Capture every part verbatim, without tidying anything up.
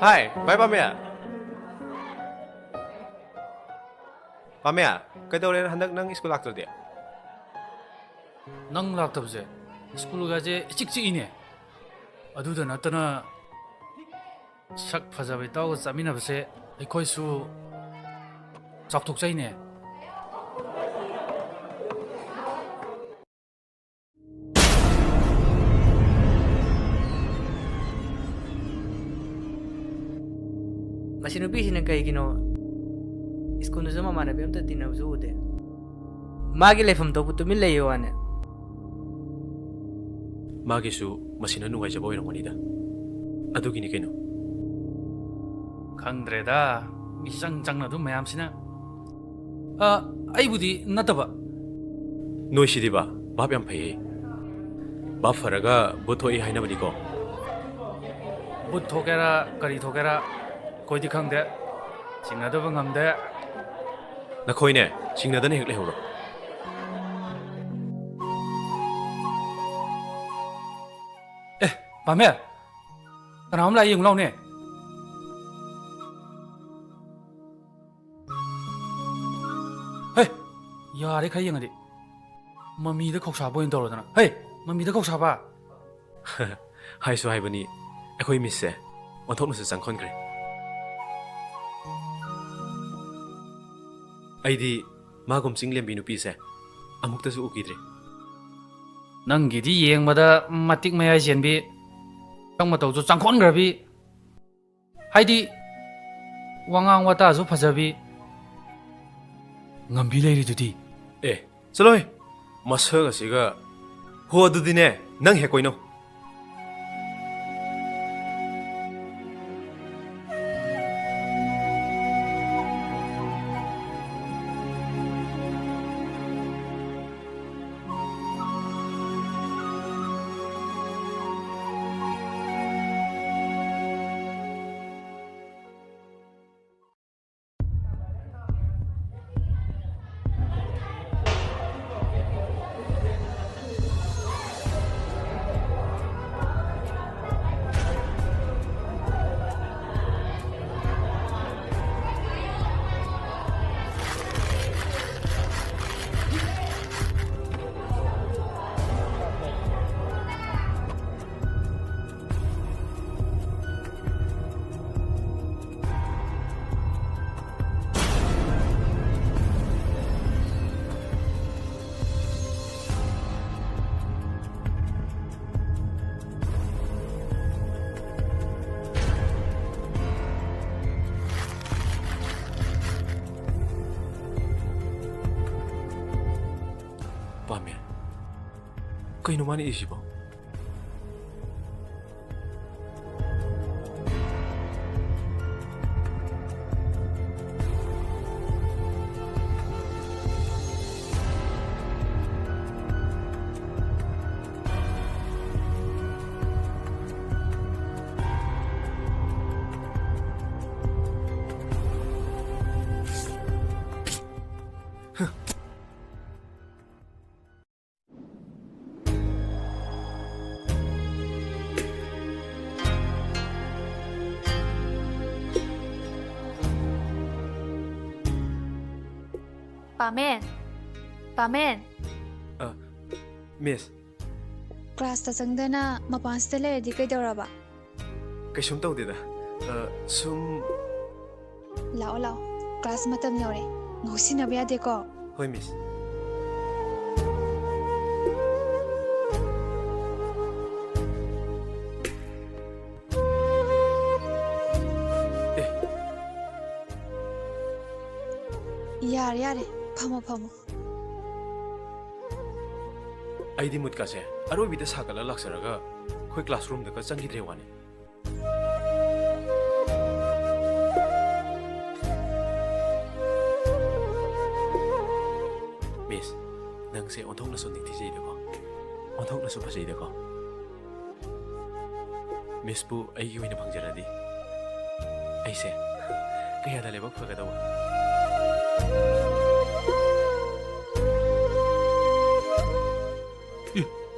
ꯍꯥꯏ, ꯚꯥꯏ ꯄꯥꯝꯃꯦ꯫ ꯄꯥꯝꯃꯦ, ꯀꯩꯗꯧꯔꯦ ꯍꯟꯗꯛ ꯅꯪ ꯁ꯭ꯀꯨꯜ ꯂꯥꯛꯇ꯭ꯔꯗꯤ? ꯅꯪ ꯂꯥꯛꯇꯕꯁꯦ ꯁ꯭ꯀꯨꯜꯒꯁꯦ ꯏꯆꯤꯛ ꯆꯤꯛꯏꯅꯦ꯫ ꯑꯗꯨꯗ ꯅꯠꯇꯅ ꯁꯛ ꯐꯖꯕ ꯏꯇꯥꯎꯒ ꯆꯠꯃꯤꯟꯅꯕꯁꯦ ꯑꯩꯈꯣꯏꯁꯨ ꯆꯥꯎꯊꯣꯛꯆꯩꯅꯦ꯫ ꯃꯁꯤ ꯅꯨꯄꯤꯁꯤꯅ ꯀꯩꯒꯤꯅꯣ ꯁ꯭ꯀꯨꯜꯗꯁꯨ ꯃꯃꯥꯟꯅꯕꯤ ꯑꯝꯇ ꯇꯤꯟꯅꯕꯁꯨ ꯎꯗꯦ? ꯃꯥꯒꯤ ꯂꯩꯐꯝ ꯊꯣꯛꯄ ꯇꯨꯃꯤꯟ ꯂꯩꯌꯣ ꯍꯥꯏꯅꯦ꯫ ꯃꯥꯒꯤꯁꯨ ꯃꯁꯤꯅ ꯅꯨꯡꯉꯥꯏꯖꯕ ꯑꯣꯏꯔꯝꯒꯅꯤꯗ꯫ ꯑꯗꯨꯒꯤꯅꯤ ꯀꯩꯅꯣ꯫ ꯈꯪꯗ꯭ꯔꯦꯗ, ꯃꯤꯆꯪ ꯆꯪꯅ ꯑꯗꯨꯝ ꯃꯌꯥꯝꯁꯤꯅ꯫ ꯑ, ꯑꯩꯕꯨꯗꯤ ꯅꯠꯇꯕ꯫ ꯅꯣꯏꯁꯤꯗꯤꯕ, ꯚꯥꯞ ꯌꯥꯝ ꯐꯩꯌꯦ꯫ ꯚꯥꯞ ꯐꯔꯒ ꯚꯨꯠ ꯊꯣꯛꯏ ꯍꯥꯏꯅꯕꯅꯤꯀꯣ꯫ ꯚꯨꯠ ꯊꯣꯛꯀꯦꯔꯥ ꯀꯔꯤ ꯊꯣꯛꯀꯦꯔꯥ ꯑꯩꯈꯣꯏꯗꯤ ꯈꯪꯗꯦ꯫ ꯆꯤꯡꯅꯗꯕ ꯉꯝꯗꯦ꯫ ꯅꯈꯣꯏꯅꯦ, ꯆꯤꯡꯅꯗꯅ ꯍꯦꯛ ꯂꯩꯍꯧꯔꯣ꯫ ꯑꯦ, ꯄꯥꯝꯃꯦ, ꯀꯅꯥꯅꯣꯝ ꯂꯥꯛꯑꯦ, ꯌꯦꯡꯉꯨ ꯂꯥꯎꯅꯦ꯫ ꯍꯦ, ꯌꯥꯔꯦ, ꯈꯔ ꯌꯦꯡꯉꯗꯤ꯫ ꯃꯃꯤꯗ ꯈꯧꯁꯥꯕ ꯑꯣꯏꯅ ꯇꯧꯔꯗꯅ꯫ ꯍꯦ, ꯃꯃꯤꯗ ꯈꯧꯁꯥꯕ꯫ ꯍꯥꯏꯁꯨ ꯍꯥꯏꯕꯅꯤ, ꯑꯩꯈꯣꯏ ꯃꯤꯁꯁꯦ ꯑꯣꯟꯊꯣꯛꯅꯁꯨ ꯆꯪꯈꯣꯟꯈ꯭ꯔꯦ꯫ ꯑꯩꯗꯤ ꯃꯥꯒꯨꯝ ꯆꯤꯡ ꯂꯦꯝꯕꯤ ꯅꯨꯄꯤꯁꯦ ꯑꯃꯨꯛꯇꯁꯨ ꯎꯈꯤꯗ꯭ꯔꯤ꯫ ꯅꯪꯒꯤꯗꯤ ꯌꯦꯡꯕꯗ ꯃꯇꯤꯛ ꯃꯌꯥꯏ ꯆꯦꯟꯕꯤ, ꯁꯛ ꯃꯇꯧꯁꯨ ꯆꯪꯈꯣꯟꯈ꯭ꯔꯕꯤ, ꯍꯥꯏꯗꯤ ꯋꯥꯉꯥꯡ ꯋꯥꯇꯥꯁꯨ ꯐꯖꯕꯤ, ꯉꯝꯕꯤ ꯂꯩꯔꯤꯗꯨꯗꯤ꯫ ꯑꯦ, ꯆꯠꯂꯣꯍꯦ, ꯃꯁꯛ ꯑꯁꯤꯒ꯫ ꯍꯣ, ꯑꯗꯨꯗꯤꯅꯦ, ꯅꯪ ꯍꯦꯛ ꯀꯣꯏꯅꯧ꯫ ꯄꯥꯝꯃꯦ꯫ ꯀꯩꯅꯣ ꯃꯥꯅ ꯏꯁꯤꯕꯣ? ꯄꯥꯃꯦꯟ, ꯄꯥꯃꯦꯟ꯫ ꯑ, ꯃꯤꯁ꯫ ꯀ꯭ꯂꯥꯁꯇ ꯆꯪꯗꯅ ꯃꯄꯥꯟꯁꯤꯗ ꯂꯩꯔꯗꯤ ꯀꯩꯗꯧꯔꯕ? ꯀꯩꯁꯨꯝ ꯇꯧꯗꯦꯗ꯫ ꯑ, ꯁꯨꯝ꯫ ꯂꯥꯛꯑꯣ, ꯂꯥꯛꯑꯣ꯫ ꯀ꯭ꯂꯥꯁ ꯃꯇꯝ ꯌꯧꯔꯦ꯫ ꯉꯥꯎꯁꯤꯟꯅꯕ ꯌꯥꯗꯦꯀꯣ꯫ ꯍꯣꯏ, ꯃꯤꯁ꯫ ꯑꯦ꯫ ꯌꯥꯔꯦ, ꯌꯥꯔꯦ꯫ ꯐꯝꯃꯣ, ꯐꯝꯃꯣ꯫ ꯑꯩꯗꯤ ꯃꯨꯠꯀꯥꯁꯦ ꯑꯔꯣꯏꯕꯤꯗ ꯁꯥꯒꯠꯂ ꯂꯥꯛꯆꯔꯒ ꯑꯩꯈꯣꯏ ꯀ꯭ꯂꯥꯁꯔꯨꯝꯗꯒ ꯆꯪꯈꯤꯗ꯭ꯔꯦ ꯋꯥꯅꯤ꯫ ꯃꯤꯁ, ꯅꯪꯁꯦ ꯑꯣꯟꯊꯣꯛꯅꯁꯨ ꯅꯤꯡꯊꯤꯖꯩꯗꯀꯣ, ꯑꯣꯟꯊꯣꯛꯅꯁꯨ ꯐꯖꯩꯗꯀꯣ꯫ ꯃꯤꯁꯄꯨ ꯑꯩꯒꯤ ꯑꯣꯏꯅ ꯐꯪꯖꯔꯗꯤ ꯑꯩꯁꯦ ꯀꯌꯥꯗ ꯂꯥꯏꯕꯛ ꯐꯒꯗꯧꯕ꯫ ꯑꯦ,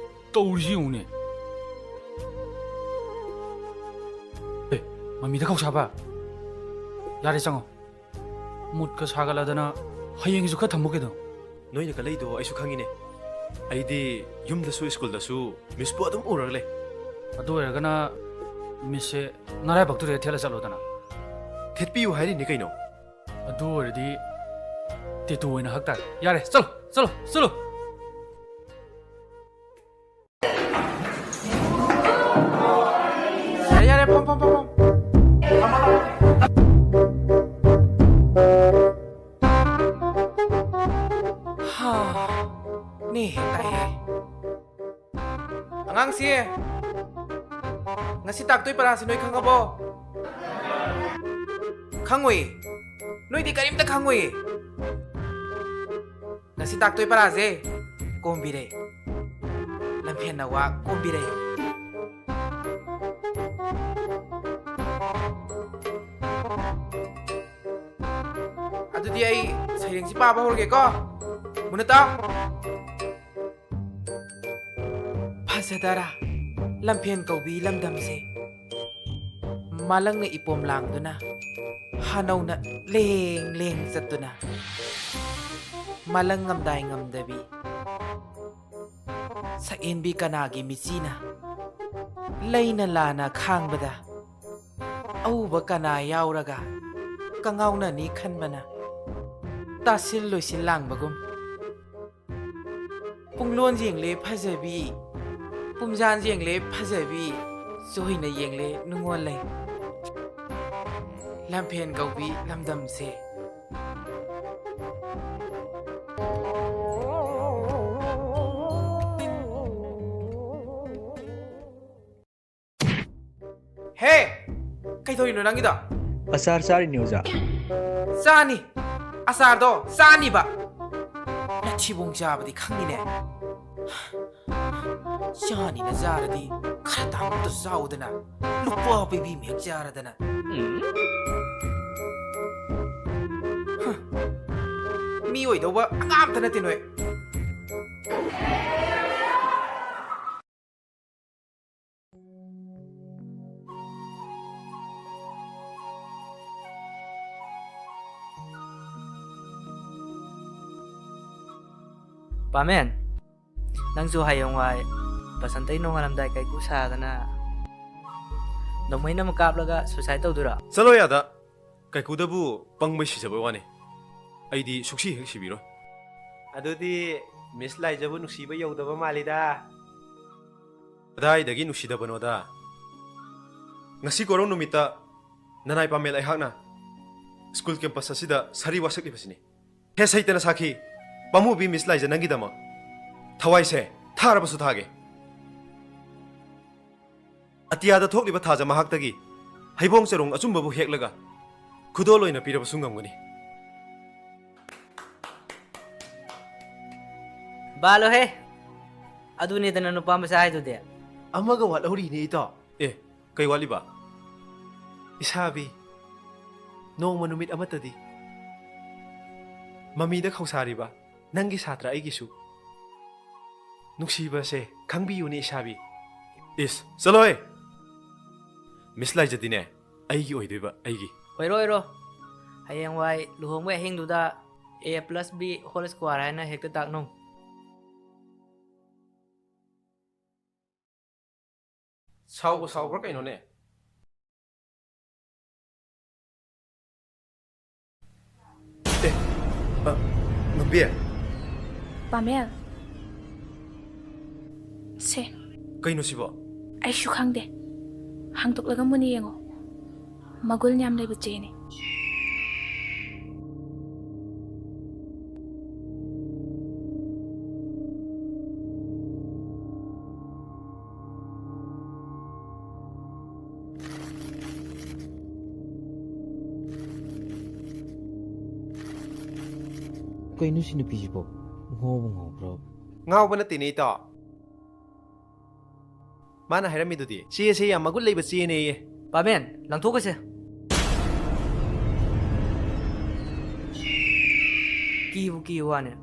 ꯇꯧꯔꯤꯁꯤ ꯌꯦꯡꯉꯨꯅꯦ꯫ ꯑꯦ, ꯃꯃꯤꯗ ꯈꯧꯁꯥꯕ꯫ ꯌꯥꯔꯦ, ꯆꯪꯉꯣ꯫ ꯃꯨꯠꯀ ꯁꯥꯒꯠꯂꯗꯅ ꯍꯌꯦꯡꯒꯤꯁꯨ ꯈꯔ ꯊꯝꯃꯨ ꯀꯩꯅꯣ꯫ ꯅꯣꯏꯅ ꯀꯜꯂꯛꯏꯗꯣ ꯑꯩꯁꯨ ꯈꯪꯉꯤꯅꯦ꯫ ꯑꯩꯗꯤ ꯌꯨꯝꯗꯁꯨ ꯁ꯭ꯀꯨꯜꯗꯁꯨ ꯃꯤꯁꯄꯨ ꯑꯗꯨꯝ ꯎꯔꯒ ꯂꯩ꯫ ꯑꯗꯨ ꯑꯣꯏꯔꯒꯅ ꯃꯤꯁꯁꯦ ꯅꯔꯥꯏꯕꯛꯇꯨꯗ ꯊꯦꯠꯂ ꯆꯠꯂꯣꯗꯅ꯫ ꯊꯦꯠꯄꯤꯌꯨ ꯍꯥꯏꯔꯤꯅꯦ ꯀꯩꯅꯣ꯫ ꯑꯗꯨ ꯑꯣꯏꯔꯗꯤ ꯇꯦꯇꯨ ꯑꯣꯏꯅ ꯍꯛ ꯇꯥꯔꯦ꯫ ꯌꯥꯔꯦ, ꯆꯠꯂꯣ, ꯆꯠꯂꯣ, ꯆꯠꯂꯣ꯫ ꯌꯥꯔꯦ, ꯌꯥꯔꯦ, ꯐꯝ, ꯐꯝ, ꯐꯝ, ꯐꯝ꯫ ꯍꯥ, ꯅꯦ ꯇꯥꯏꯍꯦ꯫ ꯑꯉꯥꯡꯁꯤ, ꯉꯁꯤ ꯇꯥꯛꯇꯣꯏ ꯄꯔꯥꯁꯤ ꯅꯣꯏ ꯈꯪꯉꯕꯣ? ꯈꯪꯉꯣꯏꯌꯦ꯫ ꯅꯣꯏꯗꯤ ꯀꯔꯤꯝꯇ ꯈꯪꯉꯣꯏꯌꯦ꯫ ꯉꯁꯤ ꯇꯥꯛꯇꯣꯏ ꯄꯔꯥꯁꯦ ꯀꯣꯝꯕꯤꯔꯩ꯫ ꯂꯝꯐꯦꯟꯅ ꯋꯥ ꯀꯣꯝꯕꯤꯔꯩ꯫ ꯑꯗꯨꯗꯤ ꯑꯩ ꯁꯩꯔꯦꯡꯁꯤ ꯄꯥꯕ ꯍꯧꯔꯒꯦꯀꯣ꯫ ꯃꯨꯟꯅ ꯇꯥꯎ꯫ ꯐꯖꯗꯔꯥ ꯂꯝꯐꯦꯟ ꯀꯧꯕꯤ ꯂꯝꯗꯝꯁꯦ꯫ ꯃꯥꯂꯪꯅ ꯏꯄꯣꯝ ꯂꯥꯡꯗꯨꯅ, ꯍꯥꯅꯧꯅ ꯂꯦꯡ ꯂꯦꯡ ꯆꯠꯇꯨꯅ, ꯃꯥꯂꯪ ꯉꯝꯗꯥꯏ ꯉꯝꯗꯕꯤ ꯁꯛꯍꯦꯟꯕꯤ ꯀꯅꯥꯒꯤ ꯃꯤꯆꯤꯅ ꯂꯩꯅ ꯂꯥꯅ ꯈꯥꯡꯕꯗ, ꯑꯎꯕ ꯀꯅꯥ ꯌꯥꯎꯔꯒ ꯀꯉꯥꯎꯅꯅꯤ ꯈꯟꯕꯅ ꯇꯥꯁꯤꯜ ꯂꯣꯏꯁꯤꯜ ꯂꯥꯡꯕꯒꯨꯝ, ꯄꯨꯡꯂꯣꯟ ꯌꯦꯡꯂꯦ ꯐꯖꯕꯤ, ꯄꯨꯝꯖꯥꯟ ꯌꯦꯡꯂꯦ ꯐꯖꯕꯤ, ꯆꯣꯏꯅ ꯌꯦꯡꯂꯦ ꯅꯨꯡꯉꯣꯜ ꯂꯩ꯫ ꯂꯝꯐꯦꯟ ꯀꯧꯕꯤ ꯂꯝꯗꯝꯁꯦ꯫ ꯍꯦ! ꯀꯩꯗꯧꯔꯤꯅꯣ ꯅꯪꯒꯤꯗꯣ? ꯑꯆꯥꯔ ꯆꯥꯔꯤꯅꯦ, ꯑꯣꯖꯥ꯫ ꯆꯥꯅꯤ꯫ ꯑꯆꯥꯔꯗꯣ ꯆꯥꯅꯤꯕ꯫ ꯅꯊꯤꯕꯣꯡ ꯆꯥꯕꯗꯤ ꯈꯪꯉꯤꯅꯦ꯫ ꯆꯥꯅꯤꯅ ꯆꯥꯔꯗꯤ ꯈꯔ ꯇꯥꯡꯕꯗ ꯆꯥꯎꯗꯅ, ꯂꯨꯄꯥ ꯄꯤꯕꯤ ꯑꯃ ꯍꯦꯛ ꯆꯥꯔꯗꯅ꯫ ꯍ, ꯃꯤ ꯑꯣꯏꯗꯧꯕ ꯑꯉꯥꯡ ꯑꯝꯇ ꯅꯠꯇꯦ ꯅꯣꯏ꯫ ꯄꯥꯃꯦꯟ, ꯅꯪꯁꯨ ꯍꯌꯦꯡꯋꯥꯏ ꯕꯁꯟꯇꯩ ꯅꯣꯡꯉꯥꯜꯂꯝꯗꯥꯏ ꯀꯩꯀꯨ ꯁꯥꯗꯅ ꯅꯣꯡꯃꯩꯅ ꯑꯃ ꯀꯥꯞꯂꯒ suicide ꯇꯧꯗꯣꯏꯔꯣ? ꯆꯠꯂꯣ ꯌꯥꯗ꯫ ꯀꯩꯀꯨꯗꯕꯨ ꯄꯪꯕꯩ ꯁꯤꯖꯕꯩ ꯋꯥꯅꯤ꯫ ꯑꯩꯗꯤ ꯁꯨꯛꯁꯤ ꯍꯦꯛ ꯁꯤꯕꯤꯔꯣꯏ꯫ ꯑꯗꯨꯗꯤ ꯃꯤꯁ ꯂꯥꯏꯖꯕꯨ ꯅꯨꯡꯁꯤꯕ ꯌꯧꯗꯕ ꯃꯥꯜꯂꯤꯗ꯫ ꯀꯗꯥꯏꯗꯒꯤ ꯅꯨꯡꯁꯤꯗꯕꯅꯣꯗ? ꯉꯁꯤ ꯀꯣꯔꯧ ꯅꯨꯃꯤꯠꯇ ꯅꯅꯥꯏ ꯄꯥꯃꯦꯜ ꯑꯩꯍꯥꯛꯅ ꯁ꯭ꯀꯨꯜ ꯀꯦꯝꯄꯁ ꯑꯁꯤꯗ ꯁꯥꯔꯤ ꯋꯥꯁꯛꯂꯤꯕꯁꯤꯅꯤ꯫ ꯍꯦ ꯁꯩꯇꯅ ꯁꯥꯈꯤ, ꯄꯥꯃꯨꯕꯤ ꯃꯤꯁ ꯂꯥꯏꯖ ꯅꯪꯒꯤꯗꯃꯛ꯫ ꯊꯋꯥꯏꯁꯦ ꯊꯥꯔꯕꯁꯨ ꯊꯥꯒꯦ꯫ ꯑꯇꯤꯌꯥꯗ ꯊꯣꯛꯂꯤꯕ ꯊꯥꯖ ꯃꯍꯥꯛꯇꯒꯤ ꯍꯩꯕꯣꯡ ꯆꯔꯣꯡ ꯑꯆꯨꯝꯕꯕꯨ ꯍꯦꯛꯂꯒ ꯈꯨꯗꯣꯜ ꯑꯣꯏꯅ ꯄꯤꯔꯕꯁꯨ ꯉꯝꯒꯅꯤ꯫ ꯕꯥꯂꯣꯍꯦ, ꯑꯗꯨꯅꯤꯗꯅ ꯅꯨꯄꯥ ꯃꯆꯥ ꯍꯥꯏꯗꯨꯗꯤ꯫ ꯑꯃꯒ ꯋꯥꯠꯍꯧꯔꯤꯅꯦ, ꯏꯇꯥꯎ꯫ ꯑꯦ, ꯀꯩ ꯋꯥꯠꯂꯤꯕ? ꯏꯁꯥꯕꯤ, ꯅꯣꯡꯃ ꯅꯨꯃꯤꯠ ꯑꯃꯠꯇꯗꯤ ꯃꯃꯤꯗ ꯈꯧꯁꯥꯔꯤꯕ ꯅꯪꯒꯤ ꯁꯥꯇ꯭ꯔ ꯑꯩꯒꯤꯁꯨ ꯅꯨꯡꯁꯤꯕꯁꯦ ꯈꯪꯕꯤꯌꯨꯅꯦ, ꯏꯁꯥꯕꯤ꯫ ꯏꯁ, ꯆꯠꯂꯣꯍꯦ! ꯃꯤꯁ ꯂꯥꯏꯖꯗꯤꯅꯦ, ꯑꯩꯒꯤ ꯑꯣꯏꯗꯣꯏꯕ, ꯑꯩꯒꯤ꯫ ꯑꯣꯏꯔꯣ, ꯑꯣꯏꯔꯣ꯫ ꯍꯌꯦꯡꯋꯥꯏ ꯂꯨꯍꯣꯡꯕꯩ ꯑꯍꯤꯡꯗꯨꯗ A plus B whole square ꯍꯥꯏꯅ ꯍꯦꯛꯇ ꯇꯥꯛꯅꯧ꯫ ꯁꯥꯎꯕ ꯁꯥꯎꯕ꯭ꯔꯥ ꯀꯩꯅꯣꯅꯦ? ꯑꯦ, ꯑ, ꯉꯝꯕꯤ꯫ ꯄꯥꯃꯦꯜ꯫ ꯁꯦ꯫ ꯀꯩꯅꯣ ꯁꯤꯕꯣ? ꯑꯩꯁꯨ ꯈꯪꯗꯦ꯫ ꯍꯥꯡꯗꯣꯛꯂꯒ ꯃꯨꯟꯅ ꯌꯦꯡꯉꯣ꯫ ꯃꯒꯨꯟ ꯌꯥꯝ ꯂꯩꯕ ꯆꯦꯅꯤ꯫ ꯀꯩꯅꯣ ꯁꯤ ꯅꯨꯄꯤꯁꯤꯕꯣ? ꯉꯥꯎꯕ ꯉꯥꯎꯕ꯭ꯔꯣ? ꯉꯥꯎꯕ ꯅꯠꯇꯦꯅꯦ, ꯏꯇꯥꯎ꯫ ꯃꯥꯅ ꯍꯥꯏꯔꯝꯃꯤꯗꯨꯗꯤ, ꯆꯦꯁꯦ ꯌꯥꯝ ꯃꯒꯨꯟ ꯂꯩꯕ ꯆꯦꯅꯦꯌꯦ꯫ ꯄꯥꯃꯦꯟ, ꯂꯪꯊꯣꯛꯈꯣꯁꯦ꯫ ꯀꯤꯕꯨ ꯀꯤꯕ ꯋꯥꯅꯦ꯫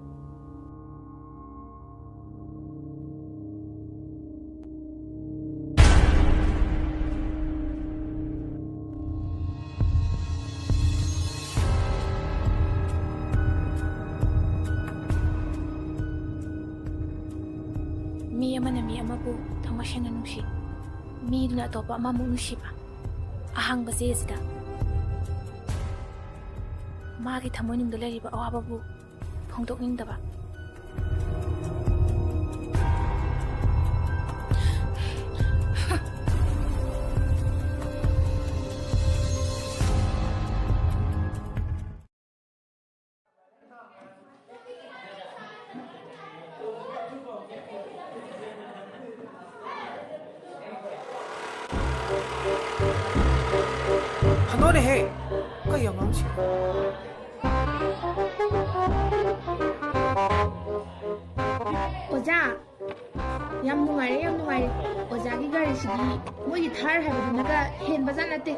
ꯃꯤ ꯑꯃꯅ ꯃꯤ ꯑꯃꯕꯨ ꯊꯃꯣꯏ ꯁꯦꯡꯅ ꯅꯨꯡꯁꯤ, ꯃꯤꯗꯨꯅ ꯑꯇꯣꯞꯄ ꯑꯃꯃꯨꯛ ꯅꯨꯡꯁꯤꯕ꯫ ꯑꯍꯥꯡꯕ ꯆꯦꯁꯤꯗ ꯃꯥꯒꯤ ꯊꯃꯣꯏꯅꯨꯡꯗ ꯂꯩꯔꯤꯕ ꯑꯋꯥꯕꯕꯨ ꯐꯣꯡꯗꯣꯛꯅꯤꯡꯗꯕ꯫ ꯂꯣꯏꯔꯦꯍꯦ! ꯀꯩ ꯑꯉꯥꯡꯁꯤꯕꯣ? ꯑꯣꯖꯥ, ꯌꯥꯝ ꯅꯨꯡꯉꯥꯏꯔꯦ, ꯌꯥꯝ ꯅꯨꯡꯉꯥꯏꯔꯦ꯫ ꯑꯣꯖꯥꯒꯤ ꯒꯥꯔꯤꯁꯤꯗꯤ ꯃꯣꯏꯒꯤ ꯊꯥꯔ ꯍꯥꯏꯕꯗꯨꯅꯒ ꯍꯦꯟꯕꯖꯥꯠ ꯅꯠꯇꯦ꯫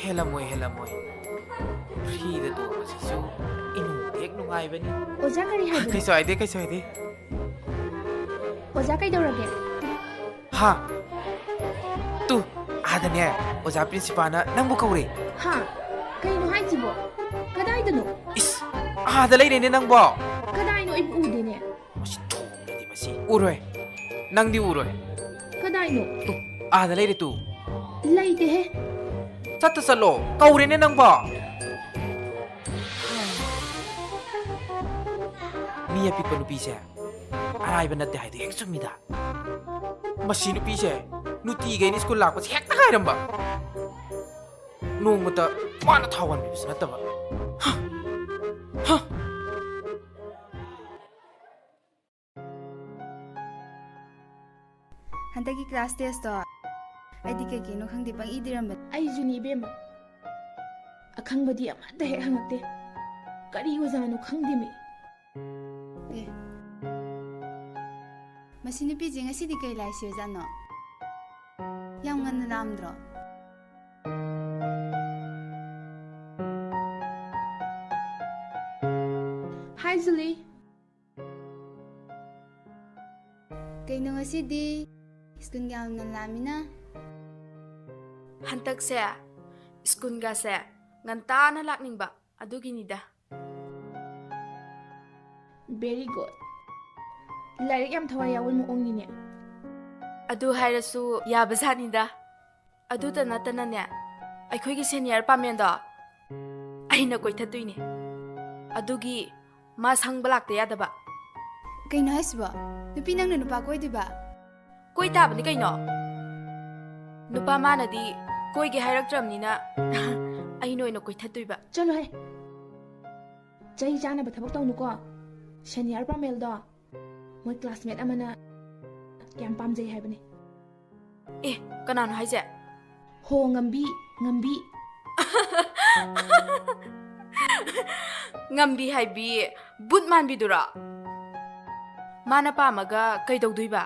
ꯍꯦꯜꯂꯝꯃꯣꯏ, ꯍꯦꯜꯂꯝꯃꯣꯏ꯫ ꯐ꯭ꯔꯤꯗ ꯇꯣꯡꯕꯁꯤꯁꯨ ꯏꯅꯨꯡ ꯍꯦꯛ ꯅꯨꯡꯉꯥꯏꯕꯅꯤ꯫ ꯑꯣꯖꯥ, ꯀꯔꯤ ꯍꯥꯏꯕꯅꯣ? ꯀꯩꯁꯨ ꯍꯥꯏꯗꯦ, ꯀꯩꯁꯨ ꯍꯥꯏꯗꯦ꯫ ꯑꯣꯖꯥ, ꯀꯩꯗꯧꯔꯒꯦ? ꯍꯥ? ꯇꯨ, ꯑꯥꯗꯅꯦ, ꯑꯣꯖꯥ ꯄ꯭ꯔꯤꯟꯁꯤꯄꯥꯜꯅ ꯅꯪꯕꯨ ꯀꯧꯔꯦ꯫ ꯍꯥ? ꯀꯩꯅꯣ ꯍꯥꯏꯁꯤꯕꯣ? ꯀꯗꯥꯏꯗꯅꯣ? ꯏꯁ, ꯑꯥꯗ ꯂꯩꯔꯦꯅꯦ ꯅꯪꯕꯣ꯫ ꯀꯗꯥꯏꯅꯣ? ꯑꯩꯕꯨ ꯎꯗꯦꯅꯦ꯫ ꯃꯁꯤ ꯊꯣꯡꯅꯗꯤ ꯃꯁꯤ꯫ ꯎꯔꯣꯏ꯫ ꯅꯪꯗꯤ ꯎꯔꯣꯏ꯫ ꯀꯗꯥꯏꯅꯣ? ꯇꯨ, ꯑꯥꯗ ꯂꯩꯔꯦ ꯇꯨ꯫ ꯂꯩꯇꯦꯍꯦ꯫ ꯆꯠꯇ ꯆꯠꯂꯣ꯫ ꯀꯧꯔꯦꯅꯦ ꯅꯪꯕꯣ꯫ ꯃꯤ ꯑꯄꯤꯛꯄ ꯅꯨꯄꯤꯁꯦ ꯑꯔꯥꯏꯕ ꯅꯠꯇꯦ ꯍꯥꯏꯗꯣ ꯍꯦꯛ ꯆꯨꯝꯃꯤꯗ꯫ ꯃꯁꯤ ꯅꯨꯄꯤꯁꯦ ꯅꯨꯡꯇꯤꯒꯤ ꯑꯩꯅ ꯁ꯭ꯀꯨꯜ ꯂꯥꯛꯄꯁꯦ ꯍꯦꯛꯇ ꯉꯥꯏꯔꯝꯕ꯫ ꯅꯣꯡꯃꯇ ꯃꯥꯅ ꯊꯥꯎ ꯍꯟꯕꯤꯕꯁꯨ ꯅꯠꯇꯕ꯫ ꯍ! ꯍ! ꯍꯟꯗꯛꯀꯤ ꯀ꯭ꯂꯥꯁ ꯇꯦꯁꯇꯣ ꯑꯩꯗꯤ ꯀꯩ ꯀꯩꯅꯣ ꯈꯪꯗꯦ ꯄꯪꯏ ꯏꯔꯝꯕꯅꯤ꯫ ꯑꯩꯁꯨꯅꯤ ꯏꯕꯦꯝꯃ꯫ ꯑꯈꯪꯕꯗꯤ ꯑꯃꯠꯇ ꯍꯦꯛ ꯍꯪꯉꯛꯇꯦ꯫ ꯀꯔꯤ ꯑꯣꯖꯥꯅꯣ ꯈꯪꯗꯦꯃꯤ꯫ ꯑꯦ꯫ ꯃꯁꯤ ꯅꯨꯄꯤꯁꯦ ꯉꯁꯤꯗꯤ ꯀꯩ ꯂꯥꯏ ꯁꯤꯔꯖꯥꯠꯅꯣ? ꯌꯥꯝ ꯉꯟꯅ ꯂꯥꯛꯑꯝꯗ꯭ꯔꯣ? ꯍꯥꯏ ꯖꯨꯂꯤ꯫ ꯀꯩꯅꯣ ꯉꯁꯤꯗꯤ ꯁ꯭ꯀꯨꯜꯒ ꯌꯥꯝ ꯉꯟꯅ ꯂꯥꯛꯑꯝꯃꯤꯅ? ꯍꯟꯗꯛꯁꯦ ꯁ꯭ꯀꯨꯜꯒꯁꯦ ꯉꯟꯇꯥꯅ ꯂꯥꯛꯅꯤꯡꯕ ꯑꯗꯨꯒꯤꯅꯤꯗ꯫ Very good. ꯂꯥꯏꯔꯤꯛ ꯌꯥꯝ ꯊꯋꯥꯏ ꯌꯥꯎꯕ ꯃꯑꯣꯡꯅꯤꯅꯦ꯫ ꯑꯗꯨ ꯍꯥꯏꯔꯁꯨ ꯌꯥꯕꯖꯥꯠꯅꯤꯗ꯫ ꯑꯗꯨꯇ ꯅꯠꯇꯅꯅꯦ, ꯑꯩꯈꯣꯏꯒꯤ ꯁꯦꯅꯤꯌꯔ ꯄꯥꯃꯦꯟꯗꯣ ꯑꯩꯅ ꯀꯣꯏꯊꯠꯇꯣꯏꯅꯦ꯫ ꯑꯗꯨꯒꯤ ꯃꯥ ꯁꯪꯕ ꯂꯥꯛꯇ ꯌꯥꯗꯕ꯫ ꯀꯩꯅꯣ ꯍꯥꯏꯁꯤꯕꯣ? ꯅꯨꯄꯤ ꯅꯪꯅ ꯅꯨꯄꯥ ꯀꯣꯏꯗꯣꯏꯕ? ꯀꯣꯏ ꯇꯥꯕꯅꯤ ꯀꯩꯅꯣ꯫ ꯅꯨꯄꯥ ꯃꯥꯅꯗꯤ ꯀꯣꯏꯒꯦ ꯍꯥꯏꯔꯛꯇ꯭ꯔꯕꯅꯤꯅ ꯑꯩꯅ ꯑꯣꯏꯅ ꯀꯣꯏꯊꯠꯇꯣꯏꯕ꯫ ꯆꯠꯂꯣꯍꯦ꯫ ꯆꯩ ꯆꯥꯅꯕ ꯊꯕꯛ ꯇꯧꯅꯨꯀꯣ꯫ ꯁꯦꯅꯤꯌꯔ ꯄꯥꯃꯦꯜꯗꯣ ꯃꯣꯏ ꯀ꯭ꯂꯥꯁꯃꯦꯠ ꯑꯃꯅ ꯌꯥꯝ ꯄꯥꯝꯖꯩ ꯍꯥꯏꯕꯅꯦ꯫ ꯑꯦ, ꯀꯅꯥꯅꯣ ꯍꯥꯏꯁꯦ? ꯍꯣ, ꯉꯝꯕꯤ, ꯉꯝꯕꯤ꯫ ꯉꯝꯕꯤ ꯍꯥꯏꯕꯤ ꯕꯨꯠ ꯃꯥꯟꯕꯤꯗꯨꯔꯣ? ꯃꯥꯅ ꯄꯥꯝꯃꯒ ꯀꯩꯗꯧꯗꯣꯏꯕ?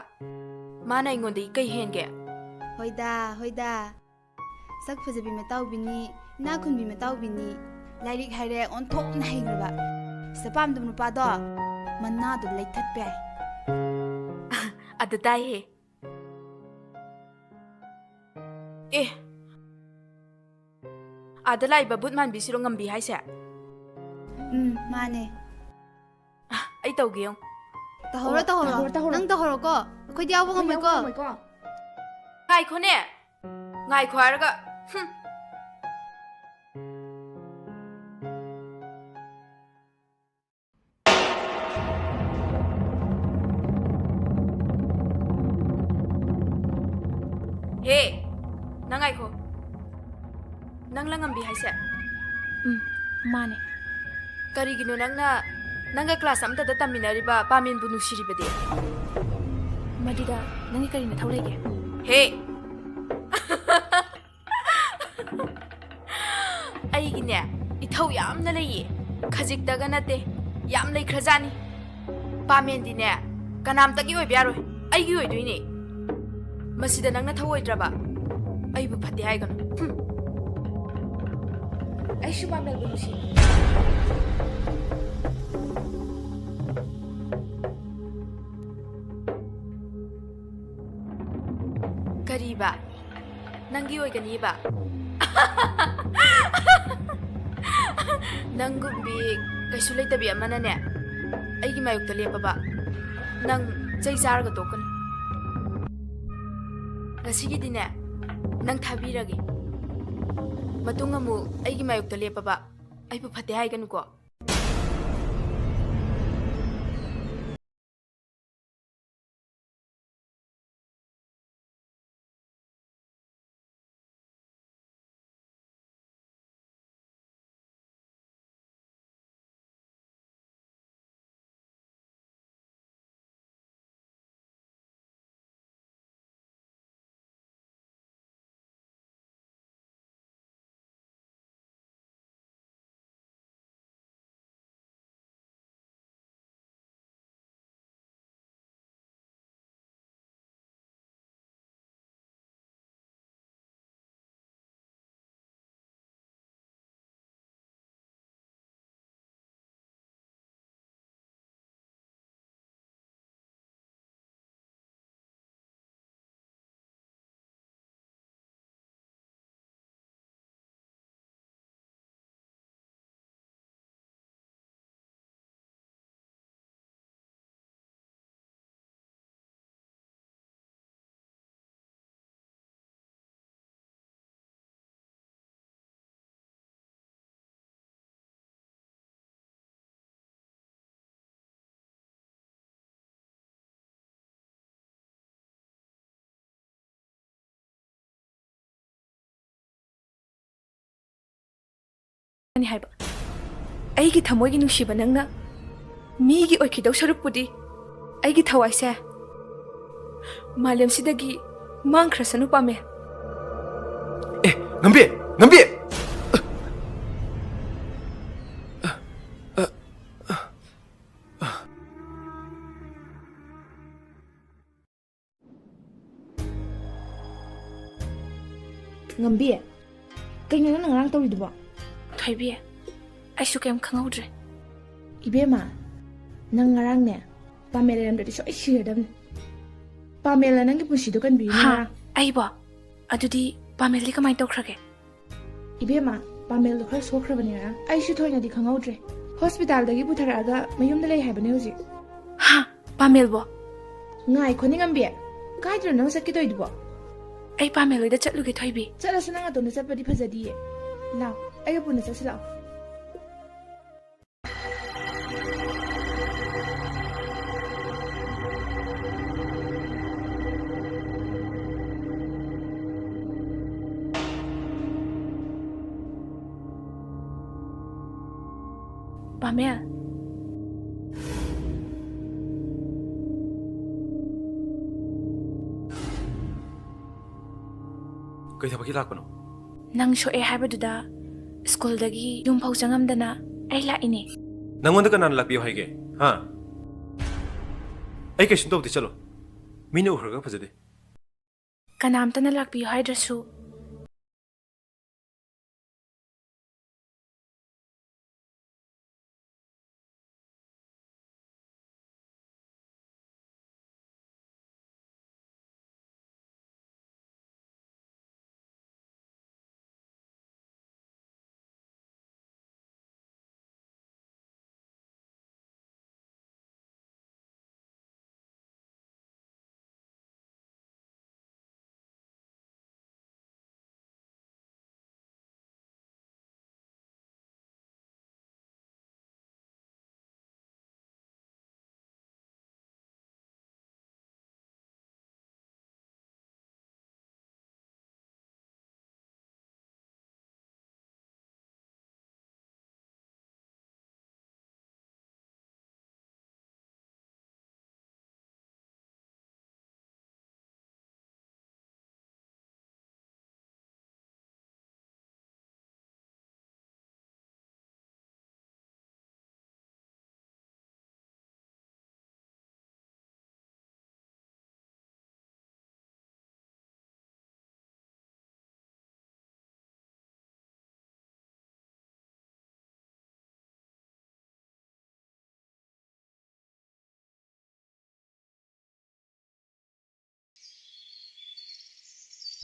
ꯃꯥꯅ ꯑꯩꯉꯣꯟꯗꯒꯤ ꯀꯩ ꯍꯦꯟꯒꯦ? ꯍꯣꯏꯗ, ꯍꯣꯏꯗ꯫ ꯁꯛ ꯐꯖꯕꯤ ꯃꯇꯥꯎꯕꯤꯅꯤ, ꯏꯅꯥꯛ ꯈꯨꯟꯕꯤ ꯃꯇꯥꯎꯕꯤꯅꯤ, ꯂꯥꯏꯔꯤꯛ ꯍꯥꯏꯔꯦ ꯑꯣꯟꯊꯣꯛꯅ ꯍꯩꯈ꯭ꯔꯕ꯫ ꯁꯤꯗ ꯄꯥꯝꯗꯕ ꯅꯨꯄꯥꯗꯣ ꯃꯅꯥꯗꯣ ꯂꯩꯊꯠꯄ ꯌꯥꯏ꯫ ꯑꯗꯨ ꯇꯥꯏꯍꯦ꯫ ꯑꯦ, ꯑꯥꯗ ꯂꯥꯛꯏꯕ ꯕꯨꯠ ꯃꯥꯟꯕꯤꯁꯤꯔꯣ ꯉꯝꯕꯤ ꯍꯥꯏꯁꯦ? ꯎꯝ, ꯃꯥꯅꯦ꯫ ꯑꯩ ꯇꯧꯒꯦ ꯌꯦꯡꯉꯨ꯫ ꯇꯧꯍꯧꯔꯣ, ꯑꯣ, ꯇꯧꯍꯧꯔꯣ꯫ ꯇꯧꯍꯧꯔꯣ, ꯇꯧꯍꯧꯔꯣ꯫ ꯅꯪ ꯇꯧꯍꯧꯔꯣꯀꯣ꯫ ꯑꯩꯈꯣꯏꯗꯤ ꯌꯥꯎꯕ ꯑꯩꯈꯣꯏꯗꯤ ꯉꯝꯃꯣꯏꯀꯣ꯫ ꯌꯥꯎꯕ ꯉꯝꯃꯣꯏꯀꯣ꯫ ꯉꯥꯏꯈꯣꯅꯦ꯫ ꯉꯥꯏꯈꯣ ꯍꯥꯏꯔꯒ꯫ ꯍꯨꯝ꯫ ꯍꯦ, ꯅꯪ ꯉꯥꯏꯈꯣ꯫ ꯅꯪ ꯂꯉꯝꯕꯤ ꯍꯥꯏꯁꯦ? ꯎꯝ, ꯃꯥꯅꯦ꯫ ꯀꯔꯤꯒꯤꯅꯣ ꯅꯪꯅ ꯅꯪꯒ ꯀ꯭ꯂꯥꯁ ꯑꯝꯇꯗ ꯇꯝꯃꯤꯟꯅꯔꯤꯕ ꯄꯥꯃꯦꯟꯕꯨ ꯅꯨꯡꯁꯤꯔꯤꯕꯗꯤ? ꯃꯗꯨꯗ ꯅꯪꯒꯤ ꯀꯔꯤ ꯅꯊꯧ ꯂꯩꯒꯦ? ꯍꯦ! ꯑꯩꯒꯤꯅꯦ, ꯏꯊꯧ ꯌꯥꯝꯅ ꯂꯩꯌꯦ꯫ ꯈꯖꯤꯛꯇꯒ ꯅꯠꯇꯦ, ꯌꯥꯝ ꯂꯩꯈ꯭ꯔꯖꯥꯠꯅꯤ꯫ ꯄꯥꯃꯦꯟꯗꯤꯅꯦ, ꯀꯅꯥꯝꯇꯒꯤ ꯑꯣꯏꯕ ꯌꯥꯔꯣꯏ, ꯑꯩꯒꯤ ꯑꯣꯏꯗꯣꯏꯅꯦ꯫ ꯃꯁꯤꯗ ꯅꯪꯅ ꯊꯧꯑꯣꯏꯗ꯭ꯔꯕ? ꯑꯩꯕꯨ ꯐꯠꯇꯦ ꯍꯥꯏꯒꯅꯨ꯫ ꯍꯨꯝ꯫ ꯑꯩꯁꯨ ꯄꯥꯃꯦꯟꯕꯨ ꯅꯨꯡꯁꯤ꯫ ꯀꯔꯤꯕ? ꯅꯪꯒꯤ ꯑꯣꯏꯒꯅꯤꯕ? ꯅꯪꯒꯨꯝꯕꯤ ꯀꯩꯁꯨ ꯂꯩꯇꯕꯤ ꯑꯃꯅꯅꯦ, ꯑꯩꯒꯤ ꯃꯥꯌꯣꯛꯇ ꯂꯦꯞꯄꯕ, ꯅꯪ ꯆꯩ ꯆꯥꯔꯒ ꯇꯣꯛꯀꯅꯤ꯫ ꯉꯁꯤꯒꯤꯗꯤꯅꯦ, ꯅꯪ ꯊꯥꯕꯤꯔꯒꯦ꯫ ꯃꯇꯨꯡ ꯑꯃꯨꯛ ꯑꯩꯒꯤ ꯃꯥꯌꯣꯛꯇ ꯂꯦꯞꯄꯕ, ꯑꯩꯕꯨ ꯐꯠꯇꯦ ꯍꯥꯏꯒꯅꯨꯀꯣ꯫ ꯅꯤ ꯍꯥꯏꯕ꯫ ꯑꯩꯒꯤ ꯊꯃꯣꯏꯒꯤ ꯅꯨꯡꯁꯤꯕ ꯅꯪꯅ ꯃꯤꯒꯤ ꯑꯣꯏꯈꯤꯗꯧ ꯁꯔꯨꯛꯄꯨꯗꯤ ꯑꯩꯒꯤ ꯊꯋꯥꯏꯁꯦ ꯃꯥꯂꯦꯝꯁꯤꯗꯒꯤ ꯃꯥꯡꯈ꯭ꯔꯁꯅꯨ ꯄꯥꯝꯃꯦ꯫ ꯑꯦ, ꯉꯝꯕꯤ! ꯉꯝꯕꯤ! ꯉꯝꯕꯤ, ꯀꯩꯅꯣ ꯅꯪꯅ ꯉꯔꯥꯡ ꯇꯧꯔꯤꯗꯨꯕꯣ? ꯊꯣꯏꯕꯤ, ꯑꯩꯁꯨ ꯀꯩꯝ ꯈꯪꯍꯧꯗ꯭ꯔꯦ꯫ ꯏꯕꯦꯝꯃ, ꯅꯪ ꯉꯔꯥꯡꯅꯦ ꯄꯥꯃꯦꯜ ꯂꯩꯔꯝꯗ꯭ꯔꯗꯤ ꯁꯣꯏ ꯁꯤꯔꯗꯕꯅꯤ꯫ ꯄꯥꯃꯦꯜꯅ ꯅꯪꯒꯤ ꯄꯨꯟꯁꯤꯗꯣ ꯀꯟꯕꯤꯔꯤꯅꯤ ꯍꯥ? ꯉꯔꯥꯡ꯫ ꯑꯩꯕꯣ? ꯑꯗꯨꯗꯤ ꯄꯥꯃꯦꯜꯗꯤ ꯀꯃꯥꯏꯅ ꯇꯧꯈ꯭ꯔꯒꯦ? ꯏꯕꯦꯝꯃ, ꯄꯥꯃꯦꯜꯗꯣ ꯈꯔ ꯁꯣꯛꯈ꯭ꯔꯕꯅꯦ ꯉꯔꯥꯡ꯫ ꯑꯩꯁꯨ ꯊꯣꯏꯅꯗꯤ ꯈꯪꯍꯧꯗ꯭ꯔꯦ꯫ ꯍꯣꯁꯄꯤꯇꯥꯜꯗꯒꯤ ꯄꯨꯊꯔꯛꯑꯒ ꯃꯌꯨꯝꯗ ꯂꯩ ꯍꯥꯏꯕꯅꯦ ꯍꯧꯖꯤꯛ꯫ ꯍꯥ? ꯄꯥꯃꯦꯜꯕꯣ? ꯉꯥꯏꯈꯣꯅꯦ ꯉꯝꯕꯤ, ꯀꯥꯏꯗꯅꯣ ꯅꯪ ꯆꯠꯀꯦ ꯇꯧꯔꯤꯗꯨꯕꯣ? ꯑꯩ ꯄꯥꯃꯦꯜ ꯍꯣꯏꯗ ꯆꯠꯂꯨꯒꯦ ꯊꯣꯏꯕꯤ꯫ ꯆꯠꯂꯁꯨ ꯅꯪ ꯑꯇꯣꯝꯗ ꯆꯠꯄꯗꯤ ꯐꯖꯗꯤꯌꯦ꯫ ꯂꯥꯎ, ꯑꯩꯒ ꯄꯨꯟꯅ ꯆꯠꯁꯤ ꯂꯥꯎ꯫ ꯄꯥꯃꯦꯜ꯫ ꯀꯩ ꯊꯕꯛꯀꯤ ꯂꯥꯛꯄꯅꯣ? ꯅꯪ ꯁꯣꯛꯑꯦ ꯍꯥꯏꯕꯗꯨꯗ ꯁ꯭ꯀꯨꯜꯗꯒꯤ ꯌꯨꯝꯐꯥꯎ ꯆꯪꯉꯝꯗꯅ ꯑꯩ ꯂꯥꯛꯏꯅꯦ꯫ ꯅꯪꯉꯣꯟꯗ ꯀꯅꯥꯅ ꯂꯥꯛꯄꯤꯌꯣ ꯍꯥꯏꯒꯦ? ꯍꯥ? ꯑꯩ ꯀꯩꯁꯨꯝ ꯇꯧꯗꯦ, ꯆꯠꯂꯣ꯫ ꯃꯤꯅ ꯎꯈ꯭ꯔꯒ ꯐꯖꯗꯦ꯫ ꯀꯅꯥꯝꯇꯅ ꯂꯥꯛꯄꯤꯌꯨ ꯍꯥꯏꯗ꯭ꯔꯁꯨ꯫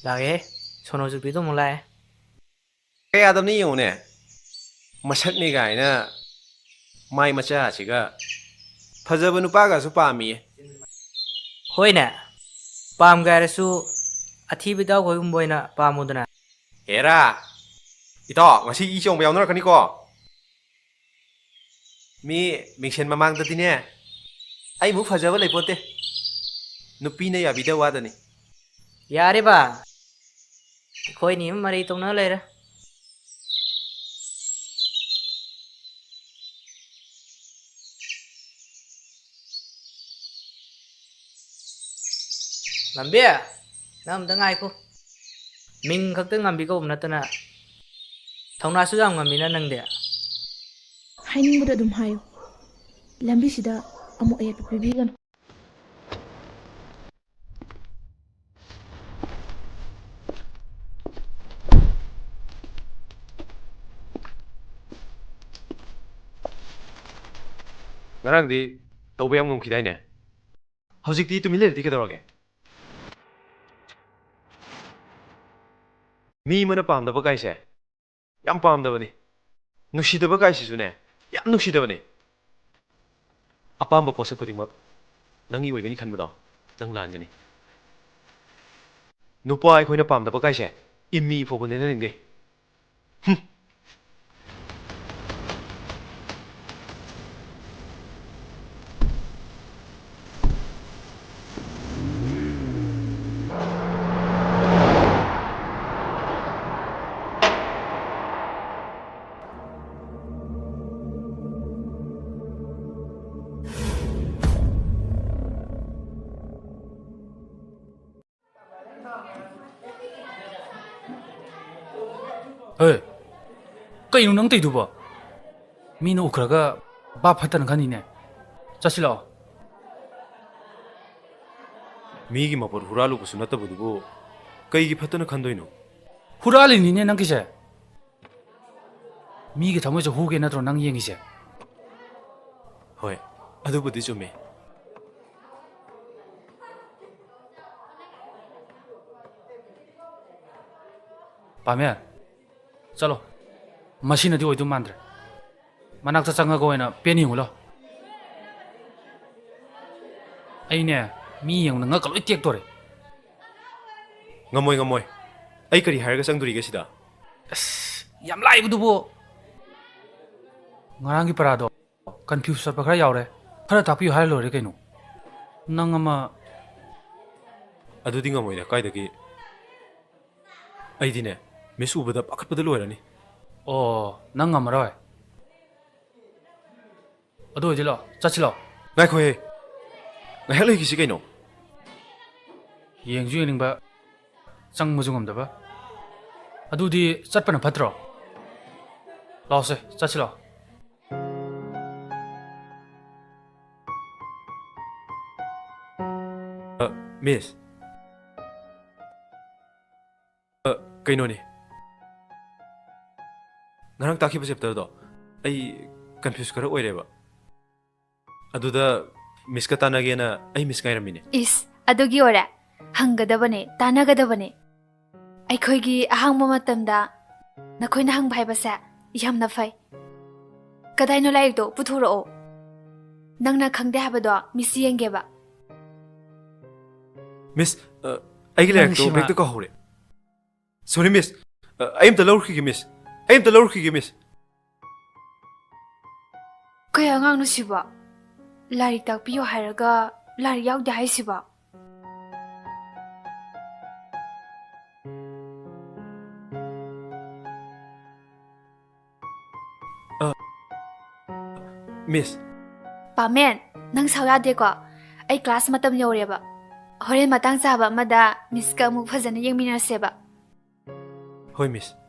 ꯂꯥꯛꯑꯦ꯫ ꯁꯣꯅꯣ ꯆꯨꯄꯤꯗꯣ ꯑꯃꯨꯛ ꯂꯥꯛꯑꯦ꯫ ꯀꯌꯥꯗꯝꯅ ꯌꯦꯡꯉꯨꯅꯦ꯫ ꯃꯁꯛꯅꯤ ꯀꯥꯏꯅ ꯃꯥꯏ ꯃꯆꯥꯁꯤꯒ꯫ ꯐꯖꯕ ꯅꯨꯄꯥꯒꯁꯨ ꯄꯥꯝꯃꯤꯌꯦ꯫ ꯍꯣꯏꯅꯦ꯫ ꯄꯥꯝꯒꯦ ꯍꯥꯏꯔꯁꯨ ꯑꯊꯤꯕ ꯏꯇꯥꯎꯈꯣꯏꯒꯨꯝꯕ ꯑꯣꯏꯅ ꯄꯥꯝꯃꯨꯗꯅ꯫ ꯍꯦꯔꯥ! ꯏꯇꯥꯎ, ꯉꯁꯤ ꯏ ꯆꯣꯡꯕ ꯌꯥꯎꯅꯔꯛꯀꯅꯤꯀꯣ꯫ ꯃꯤ ꯃꯤꯡꯁꯦꯜ ꯃꯃꯥꯡꯗꯗꯤꯅꯦ, ꯑꯩꯃꯨꯛ ꯐꯖꯕ ꯂꯩꯄꯣꯠꯇꯦ꯫ ꯅꯨꯄꯤꯅ ꯌꯥꯕꯤꯗ ꯋꯥꯗꯅꯤ꯫ ꯌꯥꯔꯦ ꯕꯥ, ꯑꯩꯈꯣꯏꯅꯤ ꯑꯃ ꯃꯔꯩ ꯇꯧꯅ ꯂꯩꯔꯦ꯫ ꯉꯝꯕꯤ, ꯅꯪ ꯑꯝꯇ ꯉꯥꯏꯈꯣ꯫ ꯃꯤꯡ ꯈꯛꯇ ꯉꯝꯕꯤ ꯀꯧꯕ ꯅꯠꯇꯅ ꯊꯧꯅꯥꯁꯨ ꯌꯥꯝ ꯉꯝꯃꯤꯅ ꯅꯪꯗꯤ꯫ ꯍꯥꯏꯅꯤꯡꯕꯗꯣ ꯑꯗꯨꯝ ꯍꯥꯏꯌꯨ꯫ ꯂꯝꯕꯤꯁꯤꯗ ꯑꯃꯨꯛ ꯑꯌꯦꯠꯄ ꯄꯤꯕꯤꯒꯅꯨ꯫ ꯉꯔꯥꯡꯗꯤ ꯇꯧꯕ ꯌꯥꯝ ꯉꯝꯈꯤꯗꯥꯏꯅꯦ? ꯍꯧꯖꯤꯛꯇꯤ ꯇꯨꯃꯤꯟ ꯂꯩꯔꯗꯤ ꯀꯩꯗꯧꯔꯒꯦ? ꯃꯤ ꯑꯃꯅ ꯄꯥꯝꯗꯕ ꯀꯥꯏꯁꯦ ꯌꯥꯝ ꯄꯥꯝꯗꯕꯅꯤ꯫ ꯅꯨꯡꯁꯤꯗꯕ ꯀꯥꯏꯁꯤꯁꯨꯅꯦ, ꯌꯥꯝ ꯅꯨꯡꯁꯤꯗꯕꯅꯤ꯫ ꯑꯄꯥꯝꯕ ꯄꯣꯠꯁꯛ ꯈꯨꯗꯤꯡꯃꯛ ꯅꯪꯒꯤ ꯑꯣꯏꯒꯅꯤ ꯈꯟꯕꯗꯣ, ꯅꯪ ꯂꯥꯟꯒꯅꯤ꯫ ꯅꯨꯄꯥ ꯑꯩꯈꯣꯏꯅ ꯄꯥꯝꯗꯕ ꯀꯥꯏꯁꯦ ꯏꯝꯃꯤ ꯐꯥꯎꯕꯅꯦ ꯅꯪꯗꯤ꯫ ꯍꯨꯝ꯫ ꯍꯦ, ꯀꯩꯅꯣ ꯅꯪ ꯇꯧꯏꯗꯨꯕꯣ? ꯃꯤꯅ ꯎꯈ꯭ꯔꯒ ꯚꯥꯞ ꯐꯠꯇꯅ ꯈꯟꯅꯤꯅꯦ꯫ ꯆꯠꯁꯤ ꯂꯥꯛꯑꯣ꯫ ꯃꯤꯒꯤ ꯃꯄꯣꯠ ꯍꯨꯔꯥꯜꯂꯨꯕꯁꯨ ꯅꯠꯇꯕꯗꯨꯕꯨ ꯀꯩꯒꯤ ꯐꯠꯇꯅ ꯈꯟꯗꯣꯏꯅꯣ? ꯍꯨꯔꯥꯜꯂꯤꯅꯤꯅꯦ ꯅꯪꯒꯤꯁꯦ꯫ ꯃꯤꯒꯤ ꯊꯃꯣꯏꯁꯦ ꯍꯨꯒꯦ ꯅꯠꯇ꯭ꯔꯣ ꯅꯪ ꯌꯦꯡꯉꯤꯁꯦ? ꯍꯣꯏ, ꯑꯗꯨꯕꯨꯗꯤ ꯆꯨꯝꯃꯦ꯫ ꯄꯥꯝꯃꯦ, ꯆꯠꯂꯣ꯫ ꯃꯁꯤꯅꯗꯤ ꯑꯣꯏꯗꯧ ꯃꯥꯟꯗ꯭ꯔꯦ꯫ ꯃꯅꯥꯛꯇ ꯆꯪꯉꯒ ꯑꯣꯏꯅ ꯄꯦꯟ ꯌꯦꯡꯉꯨ ꯂꯥꯎ꯫ ꯑꯩꯅꯦ, ꯃꯤ ꯌꯦꯡꯕꯗ ꯉꯛꯀ ꯂꯣꯏ ꯇꯦꯛꯇꯣꯔꯦ꯫ ꯉꯝꯃꯣꯏ, ꯉꯝꯃꯣꯏ꯫ ꯑꯩ ꯀꯔꯤ ꯍꯥꯏꯔꯒ ꯆꯪꯗꯣꯔꯤꯒꯦ ꯁꯤꯗ? ꯑꯁ, ꯌꯥꯝ ꯂꯥꯏꯕꯗꯨꯕꯨ꯫ ꯉꯔꯥꯡꯒꯤ ꯄꯔꯥꯗꯣ ꯀꯟꯐ꯭ꯌꯨꯁ ꯆꯠꯄ ꯈꯔ ꯌꯥꯎꯔꯦ꯫ ꯈꯔ ꯇꯥꯛꯄꯤꯌꯨ ꯍꯥꯏꯔ ꯂꯣꯏꯔꯦ ꯀꯩꯅꯣ꯫ ꯅꯪ ꯑꯃ꯫ ꯑꯗꯨꯗꯤ ꯉꯝꯃꯣꯏꯗ, ꯀꯥꯏꯗꯒꯤ? ꯑꯩꯗꯤꯅꯦ, ꯃꯤꯁ ꯎꯕꯗ ꯄꯥꯈꯠꯄꯗ ꯂꯣꯏꯔꯅꯤ꯫ ꯑꯣ, ꯅꯪ ꯉꯝꯃꯔꯣꯏ? ꯑꯗꯨ ꯑꯣꯏꯗꯤ ꯂꯥꯛꯑꯣ, ꯆꯠꯁꯤ ꯂꯥꯛꯑꯣ꯫ ꯉꯥꯏꯈꯣꯍꯦ, ꯉꯥꯏꯍꯥꯛ ꯂꯩꯈꯤꯁꯤ ꯀꯩꯅꯣ꯫ ꯌꯦꯡꯁꯨ ꯌꯦꯡꯅꯤꯡꯕ, ꯆꯪꯕꯁꯨ ꯉꯝꯗꯕ꯫ ꯑꯗꯨꯗꯤ ꯆꯠꯄꯅ ꯐꯠꯇ꯭ꯔꯣ? ꯂꯥꯛꯑꯣꯁꯦ, ꯆꯠꯁꯤ ꯂꯥꯛꯑꯣ꯫ ꯑ, ꯃꯤꯁ꯫ ꯑ, ꯀꯩꯅꯣꯅꯦ꯫ ꯉꯔꯥꯡ ꯇꯥꯛꯈꯤꯕ ꯆꯦꯞꯇꯔꯗꯣ ꯑꯩ ꯀꯟꯐ꯭ꯌꯨꯁ ꯈꯔ ꯑꯣꯏꯔꯦꯕ꯫ ꯑꯗꯨꯗ ꯃꯤꯁꯀ ꯇꯥꯟꯅꯒꯦꯅ ꯑꯩ ꯃꯤꯁ ꯉꯥꯏꯔꯝꯃꯤꯅꯦ꯫ ꯏꯁ, ꯑꯗꯨꯒꯤ ꯑꯣꯏꯔꯦ? ꯍꯪꯒꯗꯕꯅꯦ, ꯇꯥꯟꯅꯒꯗꯕꯅꯦ꯫ ꯑꯩꯈꯣꯏꯒꯤ ꯑꯍꯥꯡꯕ ꯃꯇꯝꯗ ꯅꯈꯣꯏꯅ ꯍꯪꯕ ꯍꯥꯏꯕꯁꯦ ꯌꯥꯝꯅ ꯐꯩ꯫ ꯀꯗꯥꯏꯅꯣ ꯂꯥꯏꯔꯤꯛꯇꯣ? ꯄꯨꯊꯣꯔꯛꯑꯣ꯫ ꯅꯪꯅ ꯈꯪꯗꯦ ꯍꯥꯏꯕꯗꯣ ꯃꯤꯁ ꯌꯦꯡꯒꯦꯕ꯫ ꯃꯤꯁ, ꯑ, ꯑꯩꯒꯤ ꯂꯥꯏꯔꯤꯛꯇꯣ ꯅꯪꯁꯤꯃ꯫ ꯕꯦꯛꯇ ꯀꯥꯎꯍꯧꯔꯦ꯫ ꯁꯣꯔꯤ ꯃꯤꯁ, ꯑ, ꯑꯩ ꯑꯝꯇ ꯂꯧꯔꯨꯈꯤꯒꯦ ꯃꯤꯁ, ꯑꯩ ꯑꯝꯇ ꯂꯧꯔꯨꯈꯤꯒꯦ ꯃꯤꯁ꯫ ꯀꯩ ꯑꯉꯥꯡꯅꯣ ꯁꯤꯕꯣ? ꯂꯥꯏꯔꯤꯛ ꯇꯥꯛꯄꯤꯌꯣ ꯍꯥꯏꯔꯒ ꯂꯥꯏꯔꯤꯛ ꯌꯥꯎꯗꯦ ꯍꯥꯏꯁꯤꯕꯣ? ꯑ, ꯃꯤꯁ꯫ ꯄꯥꯃꯦꯟ, ꯅꯪ ꯁꯥꯎ ꯌꯥꯗꯦꯀꯣ꯫ ꯑꯩ ꯀ꯭ꯂꯥꯁ ꯃꯇꯝ ꯌꯧꯔꯦꯕ꯫ ꯍꯣꯔꯦꯟ ꯃꯇꯥꯡ ꯆꯥꯕ ꯑꯃꯗ ꯃꯤꯁꯀ ꯑꯃꯨꯛ ꯐꯖꯅ ꯌꯦꯡꯃꯤꯟꯅꯁꯦꯕ꯫ ꯍꯣꯏ, ꯃꯤꯁ꯫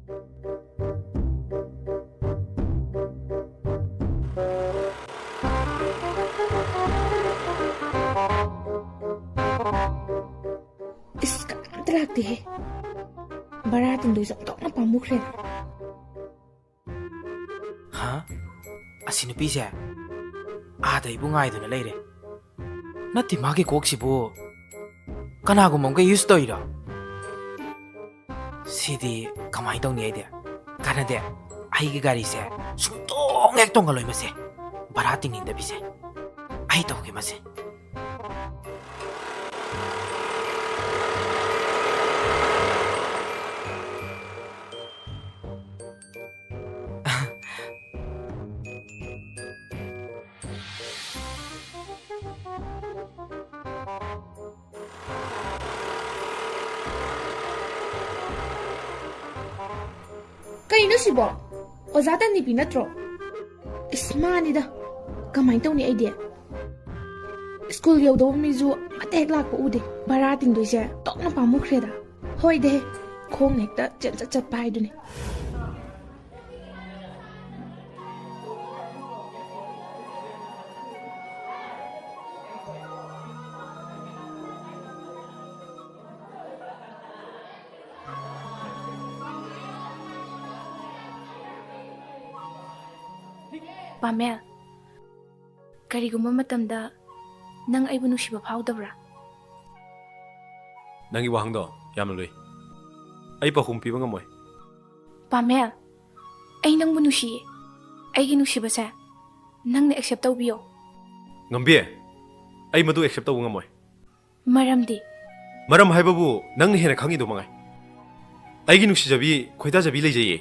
ꯏꯁ, ꯀꯅꯥꯝꯇ ꯂꯥꯛꯇꯦꯍꯦ꯫ ꯚꯔꯥ ꯇꯤꯡꯗꯣꯏꯁꯨ ꯑꯣꯟꯊꯣꯛꯅ ꯄꯥꯝꯃꯨꯈ꯭ꯔꯦꯗ꯫ ꯍꯥ? ꯑꯁꯤ ꯅꯨꯄꯤꯁꯦ ꯑꯥꯗ ꯑꯩꯕꯨ ꯉꯥꯏꯗꯨꯅ ꯂꯩꯔꯦ꯫ ꯅꯠꯇꯦ, ꯃꯥꯒꯤ ꯀꯣꯛꯁꯤꯕꯨ ꯀꯅꯥꯒꯨꯝꯕ ꯑꯃꯒ ꯌꯨꯁ ꯇꯧꯔꯤꯔꯣ? ꯁꯤꯗꯤ ꯀꯃꯥꯏꯅ ꯇꯧꯅꯤ ꯑꯩꯗꯤ? ꯀꯥꯟꯅꯗꯦ, ꯑꯩꯒꯤ ꯒꯥꯔꯤꯁꯦ ꯁꯨꯡꯇꯣꯡ ꯍꯦꯛ ꯇꯣꯡꯍꯜꯂꯣꯏ ꯃꯁꯦ꯫ ꯚꯔꯥ ꯇꯤꯡꯅꯤꯡꯗꯕꯤꯁꯦ꯫ ꯑꯩ ꯇꯧꯒꯦ ꯃꯁꯦ꯫ ꯀꯩꯅꯣ ꯁꯤꯕꯣ? ꯑꯣꯖꯥ ꯇꯟꯗꯤꯄꯤ ꯅꯠꯇ꯭ꯔꯣ? ꯏꯁ, ꯃꯥꯅꯤꯗ꯫ ꯀꯃꯥꯏꯅ ꯇꯧꯅꯤ ꯑꯩꯗꯤ? ꯁ꯭ꯀꯨꯜ ꯌꯧꯗꯧꯕ ꯃꯤꯁꯨ ꯑꯃꯠꯇ ꯍꯦꯛ ꯂꯥꯛꯄ ꯎꯗꯦ꯫ ꯚꯔꯥ ꯇꯤꯡꯗꯣꯏꯁꯦ ꯇꯣꯛꯅ ꯄꯥꯝꯃꯨꯈ꯭ꯔꯦꯗ꯫ ꯍꯣꯏꯗꯦ, ꯈꯣꯡꯅ ꯍꯦꯛꯇ ꯆꯦꯟꯆꯠ ꯆꯠꯄ ꯍꯥꯏꯗꯨꯅꯤ꯫ ꯄꯥꯃꯦꯜ, ꯀꯔꯤꯒꯨꯝꯕ ꯃꯇꯝꯗ ꯅꯪ ꯑꯩꯕꯨ ꯅꯨꯡꯁꯤꯕ ꯐꯥꯎꯗꯕ꯭ꯔꯥ? ꯅꯪꯒꯤ ꯋꯥꯍꯪꯗꯣ ꯌꯥꯝꯅ ꯂꯨꯏ꯫ ꯑꯩ ꯄꯥꯎꯈꯨꯝ ꯄꯤꯕ ꯉꯝꯃꯣꯏ꯫ ꯄꯥꯃꯦꯜ, ꯑꯩ ꯅꯪꯕꯨ ꯅꯨꯡꯁꯤꯌꯦ꯫ ꯑꯩꯒꯤ ꯅꯨꯡꯁꯤꯕꯁꯦ ꯅꯪꯅ ꯑꯦꯛꯁꯦꯞ ꯇꯧꯕꯤꯌꯣ꯫ ꯉꯝꯕꯤ, ꯑꯩ ꯃꯗꯨ ꯑꯦꯛꯁꯦꯞ ꯇꯧꯕ ꯉꯝꯃꯣꯏ꯫ ꯃꯔꯝꯗꯤ? ꯃꯔꯝ ꯍꯥꯏꯕꯕꯨ ꯅꯪꯅ ꯍꯦꯟꯅ ꯈꯪꯉꯤꯗꯨ ꯃꯉꯥꯏ꯫ ꯑꯩꯒꯤ ꯅꯨꯡꯁꯤꯖꯕꯤ, ꯈꯣꯏꯗꯥꯖꯕꯤ ꯂꯩꯖꯩꯌꯦ꯫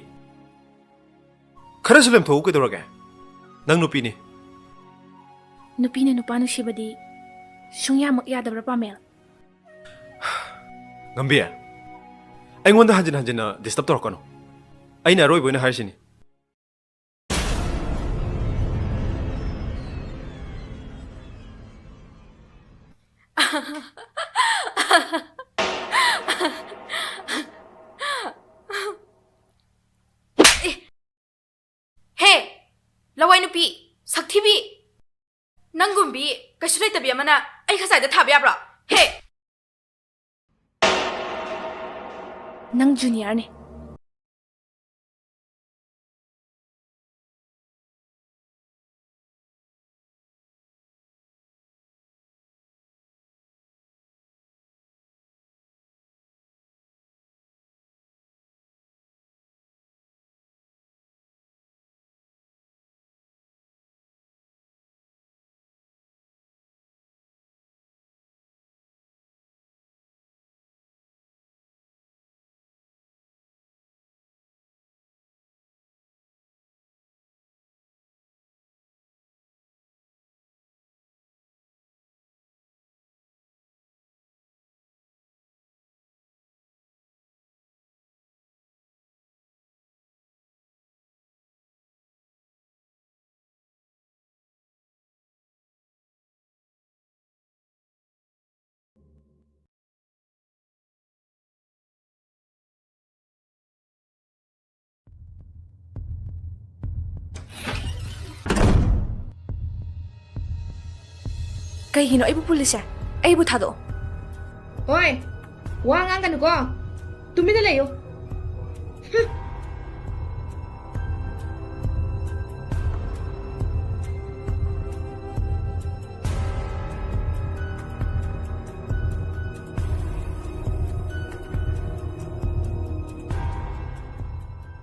ꯈꯔꯁꯨ ꯂꯦꯝꯊꯣꯛꯎ ꯀꯩꯗꯧꯔꯒꯦ? ꯅꯪ ꯅꯨꯄꯤꯅꯤ꯫ ꯅꯨꯄꯤꯅ ꯅꯨꯄꯥ ꯅꯨꯡꯁꯤꯕꯗꯤ ꯁꯨꯡꯌꯥꯃꯛ ꯌꯥꯗꯕ꯭ꯔꯥ, ꯄꯥꯃꯦꯜ? ꯉꯝꯕꯤ, ꯑꯩꯉꯣꯟꯗ ꯍꯟꯖꯤꯟ ꯍꯟꯖꯤꯟꯅ ꯗꯤꯁꯇꯔꯕ ꯇꯧꯔꯛꯀꯅꯨ꯫ ꯑꯩꯅ ꯑꯔꯣꯏꯕ ꯑꯣꯏꯅ ꯍꯥꯏꯔꯤꯁꯤꯅꯤ꯫ ꯀꯩꯁꯨ ꯂꯩꯇꯕꯤ ꯑꯃꯅ ꯑꯩ ꯈꯖꯥꯏꯗ ꯊꯥꯕ ꯌꯥꯕ꯭ꯔꯣ? ꯍꯦ! ꯅꯪ ꯖꯨꯅꯤꯌꯔꯅꯤ꯫ ꯀꯩꯒꯤꯅꯣ ꯑꯩꯕꯨ ꯄꯨꯜꯂꯤꯁꯦ? ꯑꯩꯕꯨ ꯊꯥꯗꯣꯛꯑꯣ꯫ ꯍꯣꯏ, ꯋꯥ ꯉꯥꯡꯒꯅꯨꯀꯣ꯫ ꯇꯨꯃꯤꯟꯅ ꯂꯩꯌꯨ꯫ ꯍꯨꯝ꯫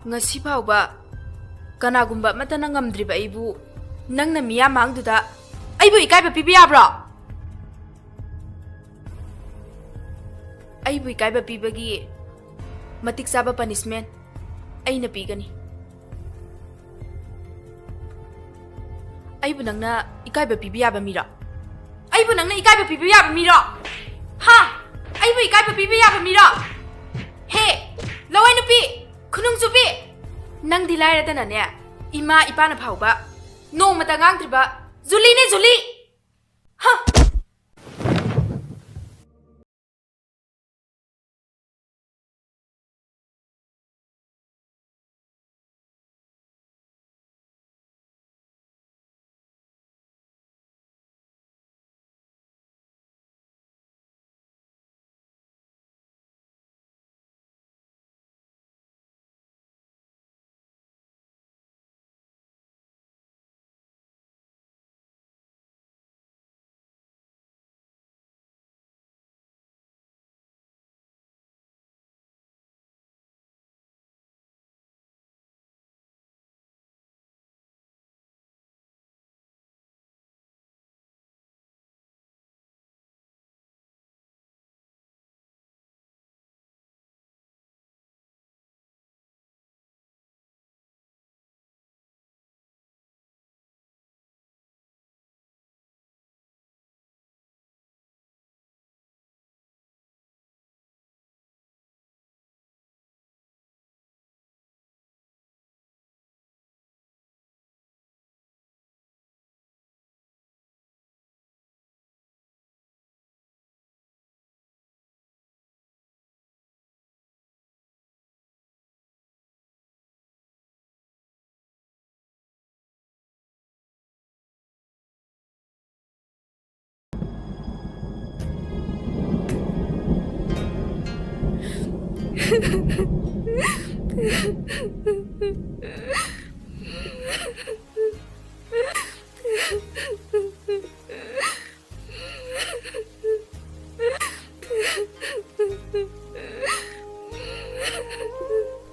ꯉꯁꯤ ꯐꯥꯎꯕ ꯀꯅꯥꯒꯨꯝꯕ ꯑꯃꯠꯇꯅ ꯉꯝꯗ꯭ꯔꯤꯕ ꯑꯩꯕꯨ ꯅꯪꯅ ꯃꯤꯌꯥꯝ ꯃꯥꯡꯗꯨꯗ ꯑꯩꯕꯨ ꯏꯀꯥꯏꯕ ꯄꯤꯕ ꯌꯥꯕ꯭ꯔꯣ? ꯑꯩꯕꯨ ꯏꯀꯥꯏꯕ ꯄꯤꯕꯒꯤ ꯃꯇꯤꯛ ꯆꯥꯕ ꯄꯅꯤꯁꯃꯦꯟ ꯑꯩꯅ ꯄꯤꯒꯅꯤ꯫ ꯑꯩꯕꯨ ꯅꯪꯅ ꯏꯀꯥꯏꯕ ꯄꯤꯕ ꯌꯥꯕ ꯃꯤꯔꯣ? ꯑꯩꯕꯨ ꯅꯪꯅ ꯏꯀꯥꯏꯕ ꯄꯤꯕ ꯌꯥꯕ ꯃꯤꯔꯣ? ꯍꯥ? ꯑꯩꯕꯨ ꯏꯀꯥꯏꯕ ꯄꯤꯕ ꯌꯥꯕ ꯃꯤꯔꯣ? ꯍꯦ, ꯂꯋꯥꯏ ꯅꯨꯄꯤ, ꯈꯨꯅꯨꯡ ꯆꯨꯕꯤ! ꯅꯪꯗꯤ ꯂꯥꯏꯔꯗꯅꯅꯦ, ꯏꯃꯥ ꯏꯄꯥꯅ ꯐꯥꯎꯕ ꯅꯣꯡꯃꯇ ꯉꯥꯡꯗ꯭ꯔꯤꯕ ꯖꯨꯂꯤꯅꯦ, ꯖꯨꯂꯤ! ꯍꯥ!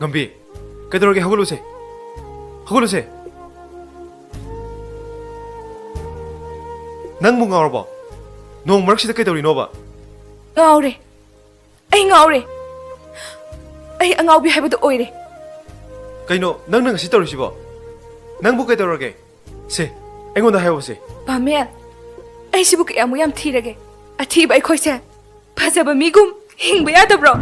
ꯉꯝꯕꯤ, ꯀꯩꯗꯧꯔꯒꯦ? ꯍꯧꯒꯠꯂꯨꯁꯦ, ꯍꯧꯒꯠꯂꯨꯁꯦ꯫ ꯅꯪꯕꯨ ꯉꯥꯎꯔꯕꯣ? ꯅꯣꯡ ꯃꯔꯛꯁꯤꯗ ꯀꯩꯗꯧꯔꯤꯅꯣꯕ? ꯉꯥꯎꯔꯦ, ꯑꯩ ꯉꯥꯎꯔꯦ꯫ ꯑꯩ ꯑꯉꯥꯎꯕꯤ ꯍꯥꯏꯕꯗꯨ ꯑꯣꯏꯔꯦ꯫ ꯀꯩꯅꯣ ꯅꯪꯅ ꯉꯁꯤ ꯇꯧꯔꯤꯁꯤꯕꯣ? ꯅꯪꯕꯨ ꯀꯩꯗꯧꯔꯒꯦ? ꯁꯦ, ꯑꯩꯉꯣꯟꯗ ꯍꯥꯏꯌꯣꯁꯦ꯫ ꯄꯥꯃꯦꯜ, ꯑꯩꯁꯤꯕꯨ ꯀꯌꯥꯃꯨꯛ ꯌꯥꯝ ꯊꯤꯔꯒꯦ? ꯑꯊꯤꯕ ꯑꯩꯈꯣꯏꯁꯦ ꯐꯖꯕ ꯃꯤꯒꯨꯝ ꯍꯤꯡꯕ ꯌꯥꯗꯕ꯭ꯔꯣ?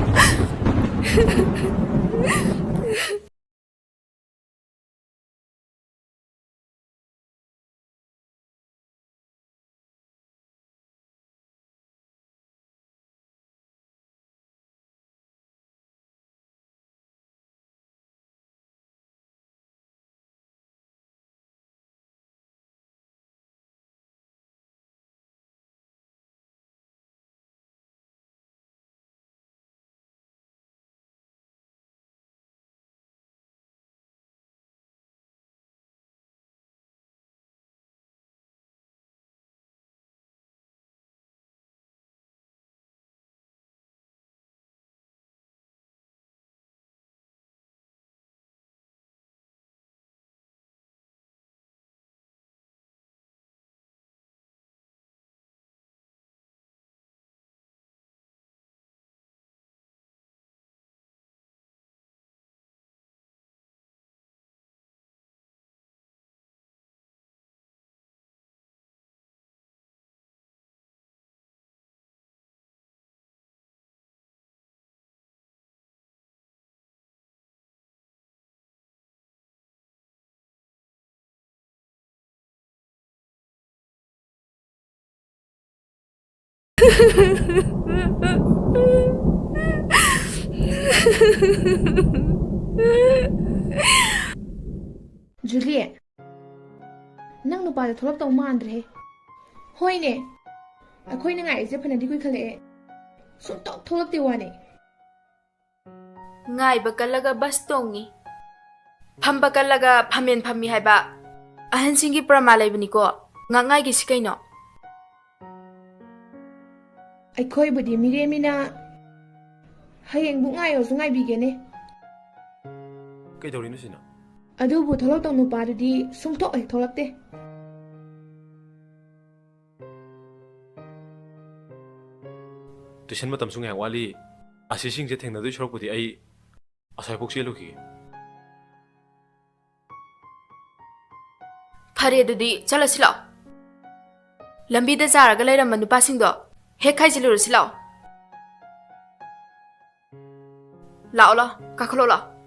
ꯖꯨꯂꯤ, ꯅꯪ ꯅꯨꯄꯥꯗꯣ ꯊꯣꯛꯂꯛꯇꯧ ꯃꯥꯟꯗ꯭ꯔꯦꯍꯦ꯫ ꯍꯣꯏꯅꯦ, ꯑꯩꯈꯣꯏꯅ ꯉꯥꯏꯔꯤꯁꯦ ꯐꯅꯗꯤ ꯀꯨꯏꯈꯠꯂꯛꯑꯦ, ꯁꯨꯡꯊꯣꯛ ꯊꯣꯛꯂꯛꯇꯦ ꯋꯥꯅꯦ꯫ ꯉꯥꯏꯕ ꯀꯜꯂꯒ ꯕꯁ ꯇꯣꯡꯉꯤ, ꯐꯝꯕ ꯀꯜꯂꯒ ꯐꯝꯃꯦꯟ ꯐꯝꯃꯤ ꯍꯥꯏꯕ ꯑꯍꯟꯁꯤꯡꯒꯤ ꯄ꯭ꯔꯃꯥꯟ ꯂꯩꯕꯅꯤꯀꯣ꯫ ꯉꯥꯛꯉꯥꯏꯒꯤꯁꯤ ꯀꯩꯅꯣ? ꯑꯩꯈꯣꯏꯕꯨꯗꯤ ꯃꯤꯔꯦꯝꯃꯤꯅ ꯍꯌꯦꯡꯕꯨ ꯉꯥꯏꯌꯣꯁꯨ ꯉꯥꯏꯕꯤꯒꯦꯅꯦ꯫ ꯀꯩꯗꯧꯔꯤꯅꯣ ꯁꯤꯅ? ꯑꯗꯨꯕꯨ ꯊꯣꯛꯂꯛꯇꯧ ꯅꯨꯄꯥꯗꯨꯗꯤ ꯁꯨꯡꯊꯣꯛ ꯍꯦꯛ ꯊꯣꯛꯂꯛꯇꯦ꯫ ꯇꯨꯏꯁꯟ ꯃꯇꯝꯁꯨ ꯉꯥꯏꯍꯥꯛ ꯋꯥꯠꯂꯤ꯫ ꯑꯁꯤꯁꯤꯡꯁꯦ ꯊꯦꯡꯅꯗꯣꯏ ꯁꯔꯨꯛꯄꯨꯗꯤ ꯑꯩ ꯑꯁ꯭ꯋꯥꯏꯐꯥꯎ ꯆꯦꯜꯂꯨꯈꯤꯒꯦ꯫ ꯐꯔꯦ, ꯑꯗꯨꯗꯤ ꯆꯠꯂꯁꯤ ꯂꯥꯛꯑꯣ꯫ ꯂꯝꯕꯤꯗ ꯆꯥꯔꯒ ꯂꯩꯔꯝꯕ ꯅꯨꯄꯥꯁꯤꯡꯗꯣ ꯍꯦꯛ ꯈꯥꯏꯖꯤꯜꯂꯨꯔꯁꯤ ꯂꯥꯛꯑꯣ꯫ ꯂꯥꯛꯑꯣ, ꯂꯥꯛꯑꯣ, ꯀꯥꯈꯠꯂꯣ, ꯂꯥꯛꯑꯣ꯫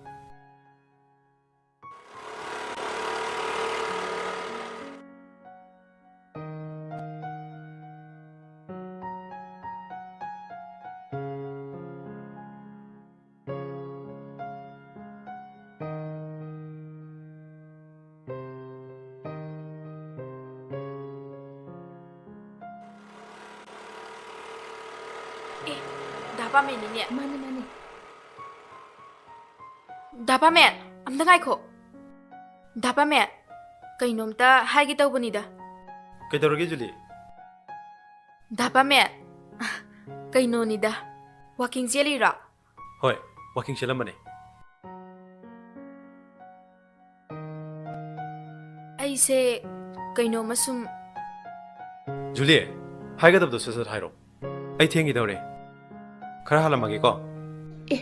ꯑꯦ, ꯗꯥ ꯄꯥꯃꯦꯟꯅꯤꯅꯦ꯫ ꯃꯥꯅꯦ, ꯃꯥꯅꯦ꯫ ꯗꯥ ꯄꯥꯃꯦꯟ, ꯑꯝꯇ ꯉꯥꯏꯈꯣ꯫ ꯗꯥ ꯄꯥꯃꯦꯟ, ꯀꯩꯅꯣꯝꯇ ꯍꯥꯏꯒꯦ ꯇꯧꯕꯅꯤꯗ꯫ ꯀꯩꯗꯧꯔꯒꯦ, ꯖꯨꯂꯤ? ꯗꯥ ꯄꯥꯃꯦꯟ, ꯀꯩꯅꯣꯅꯤꯗ, ꯋꯥꯀꯤꯡ ꯆꯦꯜꯂꯤꯔꯣ? ꯍꯣꯏ, ꯋꯥꯀꯤꯡ ꯆꯦꯜꯂꯝꯕꯅꯦ꯫ ꯑꯩꯁꯦ ꯀꯩꯅꯣꯝꯃ ꯁꯨꯝ ꯖꯨꯂꯤ, ꯍꯥꯏꯒꯗꯕꯗꯣ ꯁꯠ ꯁꯠ ꯍꯥꯏꯔꯣ꯫ ꯑꯩ ꯊꯦꯡꯈꯤꯗꯧꯔꯦ꯫ ꯈꯔ ꯍꯜꯂꯝꯃꯒꯦꯀꯣ꯫ ꯑꯦ꯫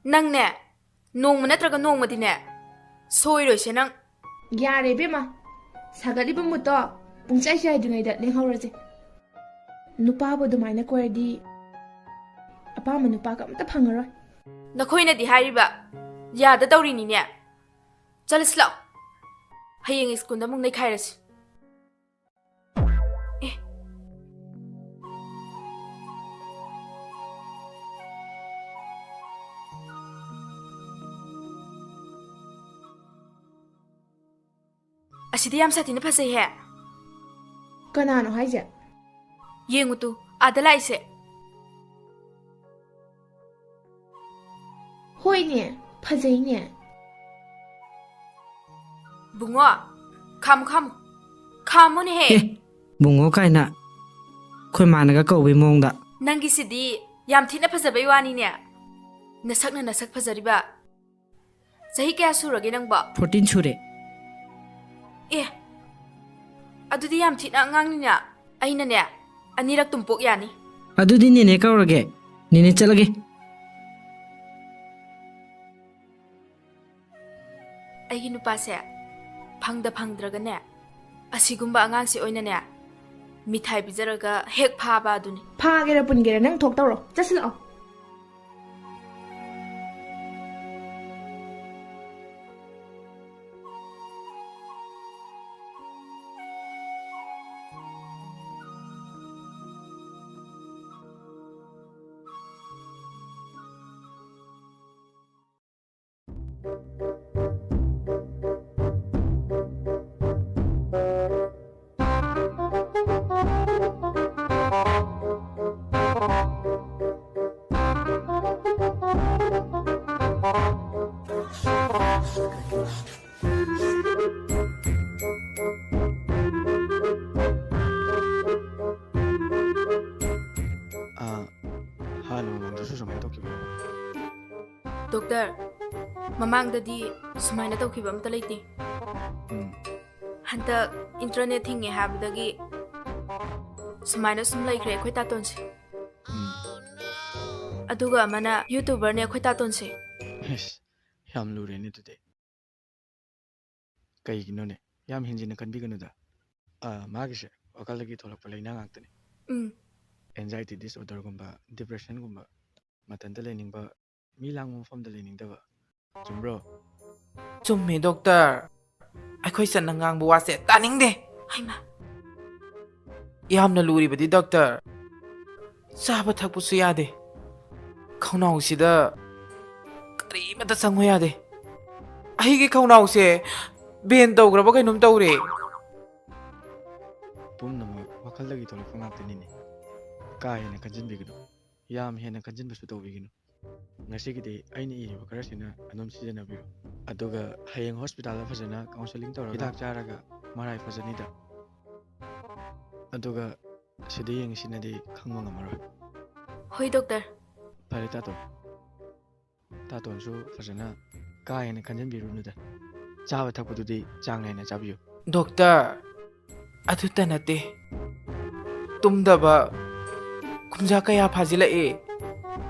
ꯅꯪꯅꯦ, ꯅꯣꯡꯃ ꯅꯠꯇ꯭ꯔꯒ ꯅꯣꯡꯃꯗꯤꯅꯦ, ꯁꯣꯏꯔꯣꯏꯁꯦ ꯅꯪ꯫ ꯌꯥꯔꯦ ꯏꯕꯦꯝꯃ, ꯁꯥꯒꯠꯂꯤꯕ ꯃꯨꯠꯇꯣ ꯄꯨꯡꯆꯥꯏ ꯆꯥꯏꯗ꯭ꯔꯤꯉꯩꯗ ꯂꯦꯡꯍꯧꯔꯁꯦ꯫ ꯅꯨꯄꯥꯕꯨ ꯑꯗꯨꯃꯥꯏꯅ ꯀꯣꯏꯔꯗꯤ ꯑꯄꯥꯝꯕ ꯅꯨꯄꯥꯒ ꯑꯝꯇ ꯐꯪꯉꯔꯣꯏ꯫ ꯅꯈꯣꯏꯅꯗꯤ ꯍꯥꯏꯔꯤꯕ ꯌꯥꯗ ꯇꯧꯔꯤꯅꯤꯅꯦ꯫ ꯆꯠꯂꯁꯤ ꯂꯥꯛꯑꯣ, ꯍꯌꯦꯡ ꯁ꯭ꯀꯨꯜꯗ ꯑꯃꯨꯛ ꯅꯩꯈꯥꯏꯔꯁꯤ꯫ ꯑꯦ꯫ ꯑꯁꯤꯗꯤ ꯌꯥꯝ ꯁꯥꯊꯤꯅ ꯐꯖꯩꯍꯦ꯫ ꯀꯅꯥꯅꯣ ꯍꯥꯏꯁꯦ? ꯌꯦꯡꯉꯨ ꯇꯨ, ꯑꯥꯗ ꯂꯥꯛꯏꯁꯦ꯫ ꯍꯣꯏꯅꯦ, ꯐꯖꯩꯅꯦ꯫ ꯕꯨꯡꯉꯣ, ꯈꯥꯝꯃꯨ, ꯈꯥꯝꯃꯨ꯫ ꯈꯥꯝꯃꯨꯅꯦꯍꯦ꯫ ꯑꯦ, ꯕꯨꯡꯉꯣ ꯀꯥꯏꯅ ꯑꯩꯈꯣꯏ ꯃꯥꯅꯒ ꯀꯧꯕꯩ ꯃꯑꯣꯡꯗ꯫ ꯅꯪꯒꯤꯁꯤꯗꯤ ꯌꯥꯝ ꯊꯤꯅ ꯐꯖꯕꯩ ꯋꯥꯅꯤꯅꯦ꯫ ꯅꯁꯛꯅ ꯅꯁꯛ ꯐꯖꯔꯤꯕ꯫ ꯆꯍꯤ ꯀꯌꯥ ꯁꯨꯔꯒꯦ ꯅꯪꯕꯣ? Fourteen ꯁꯨꯔꯦ꯫ ꯑꯦ, ꯑꯗꯨꯗꯤ ꯌꯥꯝ ꯊꯤꯅ ꯑꯉꯥꯡꯅꯤꯅꯦ꯫ ꯑꯩꯅꯅꯦ, ꯑꯅꯤꯔꯛ ꯇꯨꯝꯄꯣꯛ ꯌꯥꯅꯤ꯫ ꯑꯗꯨꯗꯤ ꯅꯦꯅꯦ ꯀꯧꯔꯒꯦ꯫ ꯅꯦꯅꯦ, ꯆꯠꯂꯒꯦ꯫ ꯑꯩꯒꯤ ꯅꯨꯄꯥꯁꯦ ꯐꯪꯗ ꯐꯪꯗ꯭ꯔꯒꯅꯦ, ꯑꯁꯤꯒꯨꯝꯕ ꯑꯉꯥꯡꯁꯦ ꯑꯣꯏꯅꯅꯦ, ꯃꯤꯊꯥꯏ ꯄꯤꯖꯔꯒ ꯍꯦꯛ ꯐꯥꯕ ꯑꯗꯨꯅꯤ꯫ ꯐꯥꯒꯦꯔꯥ ꯄꯨꯟꯒꯦꯔꯥ ꯅꯪ ꯊꯣꯛ ꯇꯧꯔꯣ꯫ ꯆꯠꯁꯤꯜꯂꯛꯑꯣ꯫ ꯑꯥ, ꯍꯥꯟꯅ ꯃꯃꯥꯡꯗꯁꯨ ꯁꯨꯃꯥꯏꯅ ꯇꯧꯈꯤꯕ꯭ꯔꯣ? ꯗꯣꯛꯇꯔ, ꯃꯃꯥꯡꯗꯗꯤ ꯁꯨꯃꯥꯏꯅ ꯇꯧꯈꯤꯕ ꯑꯝꯇ ꯂꯩꯇꯦ꯫ ꯎꯝ꯫ ꯍꯟꯗꯛ ꯏꯟꯇꯔꯅꯦꯠ ꯊꯤꯡꯉꯦ ꯍꯥꯏꯕꯗꯒꯤ ꯁꯨꯃꯥꯏꯅ ꯁꯨꯝ ꯂꯩꯈ꯭ꯔꯦ ꯑꯩꯈꯣꯏ ꯇꯥꯇꯣꯟꯁꯦ꯫ ꯎꯝ꯫ ꯑꯗꯨꯒ ꯑꯃꯅ YouTuberꯅꯦ ꯑꯩꯈꯣꯏ ꯇꯥꯇꯣꯟꯁꯦ꯫ ꯑꯁ, ꯌꯥꯝ ꯂꯨꯔꯦꯅꯦ ꯑꯗꯨꯗꯤ꯫ ꯀꯩꯒꯤꯅꯣꯅꯦ? ꯌꯥꯝ ꯍꯦꯟꯖꯤꯟꯅ ꯈꯟꯕꯤꯒꯅꯨꯗ꯫ ꯑꯥ, ꯃꯥꯒꯤꯁꯦ ꯋꯥꯈꯜꯗꯒꯤ ꯊꯣꯛꯂꯛꯄ ꯂꯥꯏꯅꯥ ꯉꯥꯛꯇꯅꯤ꯫ ꯎꯝ꯫ Anxiety disorderꯒꯨꯝꯕ, depressionꯒꯨꯝꯕ, ꯃꯊꯟꯇ ꯂꯩꯅꯤꯡꯕ, ꯃꯤ ꯂꯥꯡꯕ ꯃꯐꯝꯗ ꯂꯩꯅꯤꯡꯗꯕ꯫ ꯆꯨꯝꯕ꯭ꯔꯣ? ꯆꯨꯝꯃꯦ, ꯗꯣꯛꯇꯔ꯫ ꯑꯩꯈꯣꯏ ꯆꯟꯅ ꯉꯥꯡꯕ ꯋꯥꯁꯦ ꯇꯥꯅꯤꯡꯗꯦ꯫ ꯍꯩꯃꯥ꯫ ꯌꯥꯝꯅ ꯂꯨꯔꯤꯕꯗꯤ, ꯗꯣꯛꯇꯔ, ꯆꯥꯕ ꯊꯛꯄꯁꯨ ꯌꯥꯗꯦ꯫ ꯈꯧꯅꯥꯎꯁꯤꯗ ꯀꯔꯤꯃꯠꯇ ꯆꯪꯉꯨ ꯌꯥꯗꯦ꯫ ꯑꯩꯒꯤ ꯈꯧꯅꯥꯎꯁꯦ ꯕꯦꯟ ꯇꯧꯈ꯭ꯔꯕ ꯀꯩꯅꯣꯝ ꯇꯧꯔꯦ꯫ ꯄꯨꯝꯅꯃꯛ ꯋꯥꯈꯜ ꯋꯥꯈꯜꯗꯒꯤ ꯊꯣꯛꯂꯛꯄ ꯉꯥꯛꯇꯅꯤꯅꯦ꯫ ꯀꯥ ꯍꯦꯟꯅ ꯈꯟꯖꯤꯟꯕꯤꯒꯅꯨ, ꯌꯥꯝ ꯍꯦꯟꯅ ꯈꯟꯖꯤꯟꯕꯁꯨ ꯇꯧꯕꯤꯒꯅꯨ꯫ ꯉꯁꯤꯒꯤꯗꯤ ꯑꯩꯅ ꯏꯔꯤꯕ ꯈꯔꯁꯤꯅ ꯑꯗꯨꯝ ꯁꯤꯖꯤꯟꯅꯕꯤꯌꯨ, ꯑꯗꯨꯒ ꯍꯌꯦꯡ ꯍꯣꯁꯄꯤꯇꯥꯜꯗ ꯐꯖꯅ ꯀꯥꯎꯟꯁꯦꯂꯤꯡ ꯇꯧꯔꯒ ꯍꯤꯗꯥꯛ ꯆꯥꯔꯒ ꯃꯔꯥꯏ ꯐꯖꯅꯤꯗ꯫ ꯑꯗꯨꯒ ꯁꯤꯗ ꯌꯦꯡꯉꯤꯁꯤꯅꯗꯤ ꯈꯪꯕ ꯉꯝꯃꯔꯣꯏ꯫ ꯍꯣꯏ, ꯗꯣꯛꯇꯔ꯫ ꯐꯔꯦ, ꯇꯥꯇꯣꯟ꯫ ꯇꯥꯇꯣꯟꯁꯨ ꯐꯖꯅ ꯀꯥ ꯍꯦꯟꯅ ꯈꯟꯖꯤꯟꯕꯤꯔꯨꯅꯨꯗ꯫ ꯆꯥꯕ ꯊꯛꯄꯗꯨꯗꯤ ꯆꯥꯡ ꯅꯥꯏꯅ ꯆꯥꯕꯤꯌꯨ꯫ ꯗꯣꯛꯇꯔ, ꯑꯗꯨꯇ ꯅꯠꯇꯦ, ꯇꯨꯝꯗꯕ ꯀꯨꯝꯖꯥ ꯀꯌꯥ ꯐꯥꯖꯤꯜꯂꯛꯑꯦ꯫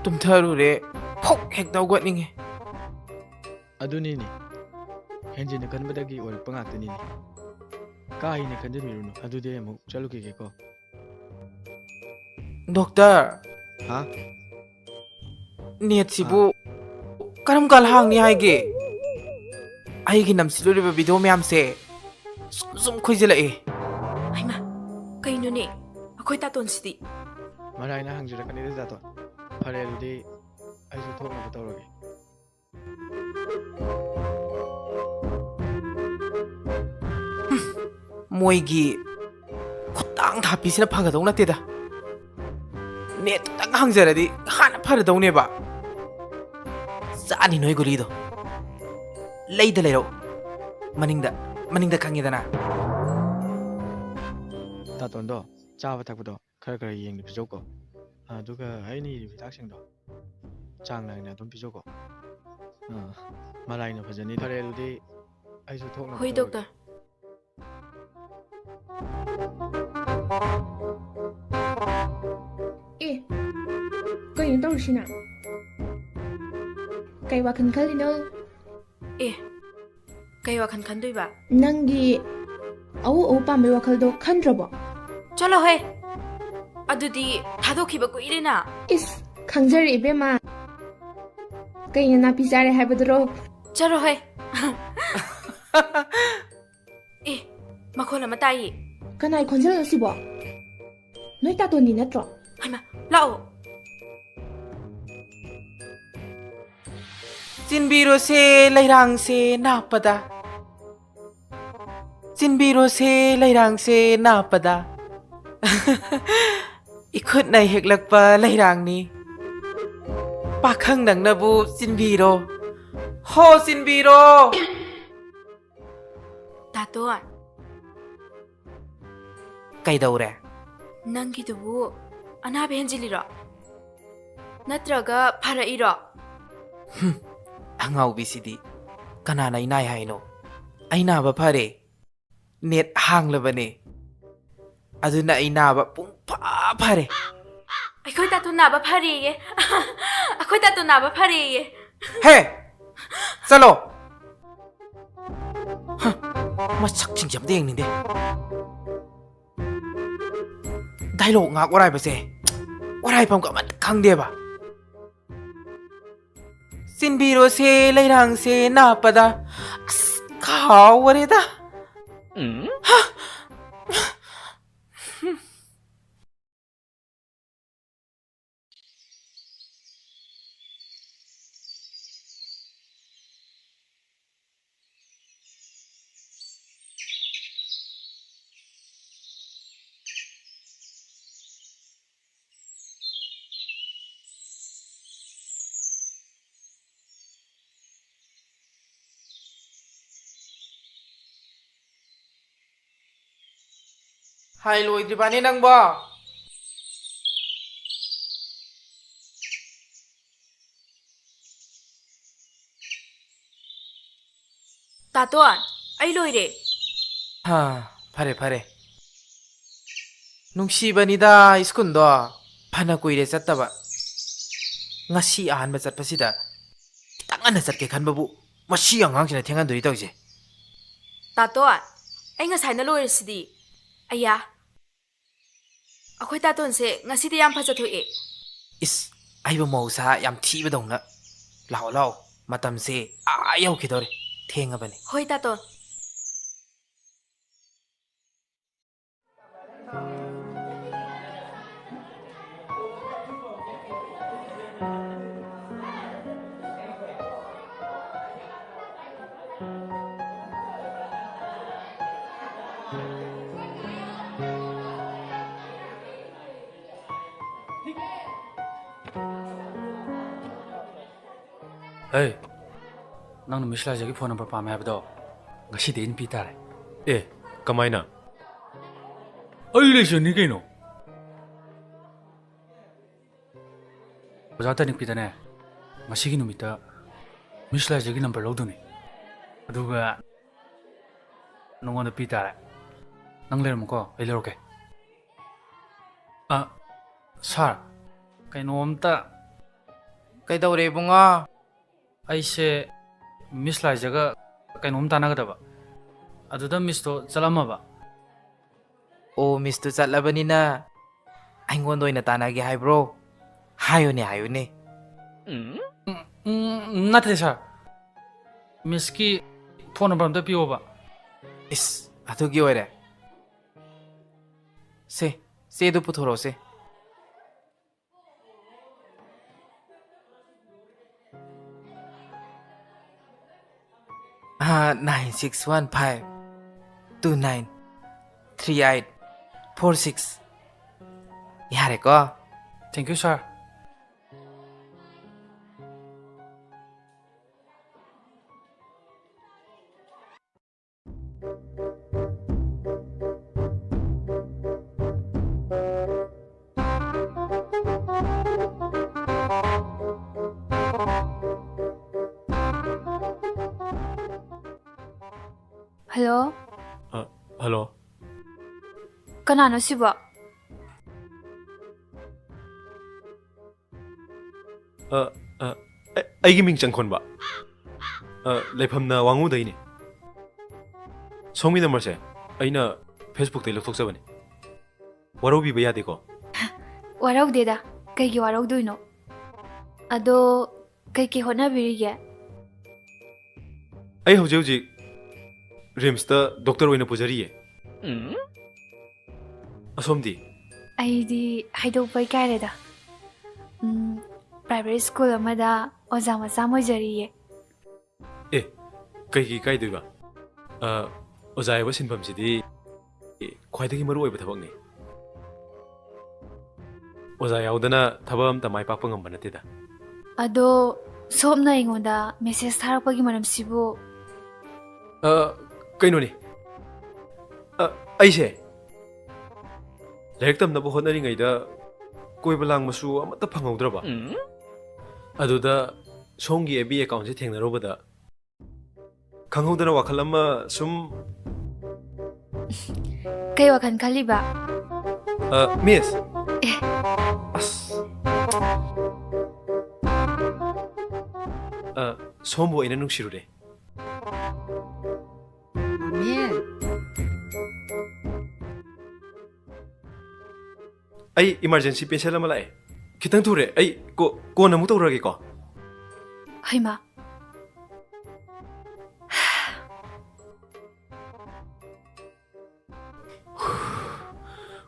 ꯇꯨꯝꯊꯔꯨꯔꯦ, ꯐꯧ ꯍꯦꯛꯇ ꯍꯧꯒꯠꯅꯤꯡꯉꯦ꯫ ꯑꯗꯨꯅꯤꯅꯦ, ꯍꯦꯟꯖꯤꯟꯅ ꯈꯟꯕꯗꯒꯤ ꯑꯣꯏꯔꯛꯄ ꯉꯥꯛꯇꯅꯤꯅꯦ꯫ ꯀꯥ ꯍꯦꯟꯅ ꯈꯟꯖꯤꯟꯕꯤꯔꯨꯅꯨ꯫ ꯑꯗꯨꯗꯤ ꯑꯩ ꯑꯃꯨꯛ ꯆꯠꯂꯨꯈꯤꯒꯦꯀꯣ꯫ ꯗꯣꯛꯇꯔ, ꯍꯥ? ꯅꯦꯠꯁꯤꯕꯨ ꯀꯔꯝ ꯀꯥꯟ ꯍꯥꯡꯅꯤ ꯍꯥꯏꯒꯦ? ꯑꯩꯒꯤ ꯅꯝꯁꯤꯜꯂꯨꯔꯤꯕ ꯚꯤꯗꯤꯑꯣ ꯃꯌꯥꯝꯁꯦ ꯁꯨꯝ ꯁꯨꯝ ꯈꯨꯏꯖꯤꯜꯂꯛꯑꯦ꯫ ꯍꯩꯃꯥ, ꯀꯩꯅꯣꯅꯦ, ꯑꯩꯈꯣꯏ ꯇꯥꯇꯣꯟꯁꯤꯗꯤ? ꯃꯔꯥꯏꯅ ꯍꯪꯖꯔꯛꯀꯅꯤꯗ, ꯇꯥꯇꯣꯟ꯫ ꯐꯔꯦ, ꯑꯗꯨꯗꯤ ꯑꯩꯁꯨ ꯊꯣꯛꯅꯕ ꯇꯧꯔꯒꯦ꯫ ꯃꯣꯏꯒꯤ ꯈꯨꯠꯇꯥꯡ ꯊꯥꯄꯤꯁꯤꯅ ꯐꯒꯗꯧ ꯅꯠꯇꯦꯗ꯫ ꯅꯦꯠꯇꯨꯇꯪ ꯍꯥꯡꯖꯔꯗꯤ ꯍꯥꯟꯅ ꯐꯔꯗꯧꯅꯦꯕ꯫ ꯆꯥꯅꯤ ꯅꯣꯏ ꯒꯨꯂꯤꯗꯣ꯫ ꯂꯩꯗ ꯂꯩꯔꯛꯎ꯫ ꯃꯅꯤꯡꯗ, ꯃꯅꯤꯡꯗ ꯈꯪꯉꯦꯗꯅ꯫ ꯇꯥꯇꯣꯟꯗꯣ, ꯆꯥꯕ ꯊꯛꯄꯗꯣ ꯈꯔ ꯈꯔ ꯌꯦꯡꯅ ꯄꯤꯖꯧꯀꯣ꯫ ꯑꯗꯨꯒ ꯑꯩꯅ ꯏꯔꯤꯕ ꯍꯤꯗꯥꯛꯁꯤꯡꯗꯣ ꯆꯥꯡ ꯅꯥꯏꯅ ꯑꯗꯨꯝ ꯄꯤꯖꯧꯀꯣ꯫ ꯑꯥ, ꯃꯔꯥꯏꯅ ꯐꯖꯅꯤ꯫ ꯐꯔꯦ, ꯑꯗꯨꯗꯤ ꯑꯩꯁꯨ ꯊꯣꯛꯅꯕ ꯍꯣꯏ, ꯇꯧꯔꯒꯦ꯫ ꯗꯣꯛꯇꯔ꯫ ꯑꯦ, ꯀꯩꯅꯣ ꯇꯧꯔꯤꯁꯤꯅ? ꯀꯩ ꯋꯥꯈꯜ ꯈꯜꯂꯤꯅꯣ? ꯑꯦ, ꯀꯩ ꯋꯥꯈꯜ ꯈꯟꯗꯣꯏꯕ? ꯅꯪꯒꯤ ꯑꯎ ꯑꯎ ꯄꯥꯝꯕꯩ ꯋꯥꯈꯜꯗꯣ ꯈꯟꯗ꯭ꯔꯕꯣ? ꯆꯠꯂꯣꯍꯦ, ꯑꯗꯨꯗꯤ ꯊꯥꯗꯣꯛꯈꯤꯕ ꯀꯨꯏꯔꯦꯅ꯫ ꯏꯁ, ꯈꯪꯖꯔꯦ ꯏꯕꯦꯝꯃ꯫ ꯀꯩꯅ ꯅꯥꯄꯤ ꯆꯥꯔꯦ ꯍꯥꯏꯕꯗꯨꯔꯣ? ꯆꯠꯂꯣꯍꯦ꯫ ꯑꯦ, ꯃꯈꯣꯜ ꯑꯃ ꯇꯥꯏꯌꯦ꯫ ꯀꯅꯥꯏ ꯈꯣꯟꯖꯦꯜꯅꯣ ꯁꯤꯕꯣ? ꯅꯣꯏ ꯇꯥꯇꯣꯟꯅꯤ ꯅꯠꯇ꯭ꯔꯣ? ꯍꯩꯃꯥ, ꯂꯥꯛꯑꯣ꯫ ꯆꯤꯟꯕꯤꯔꯣꯁꯦ ꯂꯩꯔꯥꯡꯁꯦ ꯅꯥꯞꯄꯗ꯫ ꯆꯤꯟꯕꯤꯔꯣꯁꯦ ꯂꯩꯔꯥꯡꯁꯦ ꯅꯥꯞꯄꯗ꯫ ꯏꯈꯨꯠꯅ ꯍꯦꯛꯂꯛꯄ ꯂꯩꯔꯥꯡꯅꯤ꯫ ꯄꯥꯈꯪ ꯅꯪꯅꯕꯨ ꯆꯤꯟꯕꯤꯔꯣ꯫ ꯍꯣ, ꯆꯤꯟꯕꯤꯔꯣ꯫ ꯇꯥꯇꯣꯟ꯫ ꯀꯩꯗꯧꯔꯦ? ꯅꯪꯒꯤꯗꯨꯕꯨ ꯑꯅꯥꯕ ꯍꯦꯟꯖꯤꯜꯂꯤꯔꯣ? ꯅꯠꯇ꯭ꯔꯒ ꯐꯔꯛꯏꯔꯣ? ꯍꯨꯝ, ꯑꯉꯥꯎꯕꯤꯁꯤꯗꯤ꯫ ꯀꯅꯥꯅ ꯑꯩ ꯅꯥꯏ ꯍꯥꯏꯅꯣ? ꯑꯩ ꯅꯥꯕ ꯐꯔꯦ꯫ ꯅꯦꯠ ꯍꯥꯡꯂꯕꯅꯦ꯫ ꯑꯗꯨꯅ ꯑꯩ ꯅꯥꯕ ꯄꯨꯡ ꯐꯥ ꯐꯔꯦ꯫ ꯑꯩꯈꯣꯏ ꯇꯥꯇꯣꯟ ꯅꯥꯕ ꯐꯔꯦꯌꯦ꯫ ꯑꯩꯈꯣꯏ ꯇꯥꯇꯣꯟ ꯅꯥꯕ ꯐꯔꯦꯌꯦ꯫ ꯍꯦ! ꯆꯠꯂꯣ! ꯍ, ꯃꯁꯛꯁꯤꯡꯁꯦ ꯑꯝꯇ ꯌꯦꯡꯅꯤꯡꯗꯦ꯫ ꯗꯥꯏꯂꯣꯛ ꯉꯥꯛ ꯋꯥꯔꯥꯏꯕꯁꯦ ꯋꯥꯔꯥꯏꯐꯝꯒ ꯑꯃꯠꯇ ꯈꯪꯗꯦꯕ꯫ ꯆꯤꯟꯕꯤꯔꯣꯁꯦ ꯂꯩꯔꯥꯡꯁꯦ ꯅꯥꯞꯄꯗ꯫ ꯑꯁ, ꯈꯥꯎꯋꯔꯦꯗ꯫ ꯎꯝ? ꯍ! ꯍꯥꯏ, ꯂꯣꯏꯗ꯭ꯔꯤꯕꯅꯦ ꯅꯪꯕꯣ? ꯇꯥꯇꯣꯟ, ꯑꯩ ꯂꯣꯏꯔꯦ꯫ ꯍꯥ, ꯐꯔꯦ, ꯐꯔꯦ꯫ ꯅꯨꯡꯁꯤꯕꯅꯤꯗ ꯁ꯭ꯀꯨꯜꯗꯣ, ꯐꯅ ꯀꯨꯏꯔꯦ ꯆꯠꯇꯕ꯫ ꯉꯁꯤ ꯑꯍꯥꯟꯕ ꯆꯠꯄꯁꯤꯗ ꯈꯤꯇꯪ ꯉꯟꯅ ꯆꯠꯀꯦ ꯈꯟꯕꯕꯨ ꯃꯁꯤ ꯑꯉꯥꯡꯁꯤꯅ ꯊꯦꯡꯍꯟꯗꯣꯔꯤ ꯇꯧꯔꯤꯁꯦ꯫ ꯇꯥꯇꯣꯟ, ꯑꯩ ꯉꯁꯥꯏꯅ ꯂꯣꯏꯔꯁꯤꯗꯤ꯫ ꯑꯌꯥ, ꯑꯩꯈꯣꯏ ꯇꯥꯇꯣꯟꯁꯦ ꯉꯁꯤꯗꯤ ꯌꯥꯝ ꯐꯖꯊꯣꯛꯑꯦ꯫ ꯏꯁ, ꯑꯩꯕꯨ ꯃꯧꯁꯥ ꯌꯥꯝ ꯊꯤꯕꯗꯧꯅ꯫ ꯂꯥꯛꯑꯣ, ꯂꯥꯛꯑꯣ, ꯃꯇꯝꯁꯦ ꯑꯥ ꯌꯧꯈꯤꯗꯧꯔꯦ, ꯊꯦꯡꯉꯕꯅꯤ꯫ ꯍꯣꯏ, ꯇꯥꯇꯣꯟ꯫ ꯑꯩ, ꯅꯪꯅ ꯃꯤꯁ ꯂꯥꯏꯖꯒꯤ ꯐꯣꯟ ꯅꯝꯕꯔ ꯄꯥꯝꯃꯦ ꯍꯥꯏꯕꯗꯣ ꯉꯁꯤꯗꯤ ꯑꯩꯅ ꯄꯤ ꯇꯥꯔꯦ꯫ ꯑꯦ, ꯀꯃꯥꯏꯅ? ꯑꯩ ꯂꯩꯖꯅꯤ ꯀꯩꯅꯣ꯫ ꯑꯣꯖꯥ ꯇꯅꯤꯛꯄꯤꯗꯅꯦ, ꯉꯁꯤꯒꯤ ꯅꯨꯃꯤꯠꯇ ꯃꯤꯁ ꯂꯥꯏꯖꯒꯤ ꯅꯝꯕꯔ ꯂꯧꯗꯣꯏꯅꯤ꯫ ꯑꯗꯨꯒ ꯅꯉꯣꯟꯗ ꯄꯤ ꯇꯥꯔꯦ꯫ ꯅꯪ ꯂꯩꯔꯝꯃꯨꯀꯣ, ꯑꯩ ꯂꯧꯔꯛꯀꯦ꯫ ꯑ, ꯁꯥꯔ, ꯀꯩꯅꯣꯝꯇ꯫ ꯀꯩꯗꯧꯔꯦ ꯏꯕꯨꯡꯉꯣ? ꯑꯩꯁꯦ ꯃꯤꯁ ꯂꯥꯏꯖꯒ ꯀꯩꯅꯣꯝ ꯇꯥꯟꯅꯒꯗꯕ꯫ ꯑꯗꯨꯗ ꯃꯤꯁꯇꯣ ꯆꯠꯂꯝꯃꯕ꯫ ꯑꯣ, ꯃꯤꯁꯇꯨ ꯆꯠꯂꯕꯅꯤꯅ ꯑꯩꯉꯣꯟꯗ ꯑꯣꯏꯅ ꯇꯥꯟꯅꯒꯦ ꯍꯥꯏꯕ꯭ꯔꯣ? ꯍꯥꯏꯌꯨꯅꯦ, ꯍꯥꯏꯌꯨꯅꯦ꯫ ꯎꯝ, ꯎꯝ, ꯅꯠꯇꯦ ꯁꯥꯔ, ꯃꯤꯁꯀꯤ ꯐꯣꯟ ꯅꯝꯕꯔ ꯑꯝꯇ ꯄꯤꯌꯣꯕ꯫ ꯏꯁ, ꯑꯗꯨꯒꯤ ꯑꯣꯏꯔꯦ꯫ ꯁꯦ, ꯆꯦꯗꯨ ꯄꯨꯊꯣꯔꯛꯑꯣꯁꯦ꯫ ꯑꯥ, nine six one five two nine three eight four six꯫ ꯌꯥꯔꯦꯀꯣ? Thank you, sir. ꯍꯜꯂꯣ꯫ ꯑ, ꯍꯜꯂꯣ꯫ ꯀꯅꯥꯅꯣ ꯁꯤꯕꯣ? ꯑ, ꯑ, ꯑꯩ-, ꯑꯩꯒꯤ ꯃꯤꯡ ꯆꯪꯈꯣꯟꯕ꯫ ꯑ, ꯂꯩꯐꯝꯅ ꯋꯥꯉꯨꯗꯩꯅꯦ꯫ ꯁꯣꯝꯒꯤ ꯅꯝꯕꯔꯁꯦ ꯑꯩꯅ Facebookꯇꯩ ꯂꯧꯊꯣꯛꯆꯕꯅꯤ꯫ ꯋꯥꯔꯧꯕꯤꯕ ꯌꯥꯗꯦꯀꯣ? ꯋꯥꯔꯧꯗꯦꯗ꯫ ꯀꯩꯒꯤ ꯋꯥꯔꯧꯗꯣꯏꯅꯣ? ꯑꯗꯣ, ꯀꯩꯀꯩ ꯍꯣꯠꯅꯕꯤꯔꯤꯒꯦ? ꯑꯩ ꯍꯧꯖꯤꯛ ꯍꯧꯖꯤꯛ RIMSꯇ ꯗꯣꯛꯇꯔ ꯑꯣꯏꯅ ꯄꯨꯖꯔꯤꯌꯦ꯫ ꯎꯝ? ꯑꯁꯣꯝꯗꯤ? ꯑꯩꯗꯤ ꯍꯥꯏꯗꯣꯛꯄ ꯏꯀꯥꯏꯔꯦꯗ꯫ ꯎꯝ, private school ꯑꯃꯗ ꯑꯣꯖꯥ ꯃꯆꯥ ꯑꯃ ꯑꯣꯏꯖꯔꯤꯌꯦ꯫ ꯑꯦ, ꯀꯩꯒꯤ ꯏꯀꯥꯏꯗꯣꯏꯕ? ꯑ, ꯑꯣꯖꯥ ꯍꯥꯏꯕ ꯁꯤꯟꯐꯝꯁꯤꯗꯤ ꯈ꯭ꯋꯥꯏꯗꯒꯤ ꯃꯔꯨ ꯑꯣꯏꯕ ꯊꯕꯛꯅꯤ꯫ ꯑꯣꯖꯥ ꯌꯥꯎꯗꯅ ꯊꯕꯛ ꯑꯝꯇ ꯃꯥꯏ ꯄꯥꯛꯄ ꯉꯝꯕ ꯅꯠꯇꯦꯗ꯫ ꯑꯗꯣ, ꯁꯣꯝꯅ ꯑꯩꯉꯣꯟꯗ ꯃꯦꯁꯦꯖ ꯊꯥꯔꯛꯄꯒꯤ ꯃꯔꯝꯁꯤꯕꯨ? ꯑ, ꯀꯩꯅꯣꯅꯤ꯫ ꯑ, ꯑꯩꯁꯦ ꯂꯥꯏꯔꯤꯛ ꯇꯝꯅꯕ ꯍꯣꯠꯅꯔꯤꯉꯩꯗ ꯀꯣꯏꯕ ꯂꯥꯡꯕꯁꯨ ꯑꯃꯠꯇ ꯐꯪꯍꯧꯗ꯭ꯔꯕ꯫ ꯎꯝ? ꯑꯗꯨꯗ ꯁꯣꯝꯒꯤ ꯑꯦꯐ ꯕꯤ ꯑꯦꯀꯥꯎꯟꯁꯦ ꯊꯦꯡꯅꯔꯨꯕꯗ ꯈꯪꯍꯧꯗꯅ ꯋꯥꯈꯜ ꯑꯃ ꯁꯨꯝ꯫ ꯀꯩ ꯋꯥꯈꯜ ꯈꯜꯂꯤꯕ? ꯑ, ꯃꯤꯁ꯫ ꯑꯦ꯫ ꯑꯁ꯫ ꯑ, ꯁꯣꯝꯕꯨ ꯑꯩꯅ ꯅꯨꯡꯁꯤꯔꯨꯔꯦ꯫ ꯃꯥꯃꯤ꯫ ꯑꯩ ꯏꯃꯥꯔꯖꯦꯟꯁꯤ ꯄꯦꯁꯦꯟ ꯑꯃ ꯂꯥꯛꯑꯦ꯫ ꯈꯤꯇꯪ ꯊꯨꯔꯦ꯫ ꯑꯩ ꯀꯣ-, ꯀꯣꯟꯅ ꯑꯃꯨꯛ ꯇꯧꯔꯛꯑꯒꯦꯀꯣ꯫ ꯍꯩꯃꯥ꯫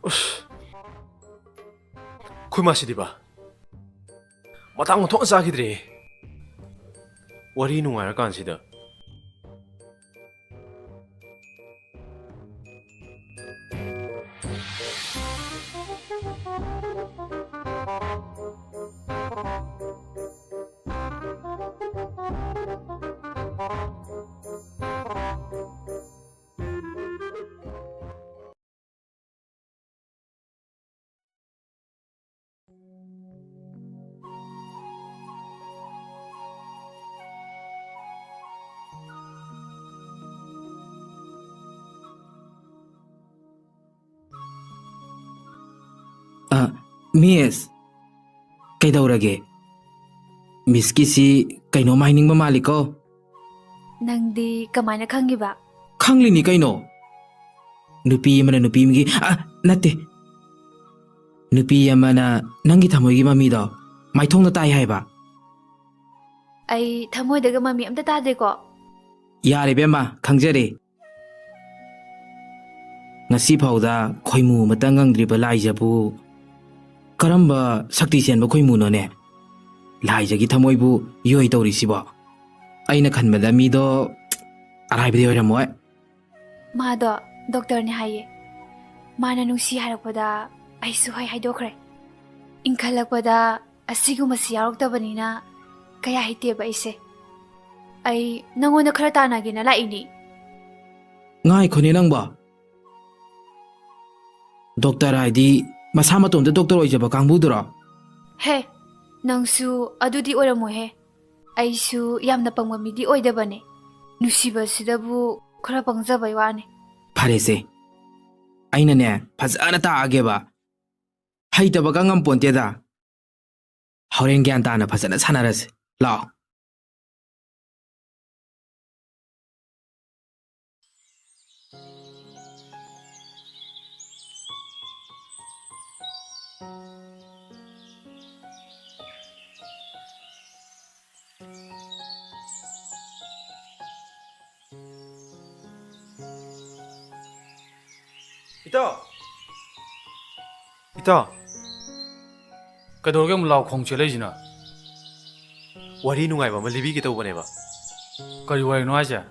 ꯑꯁ꯫ ꯑꯩꯈꯣꯏ ꯃꯥꯁꯤꯗꯤꯕ꯫ ꯃꯇꯥꯡ ꯑꯣꯟꯊꯣꯛꯅ ꯆꯥꯈꯤꯗ꯭ꯔꯦ꯫ ꯋꯥꯔꯤ ꯅꯨꯡꯉꯥꯏꯔꯀꯥꯟꯁꯤꯗ꯫ ꯑ, ꯃꯤꯁ, ꯀꯩꯗꯧꯔꯒꯦ? ꯃꯤꯁꯀꯤꯁꯤ ꯀꯩꯅꯣꯝ ꯍꯥꯏꯅꯤꯡꯕ ꯃꯥꯜꯂꯤꯀꯣ꯫ ꯅꯪꯗꯤ ꯀꯃꯥꯏꯅ ꯈꯪꯉꯤꯕ? ꯈꯪꯂꯤꯅꯤ ꯀꯩꯅꯣ꯫ ꯅꯨꯄꯤ ꯑꯃꯅ ꯅꯨꯄꯤ ꯑꯃꯒꯤ, ꯑ, ꯅꯠꯇꯦ꯫ ꯅꯨꯄꯤ ꯑꯃꯅ ꯅꯪꯒꯤ ꯊꯃꯣꯏꯒꯤ ꯃꯃꯤꯗꯣ ꯃꯥꯏꯊꯣꯡꯗ ꯇꯥꯏ ꯍꯥꯏꯕ꯫ ꯑꯩ ꯊꯃꯣꯏꯗꯒ ꯃꯃꯤ ꯑꯝꯇ ꯇꯥꯗꯦꯀꯣ꯫ ꯌꯥꯔꯦ ꯏꯕꯦꯝꯃ, ꯈꯪꯖꯔꯦ꯫ ꯉꯁꯤ ꯐꯥꯎꯗ ꯈꯣꯏꯃꯨ ꯑꯃꯇ ꯉꯪꯗ꯭ꯔꯤꯕ ꯂꯥꯏꯖꯕꯨ ꯀꯔꯝꯕ ꯁꯛꯇꯤ ꯆꯦꯟꯕ ꯈꯣꯏꯃꯨꯅꯣꯅꯦ? ꯂꯥꯏꯖꯒꯤ ꯊꯃꯣꯏꯕꯨ ꯌꯣꯏ ꯇꯧꯔꯤꯁꯤꯕꯣ? ꯑꯩꯅ ꯈꯟꯕꯗ ꯃꯤꯗꯣ ꯑꯔꯥꯏꯕꯗꯤ ꯑꯣꯏꯔꯝꯃꯣꯏ꯫ ꯃꯥꯗꯣ ꯗꯣꯛꯇꯔꯅꯦ ꯍꯥꯏꯌꯦ꯫ ꯃꯥꯅ ꯅꯨꯡꯁꯤ ꯍꯥꯏꯔꯛꯄꯗ ꯑꯩꯁꯨ ꯍꯣꯏ ꯍꯥꯏꯗꯣꯛꯈ꯭ꯔꯦ꯫ ꯏꯟꯈꯠꯂꯛꯄꯗ ꯑꯁꯤꯒꯨꯝꯕꯁꯤ ꯌꯥꯎꯔꯛꯇꯕꯅꯤꯅ ꯀꯌꯥ ꯍꯩꯇꯦꯕ ꯑꯩꯁꯦ꯫ ꯑꯩ ꯅꯪꯉꯣꯟꯗ ꯈꯔ ꯇꯥꯟꯅꯒꯦꯅ ꯂꯥꯛꯏꯅꯤ꯫ ꯉꯥꯏꯈꯣꯅꯦ ꯅꯪꯕꯣ꯫ ꯗꯣꯛꯇꯔ ꯍꯥꯏꯗꯤ ꯃꯁꯥ ꯃꯇꯣꯝꯇ ꯗꯣꯛꯇꯔ ꯑꯣꯏꯖꯕ ꯀꯥꯡꯕꯨꯗꯨꯔꯣ? ꯍꯦ, ꯅꯪꯁꯨ ꯑꯗꯨꯗꯤ ꯑꯣꯏꯔꯝꯃꯣꯏꯍꯦ꯫ ꯑꯩꯁꯨ ꯌꯥꯝꯅ ꯄꯪꯕ ꯃꯤꯗꯤ ꯑꯣꯏꯗꯕꯅꯦ꯫ ꯅꯨꯡꯁꯤꯕꯁꯤꯗꯕꯨ ꯈꯔ ꯄꯪꯖꯕꯩ ꯋꯥꯅꯦ꯫ ꯐꯔꯦꯁꯦ, ꯑꯩꯅꯅꯦ ꯐꯖꯅ ꯇꯥꯛꯑꯒꯦꯕ꯫ ꯍꯩꯇꯕꯒ ꯉꯝꯄꯣꯟꯇꯦꯗ꯫ ꯍꯣꯔꯦꯟ ꯒ꯭ꯌꯥꯟ ꯇꯥꯅ ꯐꯖꯅ ꯁꯥꯟꯅꯔꯁꯦ꯫ ꯂꯥꯛꯑꯣ꯫ ꯏꯇꯥꯎ! ꯏꯇꯥꯎ! ꯀꯩꯗꯧꯔꯒꯦ ꯑꯃꯨꯛ ꯂꯥꯎ ꯈꯣꯡ ꯆꯦꯜꯂꯛꯏꯁꯤꯅ? ꯋꯥꯔꯤ ꯅꯨꯡꯉꯥꯏꯕ ꯑꯃ ꯂꯤꯕꯤꯒꯦ ꯇꯧꯕꯅꯦꯕ꯫ ꯀꯔꯤ ꯋꯥꯔꯤꯅꯣ ꯍꯥꯏꯁꯦ?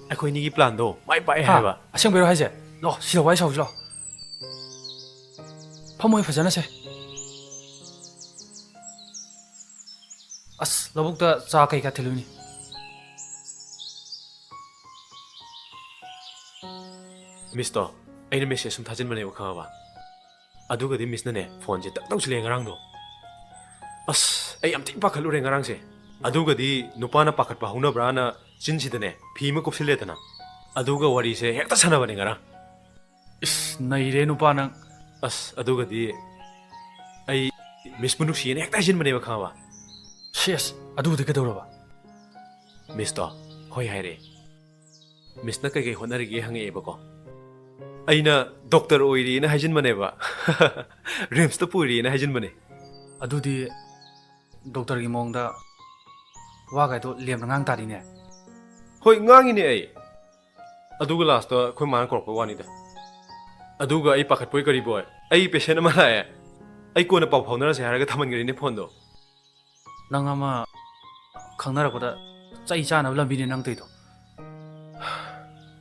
ꯑꯩꯈꯣꯏꯅꯤꯒꯤ ꯄ꯭ꯂꯥꯟꯗꯣ ꯃꯥꯏ ꯄꯥꯛꯑꯦ ꯍꯥ? ꯍꯥꯏꯕ꯫ ꯑꯁꯦꯡꯕꯩꯔꯣ ꯍꯥꯏꯁꯦ? ꯂꯥꯛꯑꯣ, ꯁꯤꯗ ꯋꯥꯔꯤ ꯁꯥꯎꯁꯤ ꯂꯥꯛꯑꯣ꯫ ꯐꯝꯃꯣꯏ ꯐꯖꯅꯁꯦ꯫ ꯑꯁ, ꯂꯧꯕꯨꯛꯇ ꯆꯥ ꯀꯩꯀꯥ ꯊꯤꯜꯂꯨꯅꯤ꯫ ꯃꯤꯁꯇꯣ, ꯑꯩꯅ ꯃꯦꯁꯦꯖ ꯁꯨꯝ ꯊꯥꯖꯤꯟꯕꯅꯦꯕ, ꯈꯪꯉꯕ? ꯑꯗꯨꯒꯗꯤ ꯃꯤꯁꯅꯅꯦ, ꯐꯣꯟꯁꯦ ꯇꯛ ꯇꯧꯁꯤꯜꯂꯛꯑꯦ ꯉꯔꯥꯡꯗꯣ꯫ ꯑꯁ, ꯑꯩ ꯌꯥꯝ ꯊꯤꯅ ꯄꯥꯈꯠꯂꯨꯔꯦ ꯉꯔꯥꯡꯁꯦ꯫ ꯑꯗꯨꯒꯗꯤ ꯅꯨꯄꯥꯅ ꯄꯥꯈꯠꯄ ꯍꯧꯅꯕ꯭ꯔꯥꯅ ꯆꯤꯟꯁꯤꯗꯅꯦ, ꯐꯤ ꯑꯃ ꯀꯨꯞꯁꯤꯜꯂꯦꯗꯅ꯫ ꯑꯗꯨꯒ ꯋꯥꯔꯤꯁꯦ ꯍꯦꯛꯇ ꯁꯥꯟꯅꯕꯅꯦ ꯉꯔꯥꯡ꯫ ꯏꯁ, ꯅꯩꯔꯦ ꯅꯨꯄꯥ ꯅꯪ꯫ ꯑꯁ, ꯑꯗꯨꯒꯗꯤ ꯑꯩ ꯃꯤꯁꯄꯨ ꯅꯨꯡꯁꯤꯌꯦꯅ ꯍꯦꯛꯇ ꯍꯥꯏꯖꯤꯟꯕꯅꯦꯕ, ꯈꯪꯉꯕ? ꯁꯦꯁ, ꯑꯗꯨꯕꯨꯗꯤ ꯀꯩꯗꯧꯔꯕ? ꯃꯤꯁꯇꯣ ꯍꯣꯏ ꯍꯥꯏꯔꯛꯑꯦ꯫ ꯃꯤꯁꯅ ꯀꯩꯀꯩ ꯍꯣꯠꯅꯔꯤꯒꯦ ꯍꯪꯉꯛꯑꯦꯕꯀꯣ꯫ ꯑꯩꯅ ꯗꯣꯛꯇꯔ ꯑꯣꯏꯔꯤꯅ ꯍꯥꯏꯖꯤꯟꯕꯅꯦꯕ꯫ ꯔꯤꯝꯁꯇ ꯄꯨꯔꯤꯅ ꯍꯥꯏꯖꯤꯟꯕꯅꯦ꯫ ꯑꯗꯨꯗꯤ ꯗꯣꯛꯇꯔꯒꯤ ꯃꯑꯣꯡꯗ ꯋꯥꯒꯥꯏꯗꯣ ꯂꯦꯝꯅ ꯉꯥꯡ ꯇꯥꯔꯤꯅꯦ꯫ ꯍꯣꯏ, ꯉꯥꯡꯉꯤꯅꯦ ꯑꯩ꯫ ꯑꯗꯨꯒ ꯂꯥꯁꯇ ꯑꯩꯈꯣꯏ ꯃꯥꯅ ꯀꯧꯔꯛꯄ ꯋꯥꯅꯤꯗ꯫ ꯑꯗꯨꯒ ꯑꯩ ꯄꯥꯈꯠꯄꯣꯏ ꯀꯔꯤꯕꯣꯏ, ꯑꯩ ꯄꯦꯁꯦꯟ ꯑꯃ ꯂꯥꯛꯑꯦ, ꯑꯩ ꯀꯣꯟꯅ ꯄꯥꯎ ꯐꯥꯎꯅꯔꯁꯦ ꯍꯥꯏꯔꯒ ꯊꯝꯍꯟꯈ꯭ꯔꯦꯅꯦ ꯐꯣꯟꯗꯣ꯫ ꯅꯪ ꯑꯃ ꯈꯪꯅꯔꯛꯄꯗ ꯆꯩ ꯆꯥꯅꯕ ꯂꯝꯕꯤꯅꯦ ꯅꯪ ꯇꯧꯏꯗꯣ꯫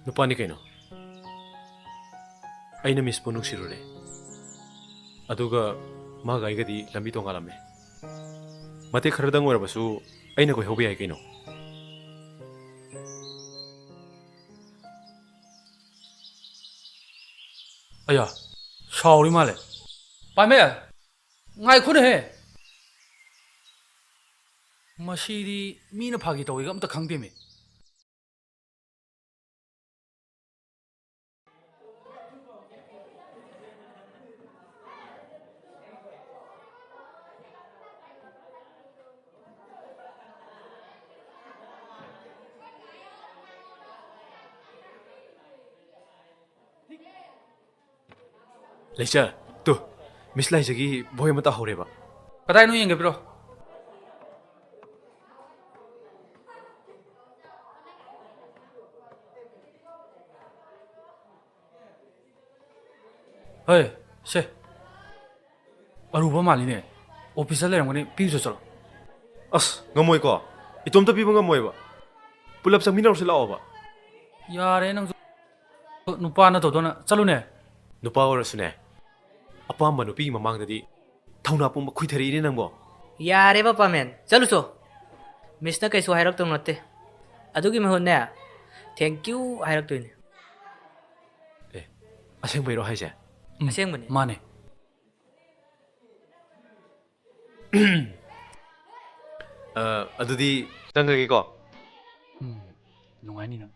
ꯅꯨꯄꯥꯅꯤ ꯀꯩꯅꯣ꯫ ꯑꯩꯅ ꯃꯤꯁꯄꯨ ꯅꯨꯡꯁꯤꯔꯨꯔꯦ꯫ ꯑꯗꯨꯒ ꯃꯥꯒ ꯑꯩꯒꯗꯤ ꯂꯝꯕꯤ ꯇꯣꯉꯥꯜꯂꯝꯃꯦ꯫ ꯃꯇꯦꯛ ꯈꯔꯗꯪ ꯑꯣꯏꯔꯕꯁꯨ ꯑꯩꯅ ꯀꯣꯏꯍꯧꯕ ꯌꯥꯏ ꯀꯩꯅꯣ꯫ ꯑꯌꯥ, ꯁꯥꯎꯔꯤ ꯃꯥꯜꯂꯦ꯫ ꯄꯥꯝꯃꯦ, ꯉꯥꯏꯈꯣꯅꯦꯍꯦ꯫ ꯃꯁꯤꯗꯤ ꯃꯤꯅ ꯐꯥꯒꯤ ꯇꯧꯋꯤꯒ ꯑꯝꯇ ꯈꯪꯗꯦꯃꯤ꯫ ꯂꯩꯆꯥ, ꯇꯨ, ꯃꯤꯁ ꯂꯥꯏꯖꯒꯤ ꯕꯣꯏ ꯑꯃ ꯇꯥꯍꯧꯔꯦꯕ꯫ ꯀꯗꯥꯏꯅꯣ ꯌꯦꯡꯒꯦ, ꯄꯤꯔꯣ꯫ ꯍꯣꯏ, ꯁꯦ꯫ ꯑꯔꯨꯕ ꯃꯥꯜꯂꯤꯅꯦ꯫ ꯑꯣꯐꯤꯁꯇ ꯂꯩꯔꯝꯒꯅꯤ, ꯄꯤꯔꯨꯆꯣ ꯆꯠꯂꯣ꯫ ꯑꯁ, ꯉꯝꯃꯣꯏꯀꯣ꯫ ꯏꯇꯣꯝꯇ ꯄꯤꯕ ꯉꯝꯃꯣꯏꯕ꯫ ꯄꯨꯂꯞ ꯆꯪꯃꯤꯟꯅꯔꯨꯁꯤ ꯂꯥꯛꯑꯣꯕ꯫ ꯌꯥꯔꯦ ꯅꯪꯁꯨ꯫ ꯅꯨꯄꯥ ꯅꯠꯇꯧꯗꯧꯅ ꯆꯠꯂꯨꯅꯦ꯫ ꯅꯨꯄꯥ ꯑꯣꯏꯔꯁꯨꯅꯦ, ꯑꯄꯥꯝꯕ ꯅꯨꯄꯤꯒꯤ ꯃꯃꯥꯡꯗꯗꯤ ꯊꯧꯅꯥ ꯄꯨꯝꯕ ꯈꯨꯏꯊꯔꯛꯏꯅꯦ ꯅꯪꯕꯣ꯫ ꯌꯥꯔꯦꯕ ꯄꯥꯃꯦꯟ, ꯆꯠꯂꯨꯆꯣ꯫ ꯃꯤꯁꯅ ꯀꯩꯁꯨ ꯍꯥꯏꯔꯛꯇꯧ ꯅꯠꯇꯦ꯫ ꯑꯗꯨꯒꯤ ꯃꯍꯨꯠꯅꯦ, thank you ꯍꯥꯏꯔꯛꯇꯣꯏꯅꯦ꯫ ꯑꯦ, ꯑꯁꯦꯡꯕꯩꯔꯣ ꯍꯥꯏꯁꯦ? ꯎꯝ, ꯑꯁꯦꯡꯕꯅꯤ꯫ ꯃꯥꯅꯦ꯫ ꯑ, ꯑꯗꯨꯗꯤ ꯆꯪꯉꯒꯦꯀꯣ꯫ ꯎꯝ, ꯅꯨꯡꯉꯥꯏꯅꯤ ꯅꯪ꯫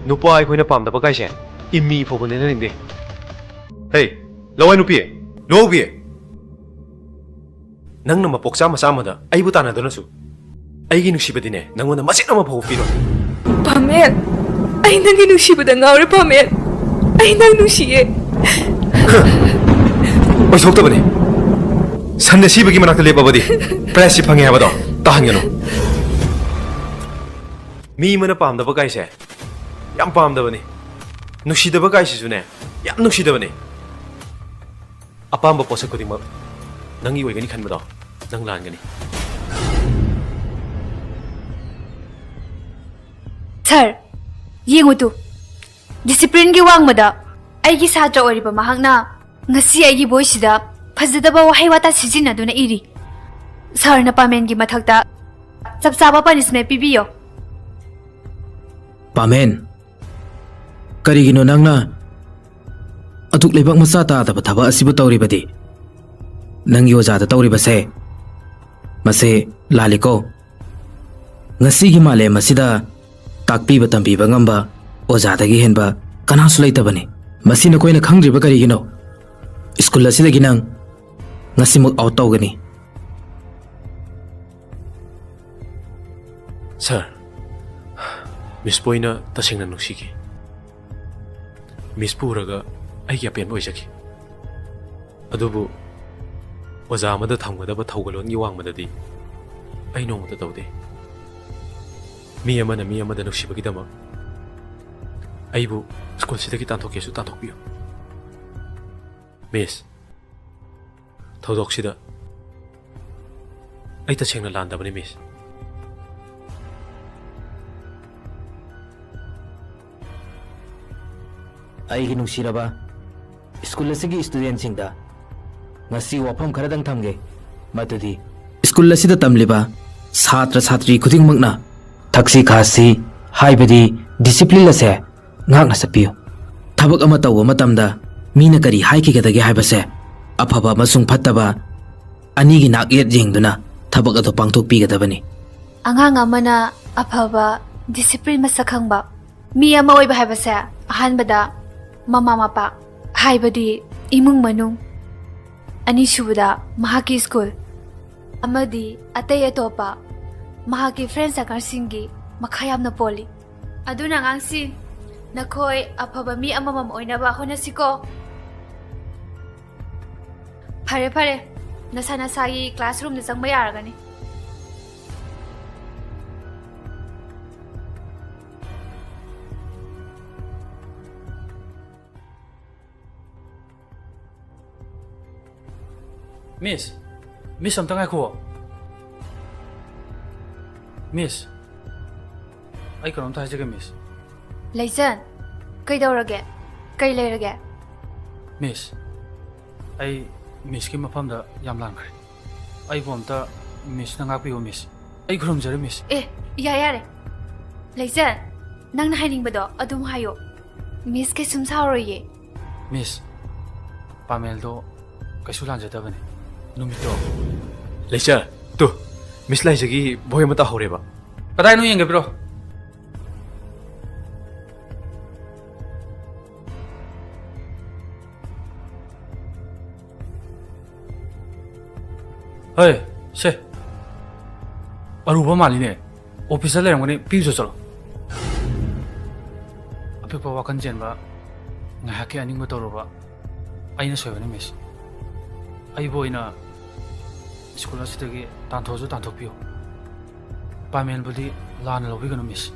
ꯅꯨꯄꯥ ꯑꯩꯈꯣꯏꯅ ꯄꯥꯝꯗꯕ ꯀꯥꯏꯁꯦ ꯏꯃꯤ ꯐꯥꯎꯕ ꯅꯦꯅꯅꯤꯡꯗꯦ꯫ ꯍꯦ, ꯂꯋꯥꯏ ꯅꯨꯄꯤ, ꯂꯨꯍꯧꯕꯤ, ꯅꯪꯅ ꯃꯄꯣꯛ ꯆꯥꯝꯃ ꯆꯥꯝꯃꯗ ꯑꯩꯕꯨ ꯇꯥꯟꯅꯗꯨꯅꯁꯨ ꯑꯩꯒꯤ ꯅꯨꯡꯁꯤꯕꯗꯤꯅꯦ ꯅꯪꯉꯣꯟꯗ ꯃꯆꯦꯠ ꯑꯃ ꯐꯥꯎꯕ ꯄꯤꯔꯣꯏ꯫ ꯄꯥꯃꯦꯟ, ꯑꯩ ꯅꯪꯒꯤ ꯅꯨꯡꯁꯤꯕꯗ ꯉꯥꯎꯔꯦ ꯄꯥꯃꯦꯟ꯫ ꯑꯩ ꯅꯪ ꯅꯨꯡꯁꯤꯌꯦ꯫ ꯑꯣꯏꯊꯣꯛꯇꯕꯅꯤ꯫ ꯁꯟꯅ ꯁꯤꯕꯒꯤ ꯃꯅꯥꯛꯇ ꯂꯦꯞꯄꯕꯗꯤ prizeꯁꯤ ꯐꯪꯉꯦ ꯍꯥꯏꯕꯗꯣ ꯇꯥꯍꯟꯒꯅꯨ꯫ ꯃꯤ ꯑꯃꯅ ꯄꯥꯝꯗꯕ ꯀꯥꯏꯁꯦ ꯌꯥꯝ ꯄꯥꯝꯗꯕꯅꯤ꯫ ꯅꯨꯡꯁꯤꯗꯕ ꯀꯥꯏꯁꯤꯁꯨꯅꯦ ꯌꯥꯝ ꯅꯨꯡꯁꯤꯗꯕꯅꯤ꯫ ꯑꯄꯥꯝꯕ ꯄꯣꯠꯁꯛ ꯈꯨꯗꯤꯡꯃꯛ ꯅꯪꯒꯤ ꯑꯣꯏꯒꯅꯤ ꯈꯟꯕꯗꯣ ꯅꯪ ꯂꯥꯟꯒꯅꯤ꯫ ꯁꯥꯔ, ꯌꯦꯡꯉꯨ ꯇꯨ, ꯗꯤꯁꯤꯄ꯭ꯂꯤꯟꯒꯤ ꯋꯥꯡꯃꯗ ꯑꯩꯒꯤ ꯁꯥꯇ꯭ꯔ ꯑꯣꯏꯔꯤꯕ ꯃꯍꯥꯛꯅ ꯉꯁꯤ ꯑꯩꯒꯤ ꯕꯣꯏꯁꯤꯗ ꯐꯖꯗꯕ ꯋꯥꯍꯩ ꯋꯥꯇꯥ ꯁꯤꯖꯤꯟꯅꯗꯨꯅ ꯏꯔꯤ꯫ ꯁꯥꯔꯅ ꯄꯥꯃꯦꯟꯒꯤ ꯃꯊꯛꯇ ꯆꯞ ꯆꯥꯕ ꯄꯅꯤꯁꯃꯦꯟ ꯄꯤꯕꯤꯌꯣ꯫ ꯄꯥꯃꯦꯟ, ꯀꯔꯤꯒꯤꯅꯣ ꯅꯪꯅ ꯑꯗꯨꯛ ꯂꯩꯕꯥꯛ ꯃꯆꯥ ꯇꯥꯗꯕ ꯊꯕꯛ ꯑꯁꯤꯕꯨ ꯇꯧꯔꯤꯕꯗꯤ? ꯅꯪꯒꯤ ꯑꯣꯖꯥꯗ ꯇꯧꯔꯤꯕꯁꯦ, ꯃꯁꯤ ꯂꯥꯜꯂꯤꯀꯣ꯫ ꯉꯁꯤꯒꯤ ꯃꯥꯂꯦꯝ ꯑꯁꯤꯗ ꯇꯥꯛꯄꯤꯕ ꯇꯝꯕꯤꯕ ꯉꯝꯕ ꯑꯣꯖꯥꯗꯒꯤ ꯍꯦꯟꯕ ꯀꯅꯥꯁꯨ ꯂꯩꯇꯕꯅꯤ꯫ ꯃꯁꯤ ꯅꯈꯣꯏꯅ ꯈꯪꯗ꯭ꯔꯤꯕ ꯀꯔꯤꯒꯤꯅꯣ? ꯁ꯭ꯀꯨꯜ ꯑꯁꯤꯗꯒꯤ ꯅꯪ ꯉꯁꯤꯃꯛ ꯑꯥꯎꯠ ꯇꯧꯒꯅꯤ꯫ ꯁꯥꯔ, ꯃꯤꯁꯄꯨ ꯑꯩꯅ ꯇꯁꯦꯡꯅ ꯅꯨꯡꯁꯤꯈꯤ꯫ ꯃꯤꯁꯄꯨ ꯎꯔꯒ ꯑꯩꯒꯤ ꯑꯄꯦꯟꯕ ꯑꯣꯏꯖꯈꯤ꯫ ꯑꯗꯨꯕꯨ ꯑꯣꯖꯥ ꯑꯃꯗ ꯊꯝꯒꯗꯕ ꯊꯧꯒꯜꯂꯣꯟꯒꯤ ꯋꯥꯡꯃꯗꯗꯤ ꯑꯩ ꯅꯣꯡꯃꯇ ꯇꯧꯗꯦ꯫ ꯃꯤ ꯑꯃꯅ ꯃꯤ ꯑꯃꯗ ꯅꯨꯡꯁꯤꯕꯒꯤꯗꯃꯛ ꯑꯩꯕꯨ ꯁ꯭ꯀꯨꯜꯁꯤꯗꯒꯤ ꯇꯥꯟꯊꯣꯛꯀꯦꯁꯨ ꯇꯥꯟꯊꯣꯛꯄꯤꯌꯨ꯫ ꯃꯤꯁ, ꯊꯧꯗꯣꯛꯁꯤꯗ ꯑꯩ ꯇꯁꯦꯡꯅ ꯂꯥꯟꯗꯕꯅꯤ, ꯃꯤꯁ꯫ ꯑꯩꯒꯤ ꯅꯨꯡꯁꯤꯔꯕ ꯁ꯭ꯀꯨꯜ ꯑꯁꯤꯒꯤ ꯁ꯭ꯇꯨꯗꯦꯟꯠꯁꯤꯡꯗ ꯉꯁꯤ ꯋꯥꯐꯝ ꯈꯔꯗꯪ ꯊꯝꯒꯦ꯫ ꯃꯗꯨꯗꯤ ꯁ꯭ꯀꯨꯜ ꯑꯁꯤꯗ ꯇꯝꯂꯤꯕ ꯁꯥꯇ꯭ꯔ ꯁꯥꯇ꯭ꯔꯤ ꯈꯨꯗꯤꯡꯃꯛꯅ ꯊꯛꯁꯤ ꯈꯥꯁꯤ ꯍꯥꯏꯕꯗꯤ ꯗꯤꯁꯤꯄ꯭ꯂꯤꯟ ꯑꯁꯦ ꯉꯥꯛꯅ ꯆꯠꯄꯤꯌꯨ꯫ ꯊꯕꯛ ꯑꯃ ꯇꯧꯕ ꯃꯇꯝꯗ ꯃꯤꯅ ꯀꯔꯤ ꯍꯥꯏꯈꯤꯒꯗꯒꯦ ꯍꯥꯏꯕꯁꯦ ꯑꯐꯕ ꯑꯃꯁꯨꯡ ꯐꯠꯇꯕ ꯑꯅꯤꯒꯤ ꯅꯥꯛꯌꯦꯠ ꯌꯦꯡꯗꯨꯅ ꯊꯕꯛ ꯑꯗꯨ ꯄꯥꯡꯊꯣꯛꯄꯤꯒꯗꯕꯅꯤ꯫ ꯑꯉꯥꯡ ꯑꯃꯅ ꯑꯐꯕ ꯗꯤꯁꯤꯄ꯭ꯂꯤꯟ ꯃꯁꯛ ꯈꯪꯕ ꯃꯤ ꯑꯃ ꯑꯣꯏꯕ ꯍꯥꯏꯕꯁꯦ ꯑꯍꯥꯟꯕꯗ ꯃꯃꯥ ꯃꯄꯥ, ꯍꯥꯏꯕꯗꯤ ꯏꯃꯨꯡ ꯃꯅꯨꯡ, ꯑꯅꯤꯁꯨꯕꯗ ꯃꯍꯥꯛꯀꯤ ꯁ꯭ꯀꯨꯜ, ꯑꯃꯗꯤ ꯑꯇꯩ ꯑꯇꯣꯞꯄ ꯃꯍꯥꯛꯀꯤ ꯐ꯭ꯔꯦꯟ ꯁꯔꯀꯜꯁꯤꯡꯒꯤ ꯃꯈꯥ ꯌꯥꯝꯅ ꯄꯣꯜꯂꯤ꯫ ꯑꯗꯨꯅ ꯑꯉꯥꯡꯁꯤꯡ, ꯅꯈꯣꯏ ꯑꯐꯕ ꯃꯤ ꯑꯃꯃꯝ ꯑꯣꯏꯅꯕ ꯍꯣꯠꯅꯁꯤꯀꯣ꯫ ꯐꯔꯦ ꯐꯔꯦ, ꯅꯁꯥ ꯅꯁꯥꯒꯤ ꯀ꯭ꯂꯥꯁꯔꯨꯝꯗ ꯆꯪꯕ ꯌꯥꯔꯒꯅꯤ꯫ ꯃꯤꯁ, ꯃꯤꯁ, ꯑꯝꯇ ꯉꯥꯏꯈꯣ꯫ ꯃꯤꯁ, ꯑꯩ ꯀꯩꯅꯣꯝꯇ ꯍꯥꯏꯖꯒꯦ, ꯃꯤꯁ꯫ ꯂꯩꯆꯟ, ꯀꯩꯗꯧꯔꯒꯦ? ꯀꯩ ꯂꯩꯔꯒꯦ? ꯃꯤꯁ, ꯑꯩ ꯃꯤꯁꯀꯤ ꯃꯐꯝꯗ ꯌꯥꯝ ꯂꯥꯟꯈ꯭ꯔꯦ꯫ ꯑꯩꯕꯨ ꯑꯝꯇ ꯃꯤꯁꯅ ꯉꯥꯛꯄꯤꯌꯨ, ꯃꯤꯁ꯫ ꯑꯩ ꯈꯨꯔꯨꯝꯖꯔꯤ, ꯃꯤꯁ꯫ ꯑꯦ, ꯌꯥ ꯌꯥꯔꯦ꯫ ꯂꯩꯆꯟ, ꯅꯪꯅ ꯍꯥꯏꯅꯤꯡꯕꯗꯣ ꯑꯗꯨꯝ ꯍꯥꯏꯌꯣ꯫ ꯃꯤꯁ ꯀꯩꯁꯨꯝ ꯁꯥꯎꯔꯣꯏꯌꯦ꯫ ꯃꯤꯁ, ꯄꯥꯃꯦꯜꯗꯣ ꯀꯩꯁꯨ ꯂꯥꯟꯖꯗꯕꯅꯦ꯫ ꯅꯨꯃꯤꯠꯇꯣ꯫ ꯂꯩꯆꯟ, ꯇꯨ, ꯃꯤꯁ ꯂꯥꯏꯖꯒꯤ ꯕꯣꯏ ꯑꯃ ꯇꯥꯍꯧꯔꯦꯕ꯫ ꯀꯗꯥꯏꯅꯣ ꯌꯦꯡꯒꯦ, ꯄꯤꯔꯣ꯫ ꯍꯣꯏ, ꯁꯦ꯫ ꯑꯔꯨꯕ ꯃꯥꯜꯂꯤꯅꯦ꯫ ꯑꯣꯐꯤꯁꯇ ꯂꯩꯔꯝꯒꯅꯤ, ꯄꯤꯔꯨꯆꯣ ꯆꯠꯂꯣ꯫ ꯑꯄꯤꯛꯄ ꯋꯥꯈꯜ ꯆꯦꯟꯕ, ꯉꯥꯏꯍꯥꯛꯀꯤ ꯑꯅꯤꯡꯕ ꯇꯧꯔꯨꯕ, ꯑꯩꯅ ꯁꯣꯏꯕꯅꯤ, ꯃꯤꯁ꯫ ꯑꯩꯕꯨ ꯑꯣꯏꯅ ꯁ꯭ꯀꯨꯜ ꯑꯁꯤꯗꯒꯤ ꯇꯥꯟꯊꯣꯛꯑꯁꯨ ꯇꯥꯟꯊꯣꯛꯄꯤꯌꯨ꯫ ꯄꯥꯃꯦꯜꯕꯨꯗꯤ ꯂꯥꯟꯅ ꯂꯧꯕꯤꯒꯅꯨ, ꯃꯤꯁ꯫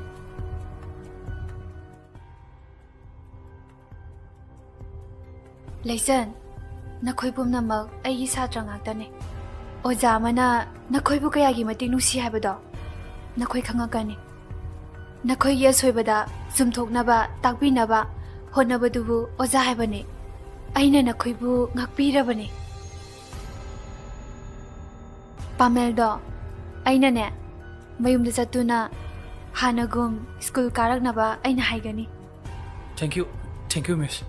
ꯂꯩꯆꯟ, ꯅꯈꯣꯏ ꯄꯨꯝꯅꯃꯛ ꯑꯩꯒꯤ ꯁꯥꯇ꯭ꯔ ꯉꯥꯛꯇꯅꯤ꯫ ꯑꯣꯖꯥ ꯑꯃꯅ ꯅꯈꯣꯏꯕꯨ ꯀꯌꯥꯒꯤ ꯃꯇꯤꯛ ꯅꯨꯡꯁꯤ ꯍꯥꯏꯕꯗꯣ ꯅꯈꯣꯏ ꯈꯪꯉꯛꯀꯅꯤ꯫ ꯅꯈꯣꯏꯒꯤ ꯑꯁꯣꯏꯕꯗ ꯆꯨꯝꯊꯣꯛꯅꯕ, ꯇꯥꯛꯄꯤꯅꯕ ꯍꯣꯠꯅꯕꯗꯨꯕꯨ ꯑꯣꯖꯥ ꯍꯥꯏꯕꯅꯤ꯫ ꯑꯩꯅ ꯅꯈꯣꯏꯕꯨ ꯉꯥꯛꯄꯤꯔꯕꯅꯤ꯫ ꯄꯥꯃꯦꯜꯗꯣ ꯑꯩꯅꯅꯦ, ꯃꯌꯨꯝꯗ ꯆꯠꯇꯨꯅ ꯍꯥꯟꯅꯒꯨꯝ ꯁ꯭ꯀꯨꯜ ꯀꯥꯔꯛꯅꯕ ꯑꯩꯅ ꯍꯥꯏꯒꯅꯤ꯫ Thank you, thank you, ꯃꯤꯁ꯫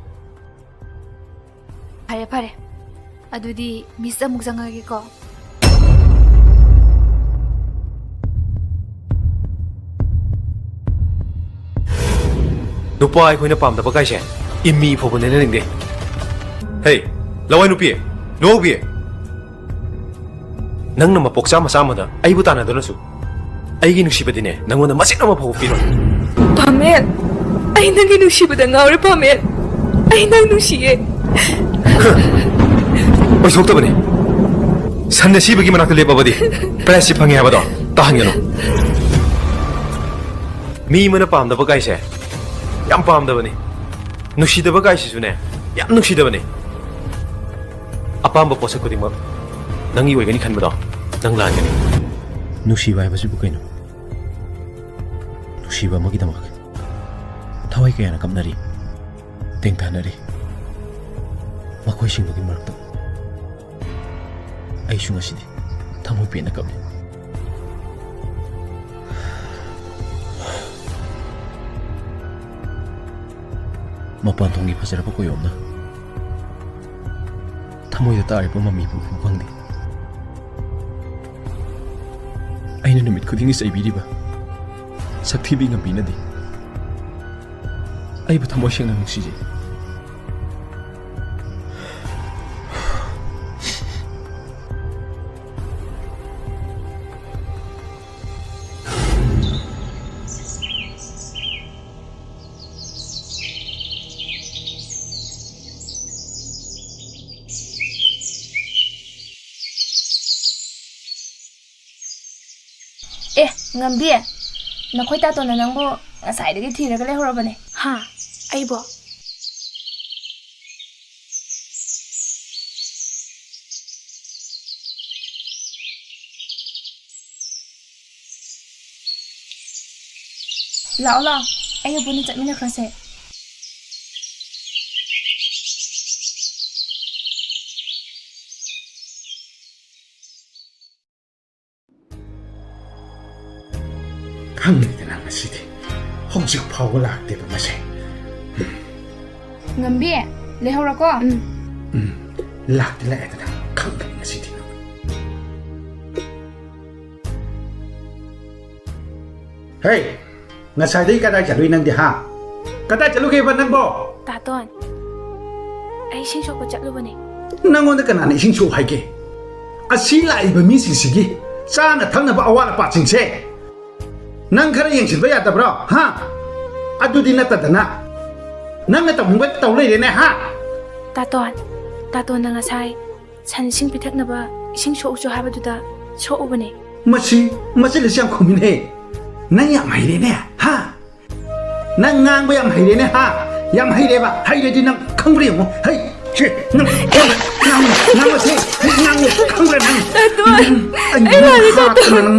ꯐꯔꯦ ꯐꯔꯦ, ꯑꯗꯨꯗꯤ ꯃꯤꯁ ꯑꯃꯨꯛ ꯆꯪꯉꯒꯦꯀꯣ꯫ ꯅꯨꯄꯥ ꯑꯩꯈꯣꯏꯅ ꯄꯥꯝꯗꯕ ꯀꯥꯏꯁꯦ ꯏꯃꯤ ꯐꯥꯎꯕ ꯂꯩꯅꯅꯤꯡꯗꯦ꯫ ꯍꯦ, ꯂꯋꯥꯏ ꯅꯨꯄꯤ, ꯂꯨꯍꯧꯕꯤ, ꯅꯪꯅ ꯃꯄꯣꯛ ꯆꯥꯝꯃ ꯆꯥꯝꯃꯗ ꯑꯩꯕꯨ ꯇꯥꯟꯅꯗꯨꯅꯁꯨ ꯑꯩꯒꯤ ꯅꯨꯡꯁꯤꯕꯗꯤꯅꯦ ꯅꯪꯉꯣꯟꯗ ꯃꯆꯦꯠ ꯑꯃ ꯐꯥꯎꯕ ꯄꯤꯔꯣꯏ꯫ ꯄꯥꯃꯦꯜ, ꯑꯩ ꯅꯪꯒꯤ ꯅꯨꯡꯁꯤꯕꯗ ꯉꯥꯎꯔꯦ ꯄꯥꯃꯦꯜ꯫ ꯑꯩ ꯅꯪ ꯅꯨꯡꯁꯤꯌꯦ꯫ ꯑꯣꯏꯊꯣꯛꯇꯕꯅꯤ꯫ ꯁꯟꯅ ꯁꯤꯕꯒꯤ ꯃꯅꯥꯛꯇ ꯂꯦꯞꯄꯕꯗꯤ ꯄ꯭ꯔꯥꯏꯖꯁꯤ ꯐꯪꯉꯦ ꯍꯥꯏꯕꯗꯣ ꯇꯥꯍꯟꯒꯅꯨ꯫ ꯃꯤ ꯑꯃꯅ ꯄꯥꯝꯗꯕ ꯀꯥꯏꯁꯦ ꯌꯥꯝ ꯄꯥꯝꯗꯕꯅꯤ꯫ ꯅꯨꯡꯁꯤꯗꯕ ꯀꯥꯏꯁꯤꯁꯨꯅꯦ ꯌꯥꯝ ꯅꯨꯡꯁꯤꯗꯕꯅꯤ꯫ ꯑꯄꯥꯝꯕ ꯄꯣꯠꯁꯛ ꯈꯨꯗꯤꯡꯃꯛ ꯅꯪꯒꯤ ꯑꯣꯏꯒꯅꯤ ꯈꯟꯕꯗꯣ ꯅꯪ ꯂꯥꯟꯒꯅꯤ꯫ ꯅꯨꯡꯁꯤꯕ ꯍꯥꯏꯕꯁꯤꯕꯨ ꯀꯩꯅꯣ? ꯅꯨꯡꯁꯤꯕ ꯑꯃꯒꯤꯗꯃꯛ ꯊꯋꯥꯏ ꯀꯌꯥꯅ ꯀꯞꯅꯔꯤ, ꯇꯦꯡꯊꯥꯅꯔꯤ꯫ ꯃꯈꯣꯏꯁꯤꯡꯗꯨꯒꯤ ꯃꯔꯛꯇ ꯑꯩꯁꯨ ꯉꯁꯤꯗꯤ ꯊꯃꯣꯏ ꯄꯦꯟꯅ ꯀꯞꯂꯤ꯫ ꯃꯄꯥꯟ ꯊꯣꯡꯒꯤ ꯐꯖꯔꯕ ꯀꯣꯌꯣꯝꯅ ꯊꯃꯣꯏꯗ ꯇꯥꯔꯤꯕ ꯃꯃꯤꯕꯨ ꯎꯕ ꯐꯪꯗꯦ꯫ ꯑꯩꯅ ꯅꯨꯃꯤꯠ ꯈꯨꯗꯤꯡꯒꯤ ꯆꯩꯕꯤꯔꯤꯕ ꯁꯛꯊꯤꯕꯤ ꯉꯝꯕꯤꯅꯗꯤ ꯑꯩꯕꯨ ꯊꯃꯣꯏ ꯁꯦꯡꯅ ꯅꯨꯡꯁꯤꯖꯩ꯫ ꯑꯦ, ꯉꯝꯕꯤ, ꯅꯈꯣꯏ ꯇꯥꯇꯣꯟꯅ ꯅꯪꯕꯨ ꯉꯁꯥꯏꯗꯒꯤ ꯊꯤꯔꯒ ꯂꯩꯍꯧꯔꯕꯅꯦ꯫ ꯍꯥ? ꯑꯩꯕꯣ? ꯂꯥꯛꯑꯣ, ꯂꯥꯛꯑꯣ, ꯑꯩꯒ ꯄꯨꯟꯅ ꯆꯠꯃꯤꯟꯅꯈ꯭ꯔꯁꯦ꯫ ꯈꯪꯗꯦꯗ ꯅꯪ ꯉꯁꯤꯗꯤ꯫ ꯍꯧꯖꯤꯛ ꯐꯥꯎꯕ ꯂꯥꯛꯇꯦꯕ ꯃꯁꯦ꯫ ꯉꯝꯕꯤ, ꯂꯩꯍꯧꯔꯣꯀꯣ꯫ ꯎꯝ꯫ ꯎꯝ, ꯂꯥꯛꯇꯤ ꯂꯥꯛꯑꯦꯗꯅ ꯈꯪꯗꯦ ꯉꯁꯤꯗꯤ ꯅꯪ꯫ ꯍꯦ, ꯉꯁꯥꯏꯗꯒꯤ ꯀꯗꯥꯏ ꯆꯠꯂꯨꯏ ꯅꯪꯗꯤ, ꯍꯥ? ꯀꯗꯥꯏ ꯆꯠꯂꯨꯒꯦꯕ ꯅꯪꯕꯣ? ꯇꯥꯇꯣꯟ, ꯑꯩ ꯏꯁꯤꯡ ꯁꯣꯛꯄ ꯆꯠꯂꯨꯕꯅꯦ꯫ ꯅꯪꯉꯣꯟꯗ ꯀꯅꯥꯅ ꯏꯁꯤꯡ ꯁꯣꯛꯎ ꯍꯥꯏꯒꯦ? ꯑꯁꯤ ꯂꯥꯛꯏꯕ ꯃꯤꯁꯤꯡꯁꯤꯒꯤ ꯆꯥꯅ ꯊꯛꯅꯕ ꯑꯋꯥꯠ ꯑꯄꯥꯁꯤꯡꯁꯦ ꯅꯪ ꯈꯔ ꯌꯦꯡꯁꯤꯟꯕ ꯌꯥꯗꯕ꯭ꯔꯣ, ꯍꯥ? ꯑꯗꯨꯗꯤ ꯅꯠꯇꯗꯅ ꯅꯪꯅ ꯇꯧꯅꯤꯡꯕ ꯇꯧ ꯂꯩꯔꯦꯅꯦ, ꯍꯥ? ꯇꯥꯇꯣꯟ, ꯇꯥꯇꯣꯟꯅ ꯉꯁꯥꯏ ꯁꯟ ꯏꯁꯤꯡ ꯄꯤꯊꯛꯅꯕ ꯏꯁꯤꯡ ꯁꯣꯛꯎꯆꯣ ꯍꯥꯏꯕꯗꯨꯗ ꯁꯣꯛꯎꯕꯅꯦ꯫ ꯃꯁꯤ, ꯃꯁꯤ ꯂꯤꯁꯤ ꯌꯥꯝ ꯈꯨꯝꯃꯤꯅꯦꯍꯦ꯫ ꯅꯪ ꯌꯥꯝ ꯍꯩꯔꯦꯅꯦ, ꯍꯥ? ꯅꯪ ꯉꯥꯡꯕ ꯌꯥꯝ ꯍꯩꯔꯦꯅꯦ, ꯍꯥ? ꯌꯥꯝ ꯍꯩꯔꯦꯕ꯫ ꯍꯩꯔꯗꯤ ꯅꯪ ꯈꯪꯕ꯭ꯔꯥ ꯌꯦꯡꯉꯣ꯫ ꯍꯩ, ꯁꯦ, ꯅꯪ, ꯅꯪ, ꯅꯪ ꯃꯁꯤ, ꯍꯩ, ꯅꯪ ꯈꯪꯕ꯭ꯔꯥ ꯅꯪ? ꯇꯥꯇꯣꯟ! ꯅꯪ ꯑꯩ ꯑꯩ ꯂꯥꯜꯂꯦ, ꯍꯥꯠꯇꯅ ꯇꯥꯇꯣꯟ! ꯅꯪ,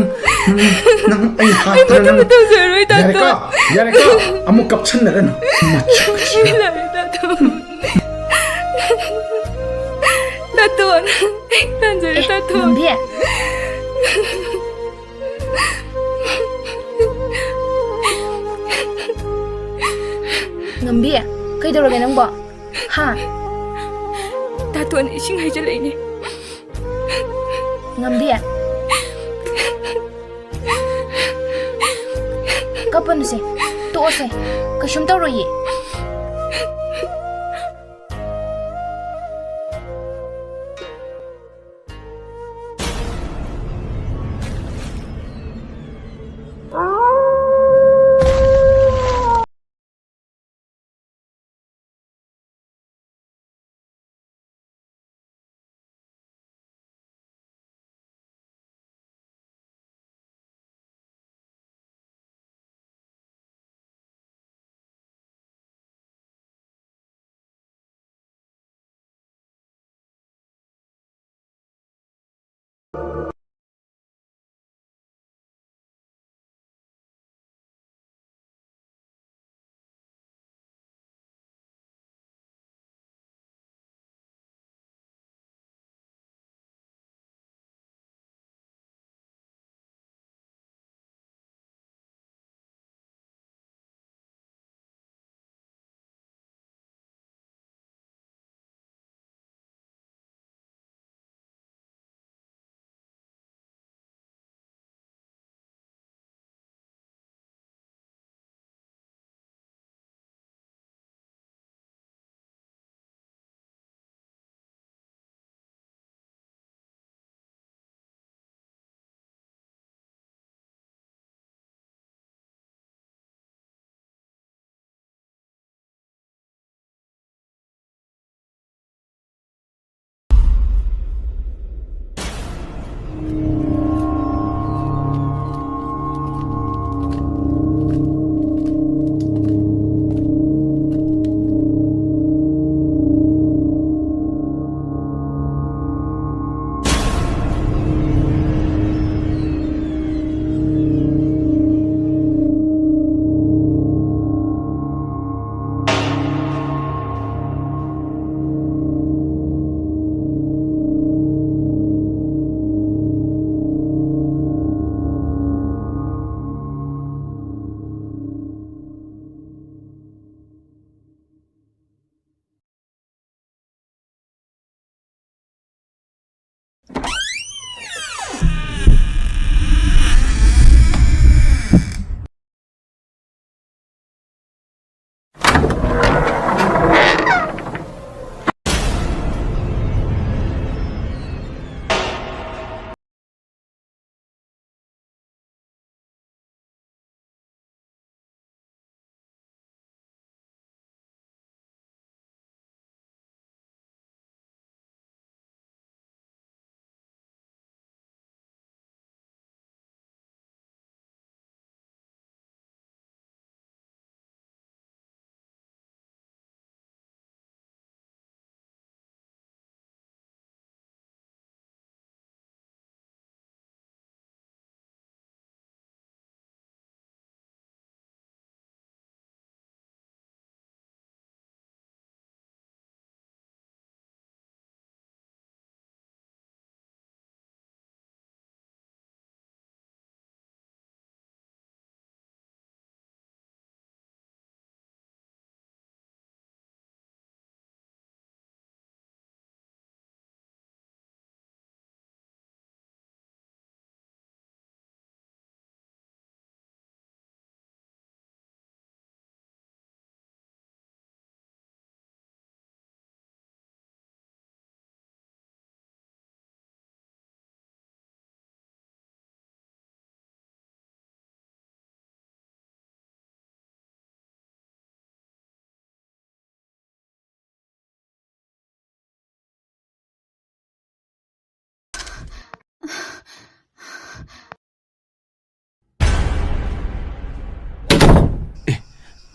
ꯅꯪ ꯑꯩ ꯑꯩ ꯍꯥꯠꯇꯅ ꯃꯇꯨꯡ ꯅꯪ ꯇꯧꯖꯔꯣꯏ, ꯇꯥꯇꯣꯟ! ꯌꯥꯔꯦꯀꯣ, ꯌꯥꯔꯦꯀꯣ, ꯑꯃꯨꯛ ꯀꯞꯁꯟꯅꯔꯅꯨ꯫ ꯃꯆꯨ ꯀꯁꯤ꯫ ꯑꯩ ꯂꯥꯜꯂꯦ, ꯇꯥꯇꯣꯟ! ꯇꯥꯇꯣꯟ! ꯑꯩ ꯂꯥꯟꯖꯔꯦ, ꯑꯦ, ꯇꯥꯇꯣꯟ! ꯉꯝꯕꯤ꯫ ꯉꯝꯕꯤ, ꯀꯩꯗꯧꯔꯒꯦ ꯅꯪꯕꯣ? ꯍꯥ? ꯇꯥꯇꯣꯟ ꯏꯁꯤꯡ ꯍꯩꯖꯤꯜꯂꯛꯏꯅꯦ꯫ ꯉꯝꯕꯤ꯫ ꯀꯞꯄꯅꯨꯁꯦ꯫ ꯇꯣꯛꯑꯁꯦ꯫ ꯀꯩꯁꯨꯝ ꯇꯧꯔꯣꯏꯌꯦ꯫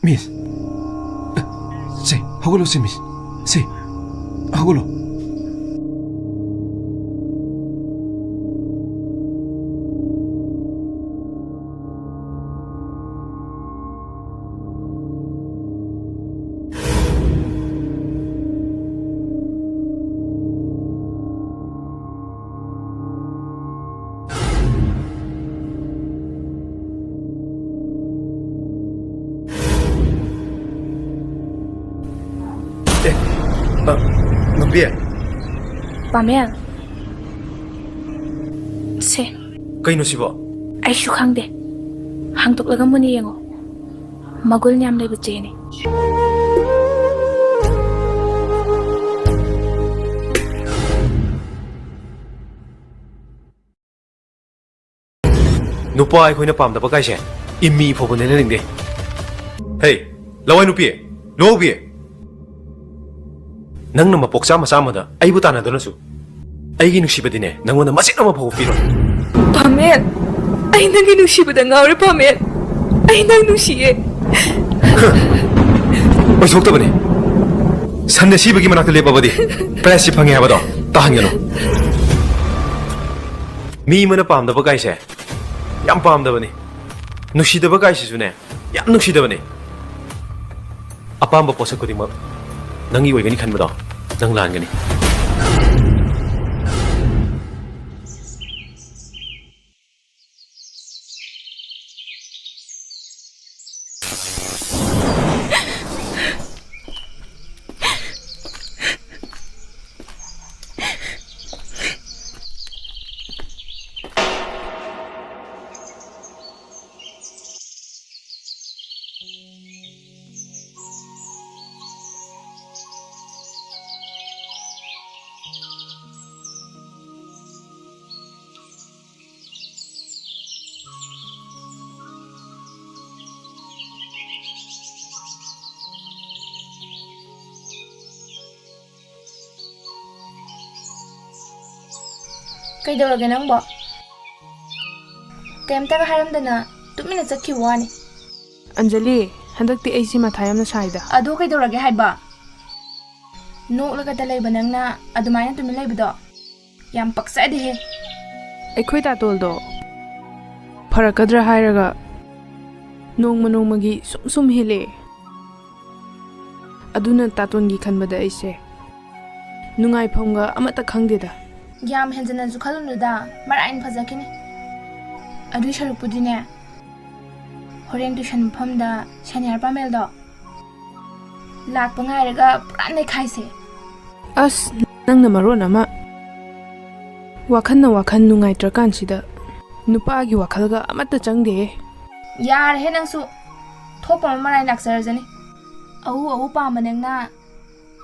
ꯃꯤꯁ꯫ ꯁꯦ, ꯍꯧꯒꯠꯂꯣꯁꯦ, ꯃꯤꯁ꯫ ꯁꯦ, ꯍꯧꯒꯠꯂꯣ꯫ ꯑꯦ, ꯑ, ꯅꯨꯄꯤ꯫ ꯄꯥꯃꯦꯜ꯫ ꯁꯦ꯫ ꯀꯩꯅꯣ ꯁꯤꯕꯣ? ꯑꯩꯁꯨ ꯈꯪꯗꯦ꯫ ꯍꯥꯡꯗꯣꯛꯂꯒ ꯃꯨꯟꯅ ꯌꯦꯡꯉꯣ꯫ ꯃꯒꯨꯟ ꯌꯥꯝ ꯂꯩꯕ ꯆꯦꯅꯤ꯫ ꯅꯨꯄꯥ ꯑꯩꯈꯣꯏꯅ ꯄꯥꯝꯗꯕ ꯀꯥꯏꯁꯦ ꯏꯃꯤ ꯐꯥꯎꯕ ꯅꯩꯅꯅꯤꯡꯗꯦ꯫ ꯍꯦ, ꯂꯋꯥꯏ ꯅꯨꯄꯤ, ꯂꯨꯍꯧꯕꯤ꯫ ꯅꯪꯅ ꯃꯄꯣꯛ ꯆꯥꯝꯃ ꯆꯥꯝꯃꯗ ꯑꯩꯕꯨ ꯇꯥꯟꯅꯗꯨꯅꯁꯨ ꯑꯩꯒꯤ ꯅꯨꯡꯁꯤꯕꯗꯤꯅꯦ ꯅꯪꯉꯣꯟꯗ ꯃꯆꯦꯠ ꯑꯃ ꯐꯥꯎꯕ ꯄꯤꯔꯣꯏ꯫ ꯄꯥꯃꯦꯜ, ꯑꯩ ꯅꯪꯒꯤ ꯅꯨꯡꯁꯤꯕꯗ ꯉꯥꯎꯔꯦ ꯄꯥꯃꯦꯜ꯫ ꯑꯩ ꯅꯪ ꯅꯨꯡꯁꯤꯌꯦ꯫ ꯑꯣꯏꯊꯣꯛꯇꯕꯅꯤ꯫ ꯁꯟꯅ ꯁꯤꯕꯒꯤ ꯃꯅꯥꯛꯇ ꯂꯦꯞꯄꯕꯗꯤ prize ꯁꯤ ꯐꯪꯉꯦ ꯍꯥꯏꯕꯗꯣ ꯇꯥꯍꯟꯒꯅꯨ꯫ ꯃꯤ ꯑꯃꯅ ꯄꯥꯝꯗꯕ ꯀꯥꯏꯁꯦ ꯌꯥꯝ ꯄꯥꯝꯗꯕꯅꯤ꯫ ꯅꯨꯡꯁꯤꯗꯕ ꯀꯥꯏꯁꯤꯁꯨꯅꯦ ꯌꯥꯝ ꯅꯨꯡꯁꯤꯗꯕꯅꯤ꯫ ꯑꯄꯥꯝꯕ ꯄꯣꯠꯁꯛ ꯈꯨꯗꯤꯡꯃꯛ ꯅꯪꯒꯤ ꯑꯣꯏꯒꯅꯤ ꯈꯟꯕꯗꯣ ꯅꯪ ꯂꯥꯟꯒꯅꯤ꯫ ꯀꯩꯗꯧꯔꯒꯦ ꯅꯪꯕꯣ? ꯀꯩꯝꯇꯒ ꯍꯥꯏꯔꯝꯗꯅ ꯇꯨꯃꯤꯟꯅ ꯆꯠꯈꯤꯕ ꯋꯥꯅꯤ꯫ ꯑꯟꯖꯂꯤ, ꯍꯟꯗꯛꯇꯤ ꯑꯩꯁꯦ ꯃꯊꯥ ꯌꯥꯝꯅ ꯁꯥꯏꯗ꯫ ꯑꯗꯣ ꯀꯩꯗꯧꯔꯒꯦ ꯍꯥꯏꯕ? ꯅꯣꯛꯂꯒꯇ ꯂꯩꯕ ꯅꯪꯅ ꯑꯗꯨꯃꯥꯏꯅ ꯇꯨꯃꯤꯟ ꯂꯩꯕꯗꯣ ꯌꯥꯝ ꯄꯛꯆꯗꯦꯍꯦ꯫ ꯑꯩꯈꯣꯏ ꯇꯥꯇꯣꯜꯗꯣ ꯐꯔꯛꯀꯗ꯭ꯔꯥ ꯍꯥꯏꯔꯒ ꯅꯣꯡꯃ ꯅꯣꯡꯃꯒꯤ ꯁꯨꯝ ꯁꯨꯝ ꯍꯦꯜꯂꯛꯑꯦ꯫ ꯑꯗꯨꯅ ꯇꯥꯇꯣꯟꯒꯤ ꯈꯟꯕꯗ ꯑꯩꯁꯦ ꯅꯨꯡꯉꯥꯏꯐꯝꯒ ꯑꯃꯠꯇ ꯈꯪꯗꯦꯗ꯫ ꯌꯥꯝ ꯍꯦꯟꯖꯟꯅꯁꯨ ꯈꯜꯂꯨꯅꯨꯗ, ꯃꯔꯥꯏꯅ ꯐꯖꯈꯤꯅꯤ꯫ ꯑꯗꯨꯏ ꯁꯔꯨꯛꯄꯨꯗꯤꯅꯦ, ꯍꯣꯔꯦꯟ ꯇꯨꯏꯁꯟ ꯃꯐꯝꯗ ꯁꯦꯅꯤꯌꯔ ꯄꯥꯃꯦꯜꯗꯣ ꯂꯥꯛꯄ ꯉꯥꯏꯔꯒ ꯄꯨꯔꯥ ꯅꯩꯈꯥꯏꯁꯦ꯫ ꯑꯁ, ꯅꯪꯅ ꯃꯔꯣꯟ ꯑꯃ꯫ ꯋꯥꯈꯜꯅ ꯋꯥꯈꯜ ꯅꯨꯡꯉꯥꯏꯇ꯭ꯔꯀꯥꯟꯁꯤꯗ ꯅꯨꯄꯥꯒꯤ ꯋꯥꯈꯜꯒ ꯑꯃꯠꯇ ꯆꯪꯗꯦꯍꯦ꯫ ꯌꯥꯔꯦꯍꯦ ꯅꯪꯁꯨ, ꯊꯣꯛꯄ ꯑꯃ ꯃꯔꯥꯏ ꯂꯥꯛꯆꯔꯖꯅꯤ꯫ ꯑꯎ ꯑꯎ ꯄꯥꯝꯕ ꯅꯪꯅ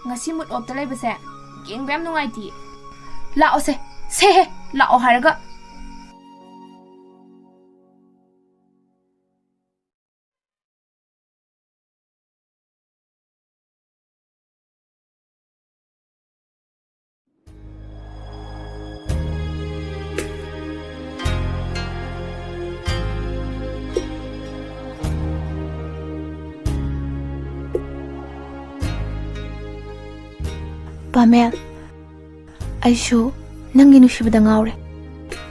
ꯉꯁꯤ ꯃꯨꯠ ꯑꯣꯞꯇ ꯂꯩꯕꯁꯦ ꯌꯦꯡꯕ ꯌꯥꯝ ꯅꯨꯡꯉꯥꯏꯇꯤꯌꯦ꯫ ꯂꯥꯛꯑꯣꯁꯦ, ꯁꯦꯍꯦ, ꯂꯥꯛꯑꯣ ꯍꯥꯏꯔꯒ꯫ ꯄꯥꯃꯦꯜ, ꯑꯩꯁꯨ ꯅꯪꯒꯤ ꯅꯨꯡꯁꯤꯕꯗ ꯉꯥꯎꯔꯦ꯫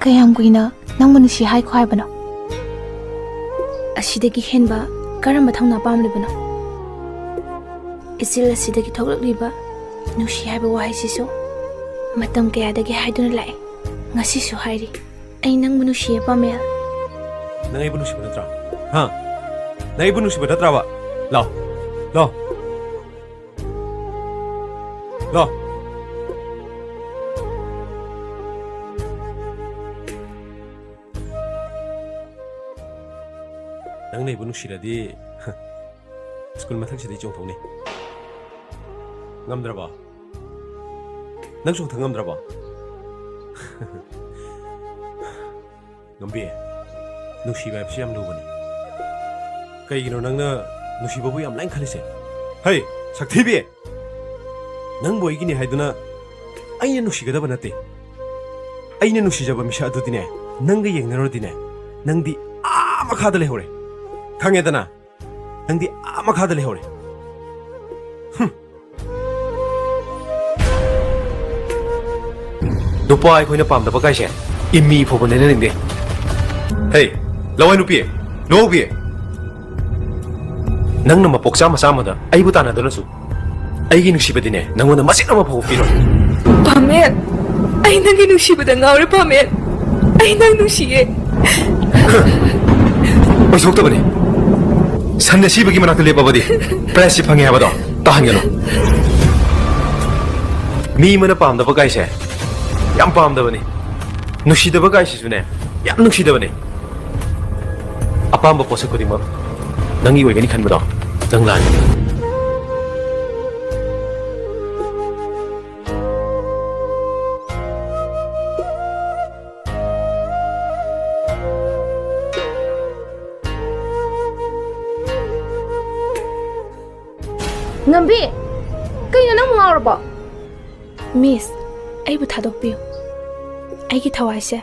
ꯀꯌꯥꯝ ꯀꯨꯏꯅ ꯅꯪꯕꯨ ꯅꯨꯡꯁꯤ ꯍꯥꯏꯈꯣ ꯍꯥꯏꯕꯅꯣ? ꯑꯁꯤꯗꯒꯤ ꯍꯦꯟꯕ ꯀꯔꯝꯕ ꯊꯧꯅꯥ ꯄꯥꯝꯂꯤꯕꯅꯣ? ꯏꯆꯤꯜ ꯑꯁꯤꯗꯒꯤ ꯊꯣꯛꯂꯛꯂꯤꯕ ꯅꯨꯡꯁꯤ ꯍꯥꯏꯕ ꯋꯥꯍꯩꯁꯤꯁꯨ ꯃꯇꯝ ꯀꯌꯥꯗꯒꯤ ꯍꯥꯏꯗꯨꯅ ꯂꯥꯛꯑꯦ, ꯉꯁꯤꯁꯨ ꯍꯥꯏꯔꯤ꯫ ꯑꯩ ꯅꯪꯕꯨ ꯅꯨꯡꯁꯤꯌꯦ, ꯄꯥꯃꯦꯜ꯫ ꯅꯪ ꯑꯩꯕꯨ ꯅꯨꯡꯁꯤꯕ ꯅꯠꯇ꯭ꯔꯥ? ꯍꯥ? ꯅꯪ ꯑꯩꯕꯨ ꯅꯨꯡꯁꯤꯕ ꯅꯠꯇ꯭ꯔꯕ? ꯂꯥꯎ, ꯂꯥꯎ, ꯂꯥꯎ꯫ ꯅꯪꯅ ꯑꯩꯕꯨ ꯅꯨꯡꯁꯤꯔꯗꯤ, ꯁ꯭ꯀꯨꯜ ꯃꯊꯛꯁꯤꯗꯩ ꯆꯣꯡꯊꯣꯛꯅꯤ꯫ ꯉꯝꯗ꯭ꯔꯕꯣ? ꯅꯪ ꯆꯣꯡꯊꯣꯛ ꯉꯝꯗ꯭ꯔꯕꯣ? ꯉꯝꯕꯤ, ꯅꯨꯡꯁꯤꯕ ꯍꯥꯏꯕꯁꯤ ꯌꯥꯝ ꯂꯨꯕꯅꯤ꯫ ꯀꯩꯒꯤꯅꯣ ꯅꯪꯅ ꯅꯨꯡꯁꯤꯕꯕꯨ ꯌꯥꯝ ꯂꯥꯏꯅ ꯈꯜꯂꯤꯁꯦ? ꯍꯩ, ꯁꯛꯊꯤꯕꯤ! ꯅꯪꯕꯨ ꯑꯩꯒꯤꯅꯤ ꯍꯥꯏꯗꯨꯅ ꯑꯩꯅ ꯅꯨꯡꯁꯤꯒꯗꯕ ꯅꯠꯇꯦ꯫ ꯑꯩꯅ ꯅꯨꯡꯁꯤꯖꯕ ꯃꯤꯁꯛ ꯑꯗꯨꯗꯤꯅꯦ, ꯅꯪꯒ ꯌꯦꯡꯅꯔꯨꯔꯗꯤꯅꯦ, ꯅꯪꯗꯤ ꯑꯥ ꯃꯈꯥꯗ ꯂꯩꯍꯧꯔꯦ꯫ ꯈꯪꯉꯦꯗꯅ? ꯅꯪꯗꯤ ꯑꯥ ꯃꯈꯥꯗ ꯂꯩꯍꯧꯔꯦ꯫ ꯍꯨꯝ꯫ ꯅꯨꯄꯥ ꯑꯩꯈꯣꯏꯅ ꯄꯥꯝꯗꯕ ꯀꯥꯏꯁꯦ ꯏꯃꯤ ꯐꯥꯎꯕ ꯂꯩꯅꯅꯤꯡꯗꯦ꯫ ꯍꯦ, ꯂꯋꯥꯏ ꯅꯨꯄꯤ, ꯅꯣꯕꯤ꯫ ꯅꯪꯅ ꯃꯄꯣꯛ ꯆꯥꯝꯃ ꯆꯥꯝꯃꯗ ꯑꯩꯕꯨ ꯇꯥꯟꯅꯗꯨꯅꯁꯨ ꯑꯩꯒꯤ ꯅꯨꯡꯁꯤꯕꯗꯤꯅꯦ ꯅꯪꯉꯣꯟꯗ ꯃꯆꯦꯠ ꯑꯃ ꯐꯥꯎꯕ ꯄꯤꯔꯣꯏ꯫ ꯄꯥꯃꯦꯟ, ꯑꯩ ꯅꯪꯒꯤ ꯅꯨꯡꯁꯤꯕꯗ ꯉꯥꯎꯔꯦ ꯄꯥꯃꯦꯟ꯫ ꯑꯩ ꯅꯪ ꯅꯨꯡꯁꯤꯌꯦ꯫ ꯑꯣꯏꯊꯣꯛꯇꯕꯅꯤ꯫ ꯁꯟ ꯑꯁꯤꯕꯒꯤ ꯃꯅꯥꯛꯇ ꯂꯦꯞꯄꯕꯗꯤ prizeꯁꯤ ꯐꯪꯉꯦ ꯍꯥꯏꯕꯗꯣ ꯇꯥꯍꯟꯒꯅꯨ꯫ ꯃꯤ ꯑꯃꯅ ꯄꯥꯝꯗꯕ ꯀꯥꯏꯁꯦ ꯌꯥꯝ ꯄꯥꯝꯗꯕꯅꯤ꯫ ꯅꯨꯡꯁꯤꯗꯕ ꯀꯥꯏꯁꯤꯁꯨꯅꯦ ꯌꯥꯝ ꯅꯨꯡꯁꯤꯗꯕꯅꯤ꯫ ꯑꯄꯥꯝꯕ ꯄꯣꯠꯁꯛ ꯈꯨꯗꯤꯡꯃꯛ ꯅꯪꯒꯤ ꯑꯣꯏꯒꯅꯤ ꯈꯟꯕꯗꯣ ꯅꯪ ꯂꯥꯟꯒꯅꯤ꯫ ꯉꯝꯕꯤ, ꯀꯩꯅꯣ ꯅꯪꯕꯨ ꯉꯥꯎꯔꯕꯣ? ꯃꯤꯁ, ꯑꯩꯕꯨ ꯊꯥꯗꯣꯛꯄꯤꯌꯨ꯫ ꯑꯩꯒꯤ ꯊꯋꯥꯏꯁꯦ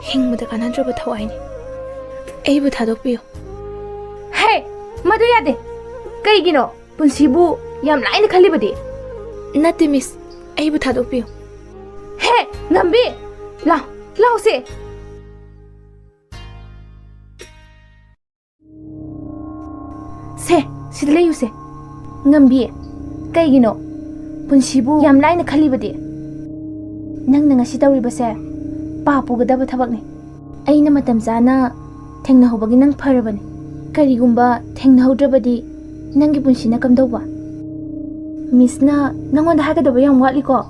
ꯍꯤꯡꯕꯗ ꯀꯥꯟꯅꯗ꯭ꯔꯕ ꯊꯋꯥꯏꯅꯤ꯫ ꯑꯩꯕꯨ ꯊꯥꯗꯣꯛꯄꯤꯌꯨ꯫ ꯍꯦ, ꯃꯗꯨ ꯌꯥꯗꯦ꯫ ꯀꯩꯒꯤꯅꯣ? ꯄꯨꯟꯁꯤꯕꯨ ꯌꯥꯝ ꯂꯥꯏꯅ ꯈꯜꯂꯤꯕꯗꯤ? ꯅꯠꯇꯦ ꯃꯤꯁ, ꯑꯩꯕꯨ ꯊꯥꯗꯣꯛꯄꯤꯌꯨ꯫ ꯍꯦ, ꯉꯝꯕꯤ! ꯂꯥꯎ, ꯂꯥꯎꯁꯦ꯫ ꯁꯦ, ꯁꯤꯗ ꯂꯩꯌꯨꯁꯦ꯫ ꯉꯝꯕꯤ, ꯀꯩꯒꯤꯅꯣ ꯄꯨꯟꯁꯤꯕꯨ ꯌꯥꯝ ꯂꯥꯏꯅ ꯈꯜꯂꯤꯕꯗꯤ? ꯅꯪꯅ ꯉꯁꯤ ꯇꯧꯔꯤꯕꯁꯦ ꯄꯥꯞ ꯄꯨꯒꯗꯕ ꯊꯕꯛꯅꯤ꯫ ꯑꯩꯅ ꯃꯇꯝ ꯆꯥꯅ ꯊꯦꯡꯅꯍꯧꯕꯒꯤ ꯅꯪ ꯐꯔꯕꯅꯤ꯫ ꯀꯔꯤꯒꯨꯝꯕ ꯊꯦꯡꯅꯍꯧꯗ꯭ꯔꯕꯗꯤ ꯅꯪꯒꯤ ꯄꯨꯟꯁꯤꯅ ꯀꯝꯗꯧꯕ? ꯃꯤꯁꯅ ꯅꯪꯉꯣꯟꯗ ꯍꯥꯏꯒꯗꯕ ꯌꯥꯝ ꯋꯥꯠꯂꯤꯀꯣ꯫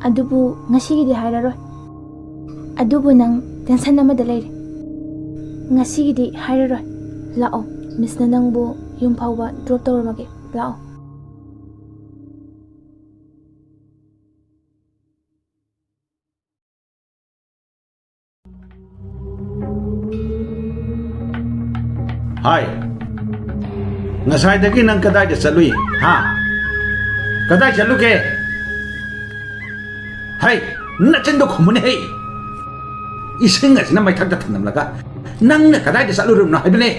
ꯑꯗꯨꯕꯨ ꯉꯁꯤꯒꯤꯗꯤ ꯍꯥꯏꯔꯔꯣꯏ꯫ ꯑꯗꯨꯕꯨ ꯅꯪ tension ꯑꯃꯗ ꯂꯩꯔꯦ꯫ ꯉꯁꯤꯒꯤꯗꯤ ꯍꯥꯏꯔꯔꯣꯏ꯫ ꯂꯥꯛꯑꯣ, ꯃꯤꯁꯅ ꯅꯪꯕꯨ ꯌꯨꯝ ꯐꯥꯎꯕ drop ꯇꯧꯔꯝꯃꯒꯦ꯫ ꯂꯥꯛꯑꯣ꯫ ꯍꯥꯏ, ꯉꯁꯥꯏꯗꯒꯤ ꯅꯪ ꯀꯗꯥꯏꯗ ꯆꯠꯂꯨꯏ? ꯍꯥ? ꯀꯗꯥꯏ ꯆꯠꯂꯨꯒꯦ? ꯍꯩ, ꯅꯆꯤꯟꯗꯣ ꯈꯨꯝꯃꯨꯅꯦ ꯍꯩ! ꯏꯁꯤꯡ ꯑꯁꯤꯅ ꯃꯩꯊꯛꯇ ꯊꯝꯂꯝꯂꯒ ꯅꯪꯅ ꯀꯗꯥꯏꯗ ꯆꯠꯂꯨꯔꯕꯅꯣ ꯍꯥꯏꯕꯅꯦ?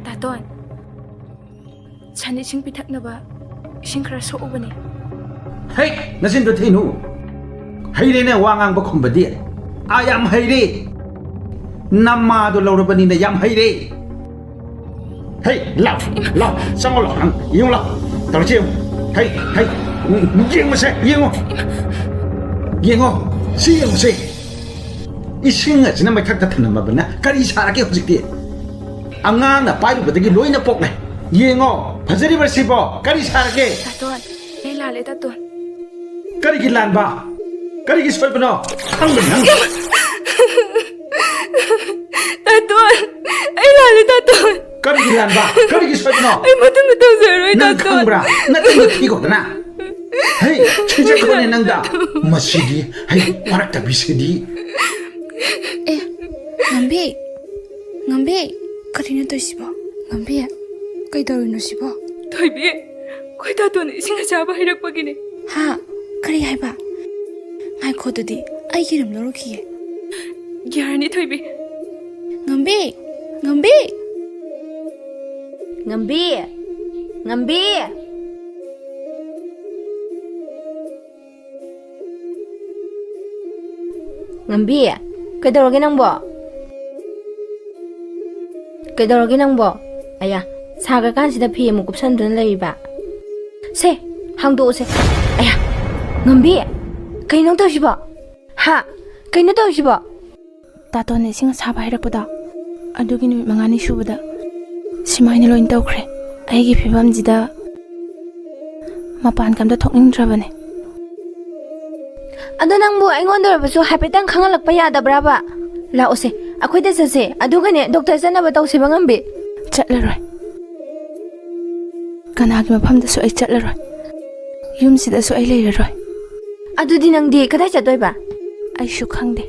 ꯇꯥꯇꯣꯟ, ꯁꯟ ꯏꯁꯤꯡ ꯄꯤꯊꯛꯅꯕ ꯏꯁꯤꯡ ꯈꯔ ꯁꯣꯛꯎꯕꯅꯦ꯫ ꯍꯩ, ꯅꯆꯤꯟꯗꯣ ꯊꯤꯅꯨ꯫ ꯍꯩꯔꯦꯅꯦ ꯋꯥ ꯉꯥꯡꯕ ꯈꯨꯝꯕꯗꯤ꯫ ꯑꯥ, ꯌꯥꯝ ꯍꯩꯔꯦ꯫ ꯅꯃꯥꯗꯣ ꯂꯧꯔꯕꯅꯤꯅ ꯌꯥꯝ ꯍꯩꯔꯦ꯫ ꯍꯩ, ꯂꯥꯎ, ꯂꯥꯎ, ꯆꯪꯉꯣ, ꯂꯥꯎ, ꯅꯪ ꯌꯦꯡꯉꯨ, ꯂꯥꯎ꯫ ꯇꯧꯔꯤꯁꯦ ꯌꯦꯡꯉꯨ꯫ ꯍꯩ, ꯍꯩ, ꯎꯝ, ꯌꯦꯡꯉꯨꯁꯦ, ꯌꯦꯡꯉꯨ꯫ ꯌꯦꯡꯉꯣ, ꯁꯤ ꯌꯦꯡꯉꯨꯁꯦ꯫ ꯏꯁꯤꯡ ꯑꯁꯤꯅ ꯃꯩꯊꯛꯇ ꯊꯝꯂꯝꯃꯕꯅ ꯀꯔꯤ ꯁꯥꯔꯒꯦ ꯍꯧꯖꯤꯛꯇꯤ? ꯑꯉꯥꯡꯅ ꯄꯥꯏꯔꯨꯕꯗꯒꯤ ꯂꯣꯏꯅ ꯄꯣꯛꯂꯦ꯫ ꯌꯦꯡꯉꯣ, ꯐꯖꯔꯤꯕ ꯁꯤꯕꯣ, ꯀꯔꯤ ꯁꯥꯔꯒꯦ? ꯇꯥꯇꯣꯟ, ꯑꯩ ꯂꯥꯜꯂꯦ, ꯇꯥꯇꯣꯟ꯫ ꯀꯔꯤꯒꯤ ꯂꯥꯟꯕ? ꯀꯔꯤꯒꯤ ꯁꯣꯏꯕꯅꯣ? ꯈꯪꯕ ꯅꯪ? ꯇꯥꯇꯣꯟ, ꯑꯩ ꯂꯥꯜꯂꯦ, ꯇꯥꯇꯣꯟ꯫ ꯀꯔꯤꯒꯤ ꯂꯥꯟꯕ? ꯀꯔꯤꯒꯤ ꯁꯣꯏꯕꯅꯣ? ꯑꯩ ꯃꯇꯨꯡꯗ ꯇꯧꯖꯔꯔꯣꯏ, ꯅꯪ ꯇꯥꯇꯣꯟ꯫ ꯈꯪꯕ꯭ꯔꯥ? ꯅꯪ ꯊꯤꯒꯣꯗꯅ꯫ ꯍꯩ, ꯁꯤꯖꯈ꯭ꯔꯣꯅꯦ ꯅꯪꯗ꯫ ꯃꯁꯤꯗꯤ, ꯍꯩ, ꯋꯥꯔꯛꯇꯕꯤꯁꯤꯗꯤ꯫ ꯑꯦ, ꯉꯝꯕꯤ, ꯉꯝꯕꯤ, ꯀꯔꯤꯅꯣ ꯇꯧꯔꯤꯁꯤꯕꯣ? ꯉꯝꯕꯤ, ꯀꯩꯗꯧꯔꯤꯅꯣ ꯁꯤꯕꯣ? ꯊꯣꯏꯕꯤ, ꯑꯩꯈꯣꯏ ꯇꯥꯇꯣꯟꯅ ꯏꯁꯤꯡ ꯑꯁꯥꯕ ꯍꯩꯔꯛꯄꯒꯤꯅꯦ꯫ ꯍꯥ? ꯀꯔꯤ ꯍꯥꯏꯕ? ꯉꯥꯏꯈꯣ, ꯑꯗꯨꯗꯤ ꯑꯩꯒꯤ ꯔꯨꯝ ꯂꯧꯔꯨꯈꯤꯒꯦ꯫ ꯌꯥꯔꯅꯤ, ꯊꯣꯏꯕꯤ꯫ ꯉꯝꯕꯤ, ꯉꯝꯕꯤ꯫ ꯉꯝꯕꯤ, ꯉꯝꯕꯤ꯫ ꯉꯝꯕꯤ, ꯀꯩꯗꯧꯔꯒꯦ ꯅꯪꯕꯣ? ꯀꯩꯗꯧꯔꯒꯦ ꯅꯪꯕꯣ? ꯑꯌꯥ, ꯁꯥꯈ꯭ꯔꯀꯥꯟꯁꯤꯗ ꯐꯤ ꯑꯃꯨꯛ ꯀꯨꯞꯁꯟꯗꯨꯅ ꯂꯩꯔꯤꯕ? ꯁꯦ, ꯍꯥꯡꯗꯣꯛꯎꯁꯦ꯫ ꯑꯌꯥ, ꯉꯝꯕꯤ, ꯀꯩꯅꯣ ꯇꯧꯔꯤꯁꯤꯕꯣ? ꯍꯥ? ꯀꯩꯅꯣ ꯇꯧꯔꯤꯁꯤꯕꯣ? ꯇꯥꯇꯣꯟꯅ ꯏꯁꯤꯡ ꯑꯁꯥꯕ ꯍꯩꯔꯛꯄꯗꯣ, ꯑꯗꯨꯒꯤ ꯅꯨꯃꯤꯠ ꯃꯉꯥꯅꯤ ꯁꯨꯕꯗ ꯁꯨꯃꯥꯏꯅ ꯂꯣꯏꯅ ꯇꯧꯈ꯭ꯔꯦ꯫ ꯑꯩꯒꯤ ꯐꯤꯕꯝꯁꯤꯗ ꯃꯄꯥꯟꯒ ꯑꯝꯇ ꯊꯣꯛꯅꯤꯡꯗ꯭ꯔꯕꯅꯦ꯫ ꯑꯗꯣ ꯅꯪꯕꯨ ꯑꯩꯉꯣꯟꯗ ꯑꯣꯏꯔꯕꯁꯨ ꯍꯥꯏꯐꯦꯠꯇꯪ ꯈꯪꯍꯜꯂꯛꯄ ꯌꯥꯗꯕ꯭ꯔꯕ? ꯂꯥꯛꯑꯣꯁꯦ, ꯑꯩꯈꯣꯏꯗ ꯆꯠꯁꯦ, ꯑꯗꯨꯒꯅꯦ ꯗꯣꯛꯇꯔ ꯆꯠꯅꯕ ꯇꯧꯁꯦꯕ, ꯉꯝꯕꯤ꯫ ꯆꯠꯂꯔꯣꯏ꯫ ꯀꯅꯥꯒꯤ ꯃꯐꯝꯗꯁꯨ ꯑꯩ ꯆꯠꯂꯔꯣꯏ꯫ ꯌꯨꯝꯁꯤꯗꯁꯨ ꯑꯩ ꯂꯩꯔꯔꯣꯏ꯫ ꯑꯗꯨꯗꯤ ꯅꯪꯗꯤ ꯀꯗꯥꯏ ꯆꯠꯇꯣꯏꯕ? ꯑꯩꯁꯨ ꯈꯪꯗꯦ꯫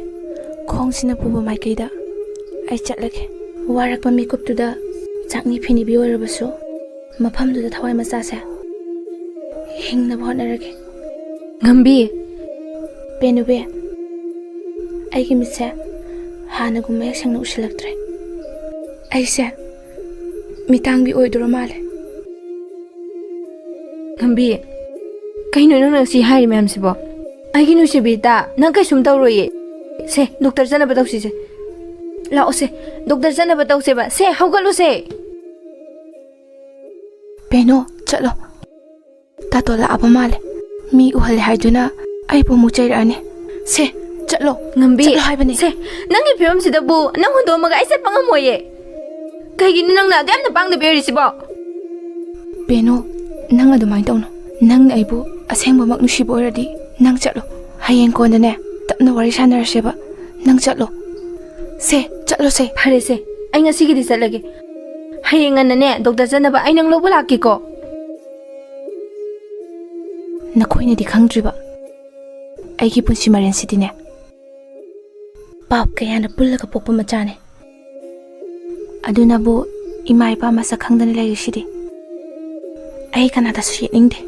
ꯈꯣꯡꯁꯤꯅ ꯄꯨꯕ ꯃꯥꯏꯀꯩꯗ ꯑꯩ ꯆꯠꯂꯒꯦ꯫ ꯋꯥꯔꯛꯄ ꯃꯤꯀꯨꯞꯇꯨꯗ ꯆꯥꯛꯅꯤ ꯐꯤꯅꯤꯕꯤ ꯑꯣꯏꯔꯕꯁꯨ ꯃꯐꯝꯗꯨꯗ ꯊꯋꯥꯏ ꯃꯆꯥꯁꯦ ꯍꯤꯡꯅꯕ ꯍꯣꯠꯅꯔꯒꯦ꯫ ꯉꯝꯕꯤ꯫ ꯄꯦꯅꯨꯕꯤ, ꯑꯩꯒꯤ ꯃꯤꯠꯁꯦ ꯍꯥꯟꯅꯒꯨꯝ ꯃꯌꯦꯛ ꯁꯦꯡꯅ ꯎꯁꯤꯜꯂꯛꯇ꯭ꯔꯦ꯫ ꯑꯩꯁꯦ ꯃꯤꯇꯥꯡꯕꯤ ꯑꯣꯏꯗꯣꯔ ꯃꯥꯜꯂꯦ꯫ ꯕꯤ, ꯀꯩꯅꯣ ꯅꯪꯅ ꯁꯤ ꯍꯥꯏꯔꯤ ꯃꯌꯥꯝꯁꯤꯕꯣ? ꯑꯩꯒꯤ ꯅꯨꯡꯁꯤꯕꯤ, ꯇꯥ, ꯅꯪ ꯀꯩꯁꯨꯝ ꯇꯧꯔꯣꯏꯌꯦ꯫ ꯁꯦ, ꯗꯣꯛꯇꯔ ꯆꯠꯅꯕ ꯇꯧꯁꯤꯁꯦ꯫ ꯂꯥꯛꯑꯣ ꯁꯦ, ꯗꯣꯛꯇꯔ ꯆꯠꯅꯕ ꯇꯧꯁꯦꯕ꯫ ꯁꯦ, ꯍꯧꯒꯠꯂꯨꯁꯦ꯫ ꯕꯦꯅꯨ, ꯆꯠꯂꯣ꯫ ꯇꯥꯇꯣ ꯂꯥꯛꯑꯕ ꯃꯥꯜꯂꯦ꯫ ꯃꯤ ꯎꯍꯜꯂꯦ ꯍꯥꯏꯗꯨꯅ ꯑꯩꯕꯨ ꯑꯃꯨꯛ ꯆꯩꯔꯛꯑꯅꯤ꯫ ꯁꯦ, ꯆꯠꯂꯣ꯫ ꯉꯝꯕꯤ, ꯆꯠꯂꯣ ꯍꯥꯏꯕꯅꯦ꯫ ꯁꯦ, ꯅꯪꯒꯤ ꯐꯤꯕꯝꯁꯤꯗꯕꯨ ꯅꯪ ꯍꯨꯟꯗꯣꯛꯑꯝꯃꯒ ꯑꯩ ꯆꯠꯄ ꯉꯝꯃꯣꯏꯌꯦ꯫ ꯀꯩꯒꯤꯅꯣ ꯅꯪꯅ ꯑꯗꯨ ꯌꯥꯝꯅ ꯄꯥꯡꯗꯕꯤ ꯑꯣꯏꯔꯤꯁꯤꯕꯣ? ꯕꯦꯅꯨ, ꯅꯪ ꯑꯗꯨꯃꯥꯏꯅ ꯇꯧꯅꯨ꯫ ꯅꯪꯅ ꯑꯩꯕꯨ ꯑꯁꯦꯡꯕꯃꯛ ꯅꯨꯡꯁꯤꯕ ꯑꯣꯏꯔꯗꯤ ꯅꯪ ꯆꯠꯂꯣ꯫ ꯍꯌꯦꯡ ꯀꯣꯟꯅꯅꯦ, ꯇꯞꯅ ꯋꯥꯔꯤ ꯁꯥꯟꯅꯔꯁꯦꯕ꯫ ꯅꯪ ꯆꯠꯂꯣ꯫ ꯁꯦ, ꯆꯠꯂꯣ ꯁꯦ꯫ ꯐꯔꯦ ꯁꯦ, ꯑꯩ ꯉꯁꯤꯒꯤꯗꯤ ꯆꯠꯂꯒꯦ꯫ ꯍꯌꯦꯡ ꯉꯟꯅꯅꯦ, ꯗꯣꯛꯇꯔ ꯆꯠꯅꯕ ꯑꯩ ꯅꯪ ꯂꯧꯕ ꯂꯥꯛꯀꯦꯀꯣ꯫ ꯅꯈꯣꯏꯅꯗꯤ ꯈꯪꯗ꯭ꯔꯤꯕ, ꯑꯩꯒꯤ ꯄꯨꯟꯁꯤ ꯃꯔꯦꯟꯁꯤꯗꯤꯅꯦ, ꯄꯥꯞ ꯀꯌꯥꯅ ꯄꯨꯜꯂꯒ ꯄꯣꯛꯄ ꯃꯆꯥꯅꯦ꯫ ꯑꯗꯨꯅꯕꯨ ꯏꯃꯥ ꯏꯄꯥ ꯃꯁꯛ ꯈꯪꯗꯅ ꯂꯩꯔꯤꯁꯤꯗꯤ꯫ ꯑꯩ ꯀꯅꯥꯗꯁꯨ ꯌꯦꯠꯅꯤꯡꯗꯦ꯫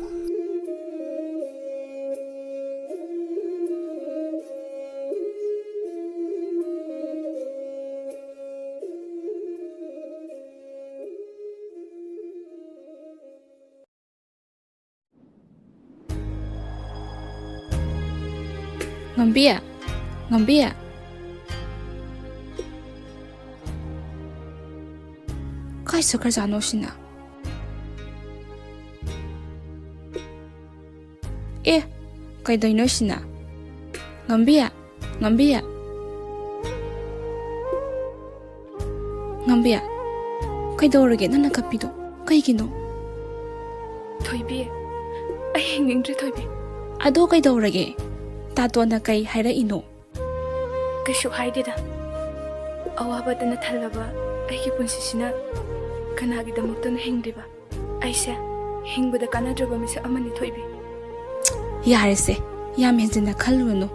ꯉꯝꯕꯤ, ꯉꯝꯕꯤ꯫ ꯀꯥꯏ ꯆꯠꯈ꯭ꯔꯖꯥꯠꯅꯣ ꯁꯤꯅ? ꯑꯦ, ꯀꯩꯗꯧꯅꯣ ꯁꯤꯅ? ꯉꯝꯕꯤ, ꯉꯝꯕꯤ꯫ ꯉꯝꯕꯤ, ꯀꯩꯗꯧꯔꯒꯦ ꯅꯪꯅ ꯀꯞꯄꯤꯗꯣ? ꯀꯩꯒꯤꯅꯣ? ꯊꯣꯏꯕꯤ, ꯑꯩ ꯍꯤꯡꯅꯤꯡꯗ꯭ꯔꯦ, ꯊꯣꯏꯕꯤ꯫ ꯑꯗꯣ ꯀꯩꯗꯧꯔꯒꯦ? ꯇꯥꯇꯣꯟꯅ ꯀꯩ ꯍꯥꯏꯔꯛꯏꯅꯣ? ꯀꯩꯁꯨ ꯍꯥꯏꯗꯦꯗ꯫ ꯑꯋꯥꯕꯗꯅ ꯊꯜꯂꯕ ꯑꯩꯒꯤ ꯄꯨꯟꯁꯤꯁꯤꯅ ꯀꯅꯥꯒꯤꯗꯃꯛꯇꯅꯣ ꯍꯤꯡꯂꯤꯕ? ꯑꯩꯁꯦ ꯍꯤꯡꯕꯗ ꯀꯥꯟꯅꯗ꯭ꯔꯕ ꯃꯤꯁꯛ ꯑꯃꯅꯤ, ꯊꯣꯏꯕꯤ꯫ ꯌꯥꯔꯦꯁꯦ, ꯌꯥꯝ ꯍꯦꯟꯖꯤꯟꯅ ꯈꯜꯂꯨꯔꯅꯨ꯫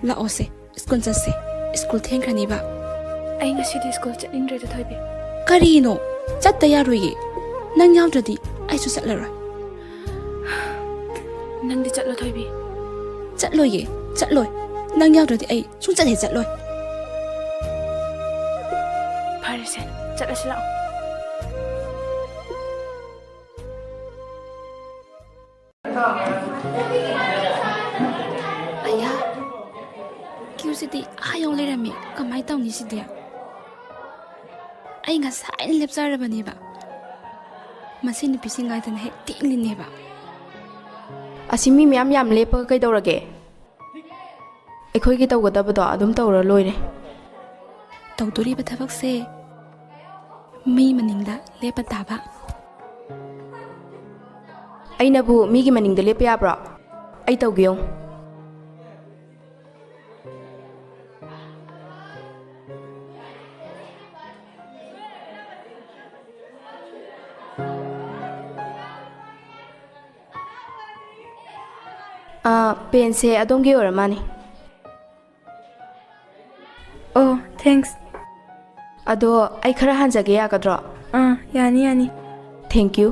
ꯂꯥꯛꯑꯣꯁꯦ, ꯁ꯭ꯀꯨꯜ ꯆꯠꯁꯦ꯫ ꯁ꯭ꯀꯨꯜ ꯊꯦꯡꯈ꯭ꯔꯅꯤꯕ꯫ ꯑꯩ ꯉꯁꯤꯗꯤ ꯁ꯭ꯀꯨꯜ ꯆꯠꯅꯤꯡꯗ꯭ꯔꯦꯗ, ꯊꯣꯏꯕꯤ꯫ ꯀꯔꯤꯅꯣ? ꯆꯠꯇ ꯌꯥꯔꯣꯏꯌꯦ꯫ ꯅꯪ ꯌꯥꯎꯗ꯭ꯔꯗꯤ ꯑꯩꯁꯨ ꯆꯠꯂꯔꯣꯏ꯫ ꯅꯪꯗꯤ ꯆꯠꯂꯣ, ꯊꯣꯏꯕꯤ꯫ ꯆꯠꯂꯣꯏꯌꯦ, ꯆꯠꯂꯣꯏ꯫ ꯅꯪ ꯌꯥꯎꯗ꯭ꯔꯗꯤ ꯑꯩ ꯁꯨꯡꯆꯠ ꯍꯦꯛ ꯆꯠꯂꯣꯏ꯫ ꯐꯔꯦꯁꯦ, ꯆꯠꯂꯁꯤ ꯂꯥꯛꯑꯣ꯫ ꯁꯤꯗꯤ ꯑꯥ ꯌꯧ ꯂꯩꯔꯝꯃꯦ꯫ ꯀꯃꯥꯏꯅ ꯇꯧꯅꯤ ꯁꯤꯗꯤ? ꯑꯩ ꯉꯁꯥꯏꯅ ꯂꯦꯞꯆꯔꯕꯅꯦꯕ꯫ ꯃꯁꯤ ꯅꯨꯄꯤꯁꯤ ꯉꯥꯏꯗꯅ ꯍꯦꯛ ꯇꯦꯛꯂꯤꯅꯦꯕ꯫ ꯑꯁꯤ ꯃꯤ ꯃꯌꯥꯝ ꯌꯥꯝ ꯂꯦꯞꯄꯒ ꯀꯩꯗꯧꯔꯒꯦ? ꯑꯩꯈꯣꯏꯒꯤ ꯇꯧꯒꯗꯕꯗꯣ ꯑꯗꯨꯝ ꯇꯧꯔ ꯂꯣꯏꯔꯦ꯫ ꯇꯧꯗꯣꯔꯤꯕ ꯊꯕꯛꯁꯦ ꯃꯤ ꯃꯅꯤꯡꯗ ꯂꯦꯞꯄ ꯇꯥꯕ꯫ ꯑꯩꯅꯕꯨ ꯃꯤꯒꯤ ꯃꯅꯤꯡꯗ ꯂꯦꯞꯄ ꯌꯥꯕ꯭ꯔꯣ? ꯑꯩ ꯇꯧꯒꯦ ꯌꯦꯡꯉꯨ꯫ ꯑꯥ, ꯄꯦꯟꯁꯦ ꯑꯗꯣꯝꯒꯤ ꯑꯣꯏꯔ ꯃꯥꯅꯤ꯫ ꯑꯣ, thanks. ꯑꯗꯣ ꯑꯩ ꯈꯔ ꯍꯟꯖꯒꯦ ꯌꯥꯒꯗ꯭ꯔꯣ? ꯑꯥ, ꯌꯥꯅꯤ, ꯌꯥꯅꯤ꯫ Thank you.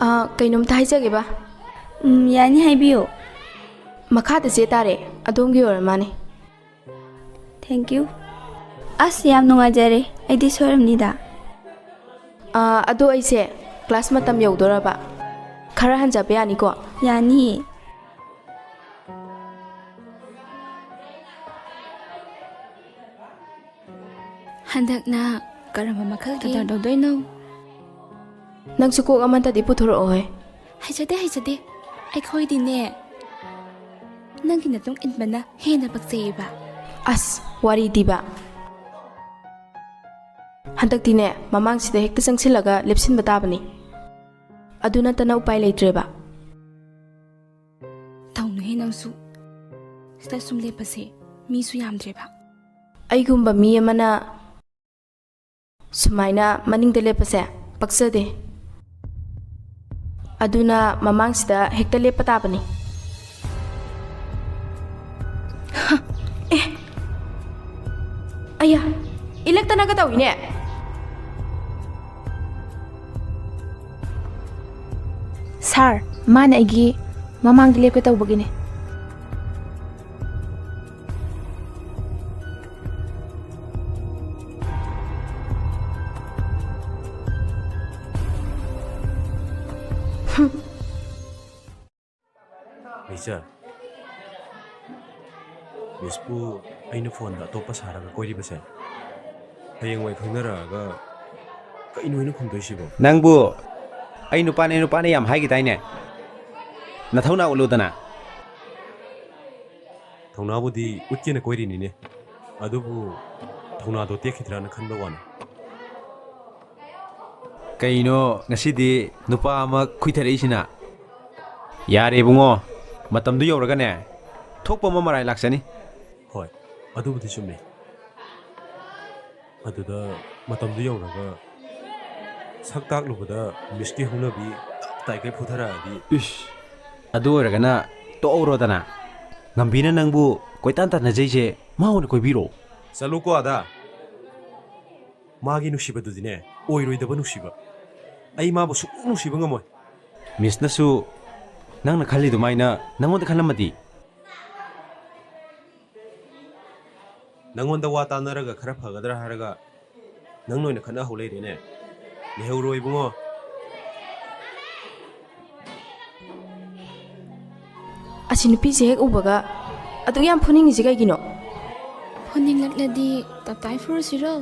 ꯑꯥ, ꯀꯩꯅꯣꯝꯇ ꯍꯥꯏꯖꯒꯦꯕ꯫ ꯎꯝ, ꯌꯥꯅꯤ, ꯍꯥꯏꯕꯤꯌꯨ꯫ ꯃꯈꯥꯗ ꯆꯦ ꯇꯥꯔꯦ, ꯑꯗꯣꯝꯒꯤ ꯑꯣꯏꯔ ꯃꯥꯅꯦ꯫ Thank you. ꯑꯁ, ꯌꯥꯝ ꯅꯨꯡꯉꯥꯏꯖꯔꯦ꯫ ꯑꯩꯗꯤ ꯁꯣꯏꯔꯝꯅꯤꯗ꯫ ꯑꯥ, ꯑꯗꯣ ꯑꯩꯁꯦ class ꯃꯇꯝ ꯌꯧꯗꯣꯔꯕ꯫ ꯈꯔ ꯍꯟꯖꯕ ꯌꯥꯅꯤꯀꯣ? ꯌꯥꯅꯤꯌꯦ꯫ ꯍꯟꯗꯛꯅ ꯀꯔꯝꯕ ꯃꯈꯜꯒꯤ ꯀꯗꯔ ꯇꯧꯗꯣꯏꯅꯣ? ꯅꯪꯁꯨ ꯀꯣꯛ ꯑꯃꯇꯗꯤ ꯄꯨꯊꯣꯔꯛꯑꯣꯍꯦ꯫ ꯍꯩꯖꯗꯦ, ꯍꯩꯖꯗꯦ꯫ ꯑꯩꯈꯣꯏꯗꯤꯅꯦ, ꯅꯪꯒꯤ ꯅꯇꯨꯡ ꯏꯟꯕꯅ ꯍꯦꯟꯅ ꯄꯛꯆꯩꯌꯦꯕ꯫ ꯑꯁ, ꯋꯥꯔꯤꯗꯤꯕ꯫ ꯍꯟꯗꯛꯇꯤꯅꯦ, ꯃꯃꯥꯡꯁꯤꯗ ꯍꯦꯛꯇ ꯆꯪꯁꯤꯜꯂꯒ ꯂꯦꯞꯁꯤꯟꯕ ꯇꯥꯕꯅꯤ꯫ ꯑꯗꯨ ꯅꯠꯇꯅ ꯎꯄꯥꯏ ꯂꯩꯇ꯭ꯔꯦꯕ꯫ ꯇꯧꯅꯨꯍꯦ ꯅꯪꯁꯨ꯫ ꯁꯤꯗ ꯁꯨꯝ ꯂꯦꯞꯄꯁꯦ, ꯃꯤꯁꯨ ꯌꯥꯝꯗ꯭ꯔꯦꯕ꯫ ꯑꯩꯒꯨꯝꯕ ꯃꯤ ꯑꯃꯅ ꯁꯨꯃꯥꯏꯅ ꯃꯅꯤꯡꯗ ꯂꯦꯞꯄꯁꯦ ꯄꯛꯆꯗꯦ꯫ ꯑꯗꯨꯅ ꯃꯃꯥꯡꯁꯤꯗ ꯍꯦꯛꯇ ꯂꯦꯞꯄ ꯇꯥꯕꯅꯤ꯫ ꯍ, ꯑꯦ, ꯑꯌꯥ, ꯏꯂꯛꯇꯅꯒ ꯇꯧꯏꯅꯦ꯫ ꯁꯥꯔ, ꯃꯥꯅ ꯑꯩꯒꯤ ꯃꯃꯥꯡꯗ ꯂꯦꯞꯀꯦ ꯇꯧꯕꯒꯤꯅꯦ꯫ ꯁꯥꯔ, ꯃꯤꯁꯄꯨ ꯑꯩꯅ ꯐꯣꯟꯗ ꯑꯇꯣꯞꯄ ꯁꯥꯔꯒ ꯀꯣꯏꯔꯤꯕꯁꯦ ꯍꯌꯦꯡꯋꯥꯏ ꯈꯪꯅꯔꯛꯑꯒ ꯀꯩꯅꯣ ꯑꯩꯅ ꯈꯨꯝꯗꯣꯏꯁꯤꯕꯣ? ꯅꯪꯕꯨ ꯑꯩ ꯅꯨꯄꯥꯅꯦ, ꯅꯨꯄꯥꯅꯦ ꯌꯥꯝ ꯍꯥꯏꯈꯤꯗꯥꯏꯅꯦ? ꯅꯊꯧꯅꯥ ꯎꯠꯂꯨꯗꯅ꯫ ꯊꯧꯅꯥꯕꯨꯗꯤ ꯎꯠꯀꯦꯅ ꯀꯣꯏꯔꯤꯅꯤꯅꯦ, ꯑꯗꯨꯕꯨ ꯊꯧꯅꯥꯗꯣ ꯇꯦꯛꯈꯤꯗ꯭ꯔꯥꯅ ꯈꯟꯕ ꯋꯥꯅꯤ꯫ ꯀꯩꯅꯣ ꯉꯁꯤꯗꯤ ꯅꯨꯄꯥ ꯑꯃ ꯈꯨꯏꯊꯔꯛꯏꯁꯤꯅ? ꯌꯥꯔꯦ ꯏꯕꯨꯡꯉꯣ, ꯃꯇꯝꯗꯨ ꯌꯧꯔꯒꯅꯦ, ꯊꯣꯛꯄ ꯑꯃ ꯃꯔꯥꯏ ꯂꯥꯛꯆꯅꯤ꯫ ꯍꯣꯏ, ꯑꯗꯨꯕꯨꯗꯤ ꯆꯨꯝꯃꯤ꯫ ꯑꯗꯨꯗ ꯃꯇꯝꯗꯨ ꯌꯧꯔꯒ ꯁꯛ ꯇꯥꯛꯂꯨꯕꯗ ꯃꯤꯁꯀꯤ ꯍꯧꯅꯕꯤ ꯇꯞ ꯇꯥꯏꯈꯩ ꯐꯨꯊꯔꯛꯑꯗꯤ? ꯏꯁ, ꯑꯗꯨ ꯑꯣꯏꯔꯒꯅ ꯇꯣꯛꯍꯧꯔꯣꯗꯅ꯫ ꯉꯝꯕꯤꯅ ꯅꯪꯕꯨ ꯀꯣꯏꯇꯥꯟ ꯇꯥꯟꯅꯖꯩꯁꯦ ꯃꯥ ꯑꯣꯏꯅ ꯀꯣꯏꯕꯤꯔꯣ꯫ ꯆꯠꯂꯨꯀꯣ ꯑꯗꯥ꯫ ꯃꯥꯒꯤ ꯅꯨꯡꯁꯤꯕꯗꯨꯗꯤꯅꯦ, ꯑꯣꯏꯔꯣꯏꯗꯕ ꯅꯨꯡꯁꯤꯕ꯫ ꯑꯩ ꯃꯥꯕꯨ ꯁꯨꯛꯅꯨꯡ ꯅꯨꯡꯁꯤꯕ ꯉꯝꯃꯣꯏ꯫ ꯃꯤꯁꯅꯁꯨ ꯅꯪꯅ ꯈꯜꯂꯤꯗꯨꯃꯥꯏꯅ ꯅꯪꯉꯣꯟꯗ ꯈꯜꯂꯝꯃꯗꯤ? ꯅꯪꯉꯣꯟꯗ ꯋꯥ ꯇꯥꯟꯅꯔꯒ ꯈꯔ ꯐꯒꯗ꯭ꯔꯥ ꯍꯥꯏꯔꯒ ꯅꯪꯅ ꯑꯣꯏꯅ ꯈꯠꯅꯍꯧ ꯂꯩꯔꯦꯅꯦ꯫ ꯂꯩꯍꯧꯔꯣ ꯏꯕꯨꯡꯉꯣ꯫ ꯑꯁꯤ ꯅꯨꯄꯤꯁꯦ ꯍꯦꯛ ꯎꯕꯒ ꯑꯗꯨꯛ ꯌꯥꯝ ꯐꯨꯅꯤꯡꯉꯤꯁꯦ ꯀꯩꯒꯤꯅꯣ? ꯐꯨꯅꯤꯡꯂꯛꯂꯗꯤ ꯇꯞꯇꯥꯏ ꯐꯨꯔꯨꯁꯤꯔꯣ?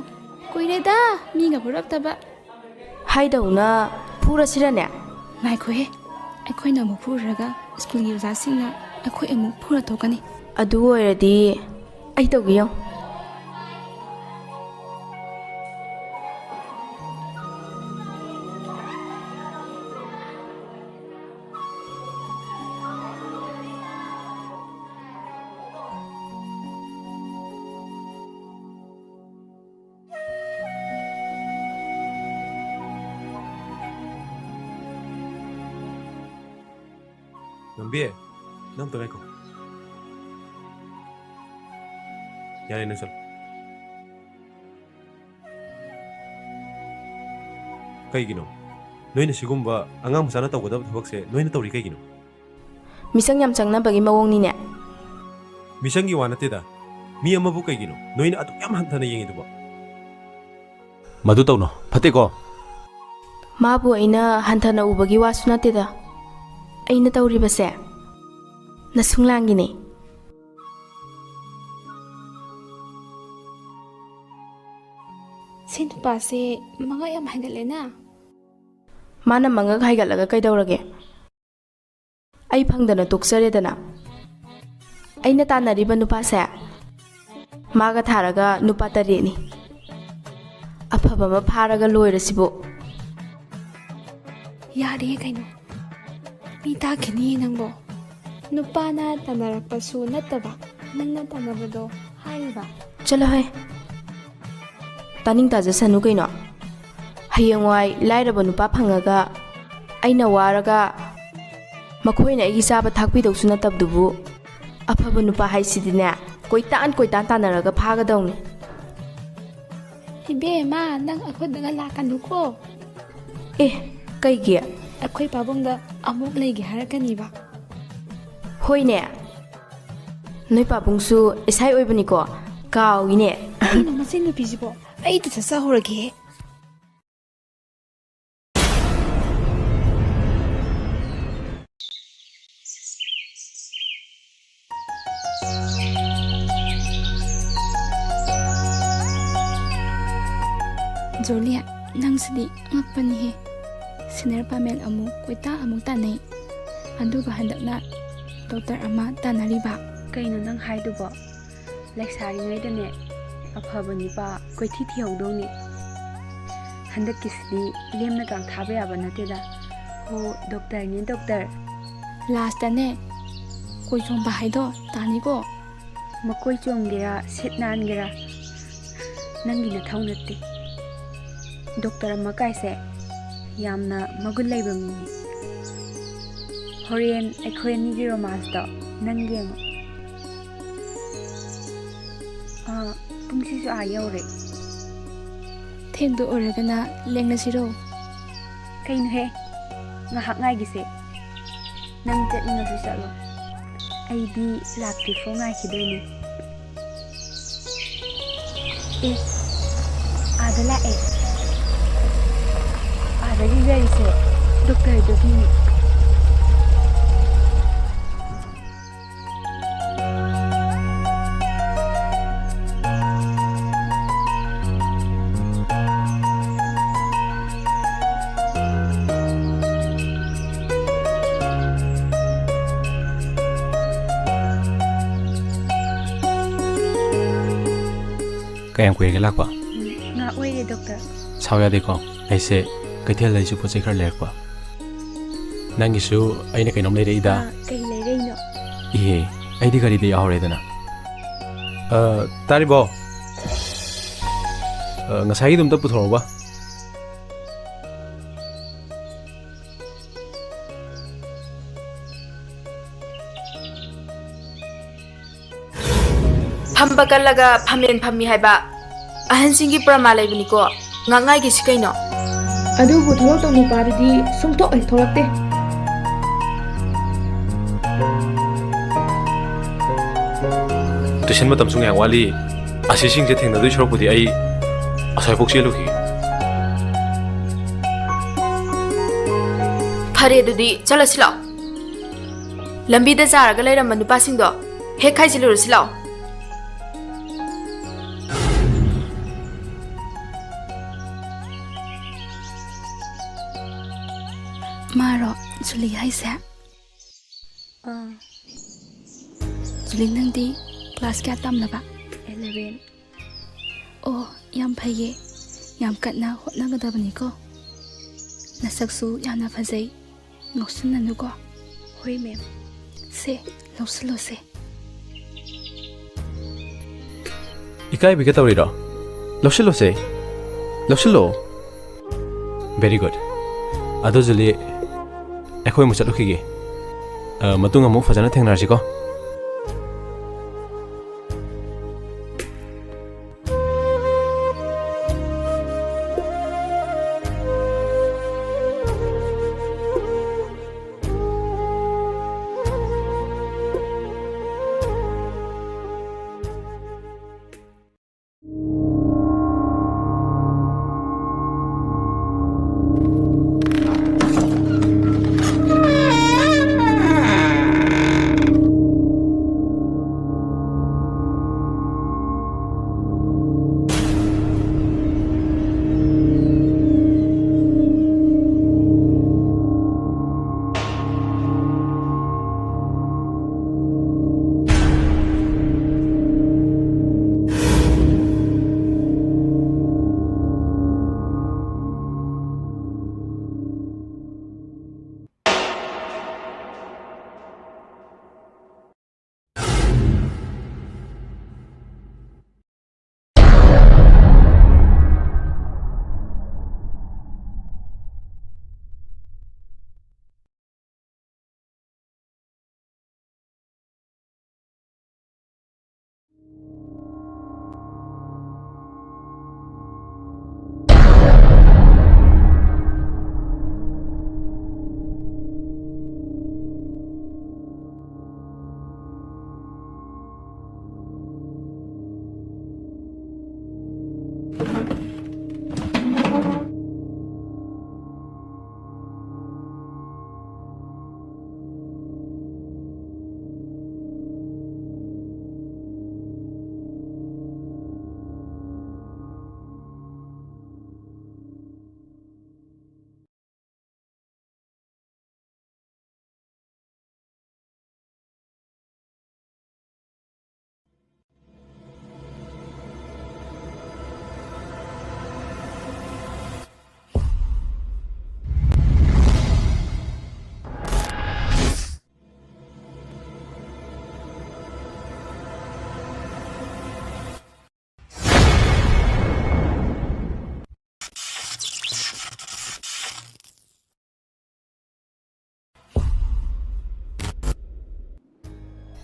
ꯀꯨꯏꯔꯦꯗ ꯃꯤꯒ ꯐꯨꯔꯛꯇꯕ꯫ ꯍꯥꯏꯗꯧꯅ ꯐꯨꯔꯁꯤꯔꯅꯦ? ꯉꯥꯏꯈꯣꯍꯦ, ꯑꯩꯈꯣꯏꯅ ꯑꯃꯨꯛ ꯐꯨꯔꯨꯔꯒ ꯁ꯭ꯀꯨꯜꯒꯤ ꯑꯣꯖꯥꯁꯤꯡꯅ ꯑꯩꯈꯣꯏ ꯑꯃꯨꯛ ꯐꯨꯔ ꯇꯣꯛꯀꯅꯤ꯫ ꯑꯗꯨ ꯑꯣꯏꯔꯗꯤ ꯑꯩ ꯇꯧꯒꯦ ꯌꯦꯡꯉꯨ꯫ ꯉꯝꯕꯤ, ꯅꯪ ꯑꯝꯇ ꯉꯥꯏꯈꯣ꯫ ꯌꯥꯔꯦ, ꯅꯪ ꯆꯠꯂꯣ꯫ ꯀꯩꯒꯤꯅꯣ? ꯅꯣꯏꯅ ꯁꯤꯒꯨꯝꯕ ꯑꯉꯥꯡ ꯃꯆꯥꯅ ꯇꯧꯒꯗꯕ ꯊꯕꯛꯁꯦ ꯅꯣꯏꯅ ꯇꯧꯔꯤ ꯀꯩꯒꯤꯅꯣ? ꯃꯤꯆꯪ ꯌꯥꯝ ꯆꯪꯅꯕꯒꯤ ꯃꯑꯣꯡꯅꯤꯅꯦ꯫ ꯃꯤꯆꯪꯒꯤ ꯋꯥ ꯅꯠꯇꯦꯗ꯫ ꯃꯤ ꯑꯃꯕꯨ ꯀꯩꯒꯤꯅꯣ ꯅꯣꯏꯅ ꯑꯗꯨꯛ ꯌꯥꯝ ꯍꯟꯊꯅ ꯌꯦꯡꯉꯤꯗꯨꯕꯣ? ꯃꯗꯨ ꯇꯧꯅꯣ, ꯐꯠꯇꯦꯀꯣ? ꯃꯥꯕꯨ ꯑꯩꯅ ꯍꯟꯊꯅ ꯎꯕꯒꯤ ꯋꯥꯁꯨ ꯅꯠꯇꯦꯗ꯫ ꯑꯩꯅ ꯇꯧꯔꯤꯕꯁꯦ ꯅꯁꯨꯡꯂꯥꯡꯒꯤꯅꯦ꯫ ꯁꯤ ꯅꯨꯄꯥꯁꯦ ꯃꯉꯛ ꯌꯥꯝ ꯍꯥꯏꯒꯠꯂꯦꯅ꯫ ꯃꯥꯅ ꯃꯉꯛ ꯍꯥꯏꯒꯠꯂꯒ ꯀꯩꯗꯧꯔꯒꯦ? ꯑꯩ ꯐꯪꯗꯅ ꯇꯣꯛꯆꯔꯦꯗꯅ꯫ ꯑꯩꯅ ꯇꯥꯟꯅꯔꯤꯕ ꯅꯨꯄꯥꯁꯦ ꯃꯥꯒ ꯊꯥꯔꯒ ꯅꯨꯄꯥ ꯇꯔꯦꯠꯅꯤ꯫ ꯑꯐꯕ ꯑꯃ ꯐꯥꯔꯒ ꯂꯣꯏꯔꯁꯤꯕꯨ꯫ ꯌꯥꯔꯦ ꯀꯩꯅꯣ, ꯃꯤ ꯇꯥꯈꯤꯅꯤꯌꯦ ꯅꯪꯕꯣ꯫ ꯅꯨꯄꯥꯅ ꯇꯥꯟꯅꯔꯛꯄꯁꯨ ꯅꯠꯇꯕ, ꯅꯪꯅ ꯇꯥꯟꯅꯕꯗꯣ ꯍꯥꯏꯔꯤꯕ꯫ ꯆꯠꯂꯣꯍꯦ, ꯇꯥꯅꯤꯡ ꯇꯥꯖꯁꯅꯨ ꯀꯩꯅꯣ꯫ ꯍꯌꯦꯡꯋꯥꯏ ꯂꯥꯏꯔꯕ ꯅꯨꯄꯥ ꯐꯪꯉꯒ ꯑꯩꯅ ꯋꯥꯔꯒ ꯃꯈꯣꯏꯅ ꯑꯩꯒꯤ ꯆꯥꯕ ꯊꯥꯛꯄꯤꯗꯧꯁꯨ ꯅꯠꯇꯕꯗꯨꯕꯨ꯫ ꯑꯐꯕ ꯅꯨꯄꯥ ꯍꯥꯏꯁꯤꯗꯤꯅꯦ, ꯀꯣꯏꯇꯥꯟ ꯀꯣꯏꯇꯥꯟ ꯇꯥꯟꯅꯔꯒ ꯐꯥꯒꯗꯧꯅꯤ꯫ ꯏꯕꯦꯝꯃ, ꯅꯪ ꯑꯩꯈꯣꯏꯗꯒ ꯂꯥꯛꯀꯅꯨꯀꯣ꯫ ꯑꯦ, ꯀꯩꯒꯤ? ꯑꯩꯈꯣꯏ ꯄꯥꯕꯨꯡꯗ ꯑꯃꯨꯛ ꯂꯩꯒꯦ ꯍꯥꯏꯔꯛꯀꯅꯤꯕ꯫ ꯍꯣꯏꯅꯦ, ꯅꯣꯏ ꯄꯥꯕꯨꯡꯁꯨ ꯏꯁꯥꯏ ꯑꯣꯏꯕꯅꯤꯀꯣ, ꯀꯥꯎꯏꯅꯦ꯫ ꯀꯩꯅꯣ ꯃꯁꯤ ꯅꯨꯄꯤꯁꯤꯕꯣ? ꯑꯩꯗ ꯆꯠꯆꯍꯧꯔꯒꯦ꯫ ꯖꯣꯂꯤꯌꯥ, ꯅꯪꯁꯤꯗꯤ ꯉꯛꯄꯅꯤꯍꯦ꯫ ꯁꯤꯅꯤꯌꯔ ꯄꯥꯃꯦꯜ ꯑꯃꯨꯛ ꯀꯣꯏꯇꯥ ꯑꯃꯨꯛ ꯇꯥꯅꯩ, ꯑꯗꯨꯒ ꯍꯟꯗꯛꯅ ꯗꯣꯛꯇꯔ ꯑꯃ ꯇꯥꯟꯅꯔꯤꯕ꯫ ꯀꯩꯅꯣ ꯅꯪ ꯍꯥꯏꯗꯨꯕꯣ? ꯂꯩꯁꯥꯔꯤꯉꯩꯗꯅꯦ ꯑꯐꯕ ꯅꯨꯄꯥ ꯀꯣꯏꯊꯤ ꯊꯤꯍꯧꯗꯧꯅꯤ꯫ ꯍꯟꯗꯛꯀꯤꯁꯤꯗꯤ ꯂꯦꯝꯅ ꯀꯥꯡ ꯊꯥꯕ ꯌꯥꯕ ꯅꯠꯇꯦꯗ꯫ ꯍꯣ, ꯗꯣꯛꯇꯔꯅꯦ ꯗꯣꯛꯇꯔ꯫ ꯂꯥꯁꯇꯅꯦ ꯀꯣꯏ ꯆꯣꯡꯕ ꯍꯥꯏꯗꯣ ꯇꯥꯅꯤꯀꯣ꯫ ꯃꯀꯣꯏ ꯆꯣꯡꯒꯦꯔꯥ, ꯁꯤꯠ ꯅꯥꯟꯒꯦꯔꯥ, ꯅꯪꯒꯤ ꯅꯊꯧ ꯅꯠꯇꯦ꯫ ꯗꯣꯛꯇꯔ ꯑꯃ ꯀꯥꯏꯁꯦ ꯌꯥꯝꯅ ꯃꯒꯨꯟ ꯂꯩꯕ ꯃꯤꯅꯤ꯫ ꯍꯣꯔꯦꯟ ꯑꯩꯈꯣꯏ ꯑꯅꯤꯒꯤ ꯔꯣꯃꯥꯟꯁꯇꯣ ꯅꯪ ꯌꯦꯡꯉꯣ꯫ ꯑꯥ, ꯄꯨꯡꯁꯤꯁꯨ ꯑꯥ ꯌꯧꯔꯦ꯫ ꯊꯦꯡꯗꯣꯛꯑꯔꯒꯅ ꯂꯦꯡꯅꯁꯤꯔꯣ? ꯀꯩꯅꯣꯍꯦ, ꯉꯥꯏꯍꯥꯛ ꯉꯥꯏꯒꯤꯁꯦ꯫ ꯅꯪ ꯆꯠꯅꯤꯡꯉꯁꯨ ꯆꯠꯂꯣ, ꯑꯩꯗꯤ ꯂꯥꯛꯇ꯭ꯔꯤꯐꯥꯎ ꯉꯥꯏꯈꯤꯗꯣꯏꯅꯦ꯫ ꯑꯦ, ꯑꯥꯗ ꯂꯥꯛꯑꯦ꯫ ꯑꯥꯗꯒꯤ ꯒꯥꯔꯤꯁꯦ ꯗꯣꯛꯇꯔꯗꯨꯒꯤꯅꯦ꯫ ꯀꯌꯥꯝ ꯀꯨꯏꯔꯒꯦ ꯂꯥꯛꯄ? ꯎꯝ, ꯉꯥꯏꯍꯥꯛ ꯑꯣꯏꯔꯦ, ꯗꯣꯛꯇꯔ꯫ ꯁꯥꯎ ꯌꯥꯗꯦꯀꯣ, ꯑꯩꯁꯦ ꯀꯩꯊꯦꯜꯗꯩꯁꯨ ꯄꯣꯠ ꯆꯩ ꯈꯔ ꯂꯩꯔꯛꯄ꯫ ꯅꯪꯒꯤꯁꯨ ꯑꯩꯅ ꯀꯩꯅꯣꯝ ꯂꯩꯔꯛꯏꯗ꯫ ꯑꯥ, ꯀꯩ ꯂꯩꯔꯛꯏꯅꯣ? ꯏꯍꯦ, ꯑꯩꯗꯤ ꯒꯥꯔꯤꯗ ꯌꯥꯎꯍꯧꯔꯦꯗꯅ꯫ ꯑ, ꯇꯥꯔꯤꯕꯣ? ꯑ, ꯉꯁꯥꯏꯒꯤꯗꯣ ꯑꯝꯇ ꯄꯨꯊꯣꯔꯛꯎꯕ꯫ ꯐꯝꯕ ꯀꯜꯂꯒ ꯐꯝꯂꯦꯟ ꯐꯝꯃꯤ ꯍꯥꯏꯕ ꯑꯍꯟꯁꯤꯡꯒꯤ ꯄ꯭ꯔꯃꯥꯟ ꯂꯩꯕꯅꯤꯀꯣ꯫ ꯉꯥꯛꯉꯥꯏꯒꯤꯁꯤ ꯀꯩꯅꯣ? ꯑꯗꯨꯕꯨ ꯊꯣꯛꯂꯛꯇꯧ ꯅꯨꯄꯥꯗꯨꯗꯤ ꯁꯨꯡꯊꯣꯛ ꯍꯦꯛ ꯊꯣꯛꯂꯛꯇꯦ꯫ ꯇꯨꯏꯁꯟ ꯃꯇꯝꯁꯨ ꯉꯥꯏꯍꯥꯛ ꯋꯥꯠꯂꯤ꯫ ꯑꯁꯤꯁꯤꯡꯁꯦ ꯊꯦꯡꯅꯗꯣꯏ ꯁꯔꯨꯛꯄꯨꯗꯤ ꯑꯩ ꯑꯁ꯭ꯋꯥꯏꯐꯥꯎ ꯆꯦꯜꯂꯨꯈꯤꯒꯦ꯫ ꯐꯔꯦ, ꯑꯗꯨꯗꯤ ꯆꯠꯂꯁꯤ ꯂꯥꯛꯑꯣ꯫ ꯂꯝꯕꯤꯗ ꯆꯥꯔꯒ ꯂꯩꯔꯝꯕ ꯅꯨꯄꯥꯁꯤꯡꯗꯣ ꯍꯦꯛ ꯈꯥꯏꯖꯤꯜꯂꯨꯔꯁꯤ ꯂꯥꯛꯑꯣ꯫ ꯃꯥꯔꯣ ꯖꯨꯂꯤ ꯍꯥꯏꯁꯦ? ꯑꯥ꯫ ꯖꯨꯂꯤ, ꯅꯪꯗꯤ ꯀ꯭ꯂꯥꯁ ꯀꯌꯥ ꯇꯝꯂꯕ? ꯑꯦꯂꯦꯚꯦꯟ꯫ ꯑꯣ, ꯌꯥꯝ ꯐꯩꯌꯦ꯫ ꯌꯥꯝ ꯀꯟꯅ ꯍꯣꯠꯅꯒꯗꯕꯅꯤꯀꯣ꯫ ꯅꯁꯛꯁꯨ ꯌꯥꯝꯅ ꯐꯖꯩ꯫ ꯉꯥꯎꯁꯤꯟꯅꯅꯨꯀꯣ꯫ ꯍꯣꯏ, ꯃꯦꯝ꯫ ꯁꯦ, ꯂꯧꯁꯤꯜꯂꯣꯁꯦ꯫ ꯏꯀꯥꯏꯕꯤꯒ ꯇꯧꯔꯤꯔꯣ? ꯂꯧꯁꯤꯜꯂꯣꯁꯦ꯫ ꯂꯧꯁꯤꯜꯂꯣ꯫ Very good꯫ ꯑꯗꯣ ꯖꯨꯂꯤ, ꯑꯩꯈꯣꯏ ꯑꯃꯨꯛ ꯆꯠꯂꯨꯈꯤꯒꯦ꯫ ꯑ, ꯃꯇꯨꯡ ꯑꯃꯨꯛ ꯐꯖꯅ ꯊꯦꯡꯅꯔꯁꯤꯀꯣ꯫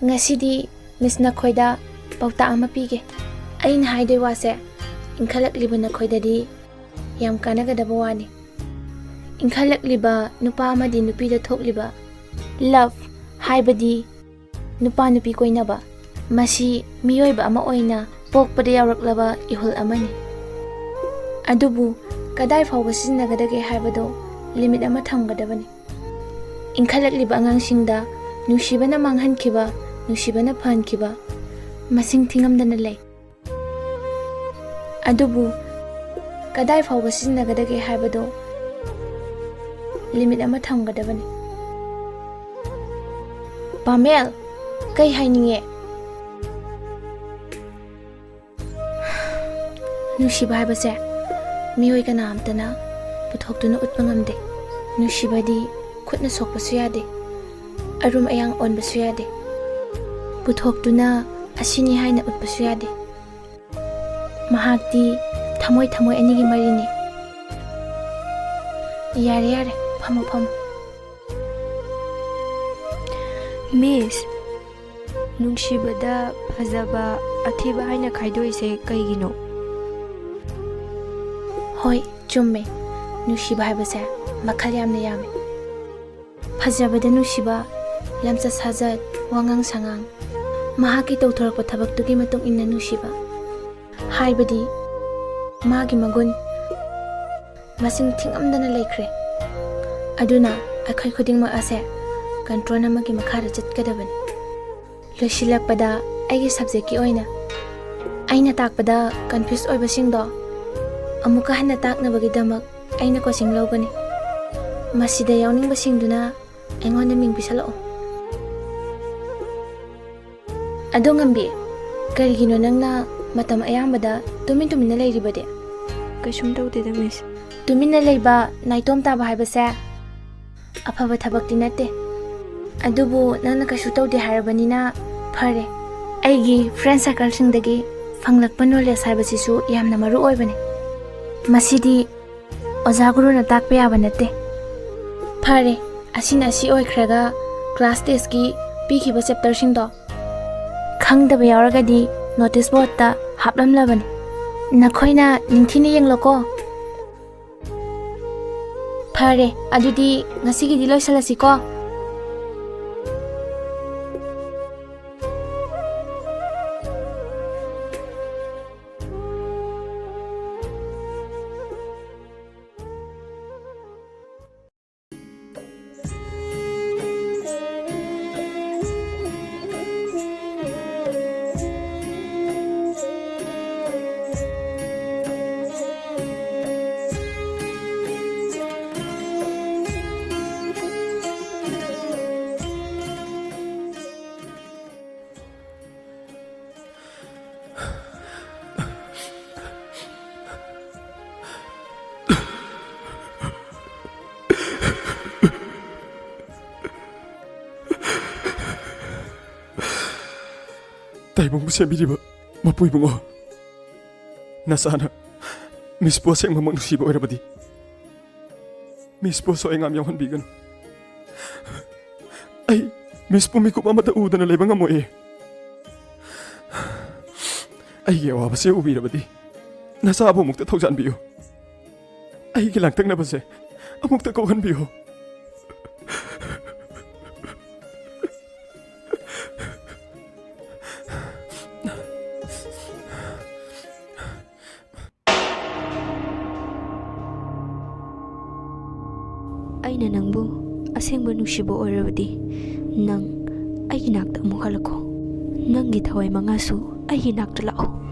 ꯉꯁꯤꯗꯤ ꯃꯤꯁ ꯅꯈꯣꯏꯗ ꯄꯥꯎꯇꯥꯛ ꯑꯃ ꯄꯤꯒꯦ꯫ ꯑꯩꯅ ꯍꯥꯏꯗꯣꯏ ꯋꯥꯁꯦ ꯏꯟꯈꯠꯂꯛꯂꯤꯕ ꯅꯈꯣꯏꯗꯗꯤ ꯌꯥꯝ ꯀꯥꯟꯅꯒꯗꯕ ꯋꯥꯅꯤ꯫ ꯏꯟꯈꯠꯂꯛꯂꯤꯕ ꯅꯨꯄꯥ ꯑꯃꯗꯤ ꯅꯨꯄꯤꯗ ꯊꯣꯛꯂꯤꯕ ꯂꯚ, ꯍꯥꯏꯕꯗꯤ ꯅꯨꯄꯥ ꯅꯨꯄꯤ ꯀꯣꯏꯅꯕ, ꯃꯁꯤ ꯃꯤꯑꯣꯏꯕ ꯑꯃ ꯑꯣꯏꯅ ꯄꯣꯛꯄꯗ ꯌꯥꯎꯔꯛꯂꯕ ꯏꯍꯨꯜ ꯑꯃꯅꯤ꯫ ꯑꯗꯨꯕꯨ ꯀꯗꯥꯏ ꯐꯥꯎꯕ ꯁꯤꯖꯤꯟꯅꯒꯗꯒꯦ ꯍꯥꯏꯕꯗꯣ ꯂꯤꯃꯤꯠ ꯑꯃ ꯊꯝꯒꯗꯕꯅꯤ꯫ ꯏꯟꯈꯠꯂꯛꯂꯤꯕ ꯑꯉꯥꯡꯁꯤꯡꯗ ꯅꯨꯡꯁꯤꯕꯅ ꯃꯥꯡꯍꯟꯈꯤꯕ, ꯅꯨꯡꯁꯤꯕꯅ ꯐꯍꯟꯈꯤꯕ ꯃꯁꯤꯡ ꯊꯤꯉꯝꯗꯅ ꯂꯩ꯫ ꯑꯗꯨꯕꯨ ꯀꯗꯥꯏ ꯐꯥꯎꯕ ꯁꯤꯖꯤꯟꯅꯒꯗꯒꯦ ꯍꯥꯏꯕꯗꯣ ꯂꯤꯃꯤꯠ ꯑꯃ ꯊꯝꯒꯗꯕꯅꯤ꯫ ꯄꯥꯃꯦꯜ, ꯀꯩ ꯍꯥꯏꯅꯤꯡꯉꯦ? ꯅꯨꯡꯁꯤꯕ ꯍꯥꯏꯕꯁꯦ ꯃꯤꯑꯣꯏ ꯀꯅꯥ ꯑꯝꯇꯅ ꯄꯨꯊꯣꯛꯇꯨꯅ ꯎꯠꯄ ꯉꯝꯗꯦ꯫ ꯅꯨꯡꯁꯤꯕꯗꯤ ꯈꯨꯠꯅ ꯁꯣꯛꯄꯁꯨ ꯌꯥꯗꯦ, ꯑꯔꯨꯝ ꯑꯌꯥꯡ ꯑꯣꯟꯕꯁꯨ ꯌꯥꯗꯦ꯫ ꯄꯨꯊꯣꯛꯇꯨꯅ ꯑꯁꯤꯅꯤ ꯍꯥꯏꯅ ꯎꯠꯄꯁꯨ ꯌꯥꯗꯦ꯫ ꯃꯍꯥꯛꯇꯤ ꯊꯃꯣꯏ ꯊꯃꯣꯏ ꯑꯅꯤꯒꯤ ꯃꯔꯤꯅꯤ꯫ ꯌꯥꯔꯦ, ꯌꯥꯔꯦ, ꯐꯝꯃꯣ, ꯐꯝꯃꯣ꯫ ꯃꯤꯁ, ꯅꯨꯡꯁꯤꯕꯗ ꯐꯖꯕ, ꯑꯊꯤꯕ ꯍꯥꯏꯅ ꯈꯥꯏꯗꯣꯛꯏꯁꯦ ꯀꯩꯒꯤꯅꯣ? ꯍꯣꯏ, ꯆꯨꯝꯃꯦ꯫ ꯅꯨꯡꯁꯤꯕ ꯍꯥꯏꯕꯁꯦ ꯃꯈꯜ ꯌꯥꯝꯅ ꯌꯥꯝꯃꯦ꯫ ꯐꯖꯕꯗ ꯅꯨꯡꯁꯤꯕ, ꯂꯝꯆꯠ ꯁꯥꯖꯠ, ꯋꯥꯉꯥꯡ ꯁꯉꯥꯡ, ꯃꯍꯥꯛꯀꯤ ꯇꯧꯊꯣꯔꯛꯄ ꯊꯕꯛꯇꯨꯒꯤ ꯃꯇꯨꯡ ꯏꯟꯅ ꯅꯨꯡꯁꯤꯕ, ꯍꯥꯏꯕꯗꯤ ꯃꯥꯒꯤ ꯃꯒꯨꯟ ꯃꯁꯤꯡ ꯊꯤꯉꯝꯗꯅ ꯂꯩꯈ꯭ꯔꯦ꯫ ꯑꯗꯨꯅ ꯑꯩꯈꯣꯏ ꯈꯨꯗꯤꯡꯃꯛ ꯑꯁꯦ ꯀꯟꯇ꯭ꯔꯣꯜ ꯑꯃꯒꯤ ꯃꯈꯥꯗ ꯆꯠꯀꯗꯕꯅꯤ꯫ ꯂꯣꯏꯁꯤꯜꯂꯛꯄꯗ ꯑꯩꯒꯤ ꯁꯕꯖꯦꯛꯀꯤ ꯑꯣꯏꯅ ꯑꯩꯅ ꯇꯥꯛꯄꯗ ꯀꯟꯐ꯭ꯌꯨꯁ ꯑꯣꯏꯕꯁꯤꯡꯗꯣ ꯑꯃꯨꯛꯀ ꯍꯟꯅ ꯇꯥꯛꯅꯕꯒꯤꯗꯃꯛ ꯑꯩꯅ ꯀꯣꯆꯤꯡ ꯂꯧꯒꯅꯤ꯫ ꯃꯁꯤꯗ ꯌꯥꯎꯅꯤꯡꯕꯁꯤꯡꯗꯨꯅ ꯑꯩꯉꯣꯟꯗ ꯃꯤꯡ ꯄꯤꯁꯜꯂꯛꯑꯣ꯫ ꯑꯗꯣ ꯉꯝꯕꯤ, ꯀꯔꯤꯒꯤꯅꯣ ꯅꯪꯅ ꯃꯇꯝ ꯑꯌꯥꯝꯕꯗ ꯇꯨꯃꯤꯟ ꯇꯨꯃꯤꯟꯅ ꯂꯩꯔꯤꯕꯗꯤ? ꯀꯩꯁꯨꯝ ꯇꯧꯗꯦꯗ, ꯃꯤꯁ꯫ ꯇꯨꯃꯤꯟꯅ ꯂꯩꯕ, ꯅꯥꯏꯇꯣꯝ ꯇꯥꯕ ꯍꯥꯏꯕꯁꯦ ꯑꯐꯕ ꯊꯕꯛꯇꯤ ꯅꯠꯇꯦ꯫ ꯑꯗꯨꯕꯨ ꯅꯪꯅ ꯀꯩꯁꯨ ꯇꯧꯗꯦ ꯍꯥꯏꯔꯕꯅꯤꯅ ꯐꯔꯦ꯫ ꯑꯩꯒꯤ ꯐ꯭ꯔꯦꯟ ꯁꯔꯀꯜꯁꯤꯡꯗꯒꯤ ꯐꯪꯂꯛꯄ ꯅꯣꯂꯦꯖ ꯍꯥꯏꯕꯁꯤꯁꯨ ꯌꯥꯝꯅ ꯃꯔꯨ ꯑꯣꯏꯕꯅꯤ꯫ ꯃꯁꯤꯗꯤ ꯑꯣꯖꯥ ꯒꯨꯔꯨꯅ ꯇꯥꯛꯄ ꯌꯥꯕ ꯅꯠꯇꯦ꯫ ꯐꯔꯦ, ꯑꯁꯤꯅ ꯑꯁꯤ ꯑꯣꯏꯈ꯭ꯔꯒ ꯀ꯭ꯂꯥꯁ ꯇꯦꯁꯀꯤ ꯄꯤꯈꯤꯕ ꯆꯦꯞꯇꯔꯁꯤꯡꯗꯣ꯫ ꯈꯪꯗꯕ ꯌꯥꯎꯔꯒꯗꯤ ꯅꯣꯇꯤꯁ ꯕꯣꯔꯗꯇ ꯍꯥꯞꯂꯝꯂꯕꯅꯤ꯫ ꯅꯈꯣꯏꯅ ꯅꯤꯡꯊꯤꯅ ꯌꯦꯡꯂꯣꯀꯣ꯫ ꯐꯔꯦ, ꯑꯗꯨꯗꯤ ꯉꯁꯤꯒꯤꯗꯤ ꯂꯣꯏꯁꯤꯜꯂꯁꯤꯀꯣ꯫ ꯇꯥꯏꯕꯪꯕꯨ ꯁꯦꯝꯕꯤꯔꯤꯕ ꯃꯄꯨ ꯏꯕꯨꯡꯉꯣ, ꯅꯆꯥꯅ ꯃꯤꯁꯄꯨ ꯑꯁꯦꯡꯕꯃꯛ ꯅꯨꯡꯁꯤꯕ ꯑꯣꯏꯔꯕꯗꯤ, ꯃꯤꯁꯄꯨ ꯑꯁꯣꯏ ꯑꯉꯥꯝ ꯌꯥꯎꯍꯟꯕꯤꯒꯅꯨ꯫ ꯑꯩ ꯃꯤꯁꯄꯨ ꯃꯤꯀꯨꯞ ꯑꯃꯠꯇ ꯎꯗꯅ ꯂꯩꯕ ꯉꯝꯃꯣꯏꯌꯦ꯫ ꯑꯩꯒꯤ ꯑꯋꯥꯕꯁꯦ ꯎꯕꯤꯔꯕꯗꯤ ꯅꯆꯥꯕꯨ ꯑꯃꯨꯛꯇ ꯊꯧꯖꯥꯟꯕꯤꯌꯨ꯫ ꯑꯩꯒꯤ ꯂꯥꯡꯇꯛꯅꯕꯁꯦ ꯑꯃꯨꯛꯇ ꯀꯣꯛꯍꯟꯕꯤꯌꯨ꯫ ꯑꯩꯅ ꯅꯪꯕꯨ ꯑꯁꯦꯡꯕ ꯅꯨꯡꯁꯤꯕ ꯑꯣꯏꯔꯕꯗꯤ, ꯅꯪ ꯑꯩꯒꯤ ꯅꯥꯛꯇ ꯑꯃꯨꯛ ꯍꯜꯂꯛꯈꯣ꯫ ꯅꯪꯒꯤ ꯊꯋꯥꯏ ꯃꯉꯥꯁꯨ ꯑꯩꯒꯤ ꯅꯥꯛꯇ ꯂꯥꯛꯑꯣ꯫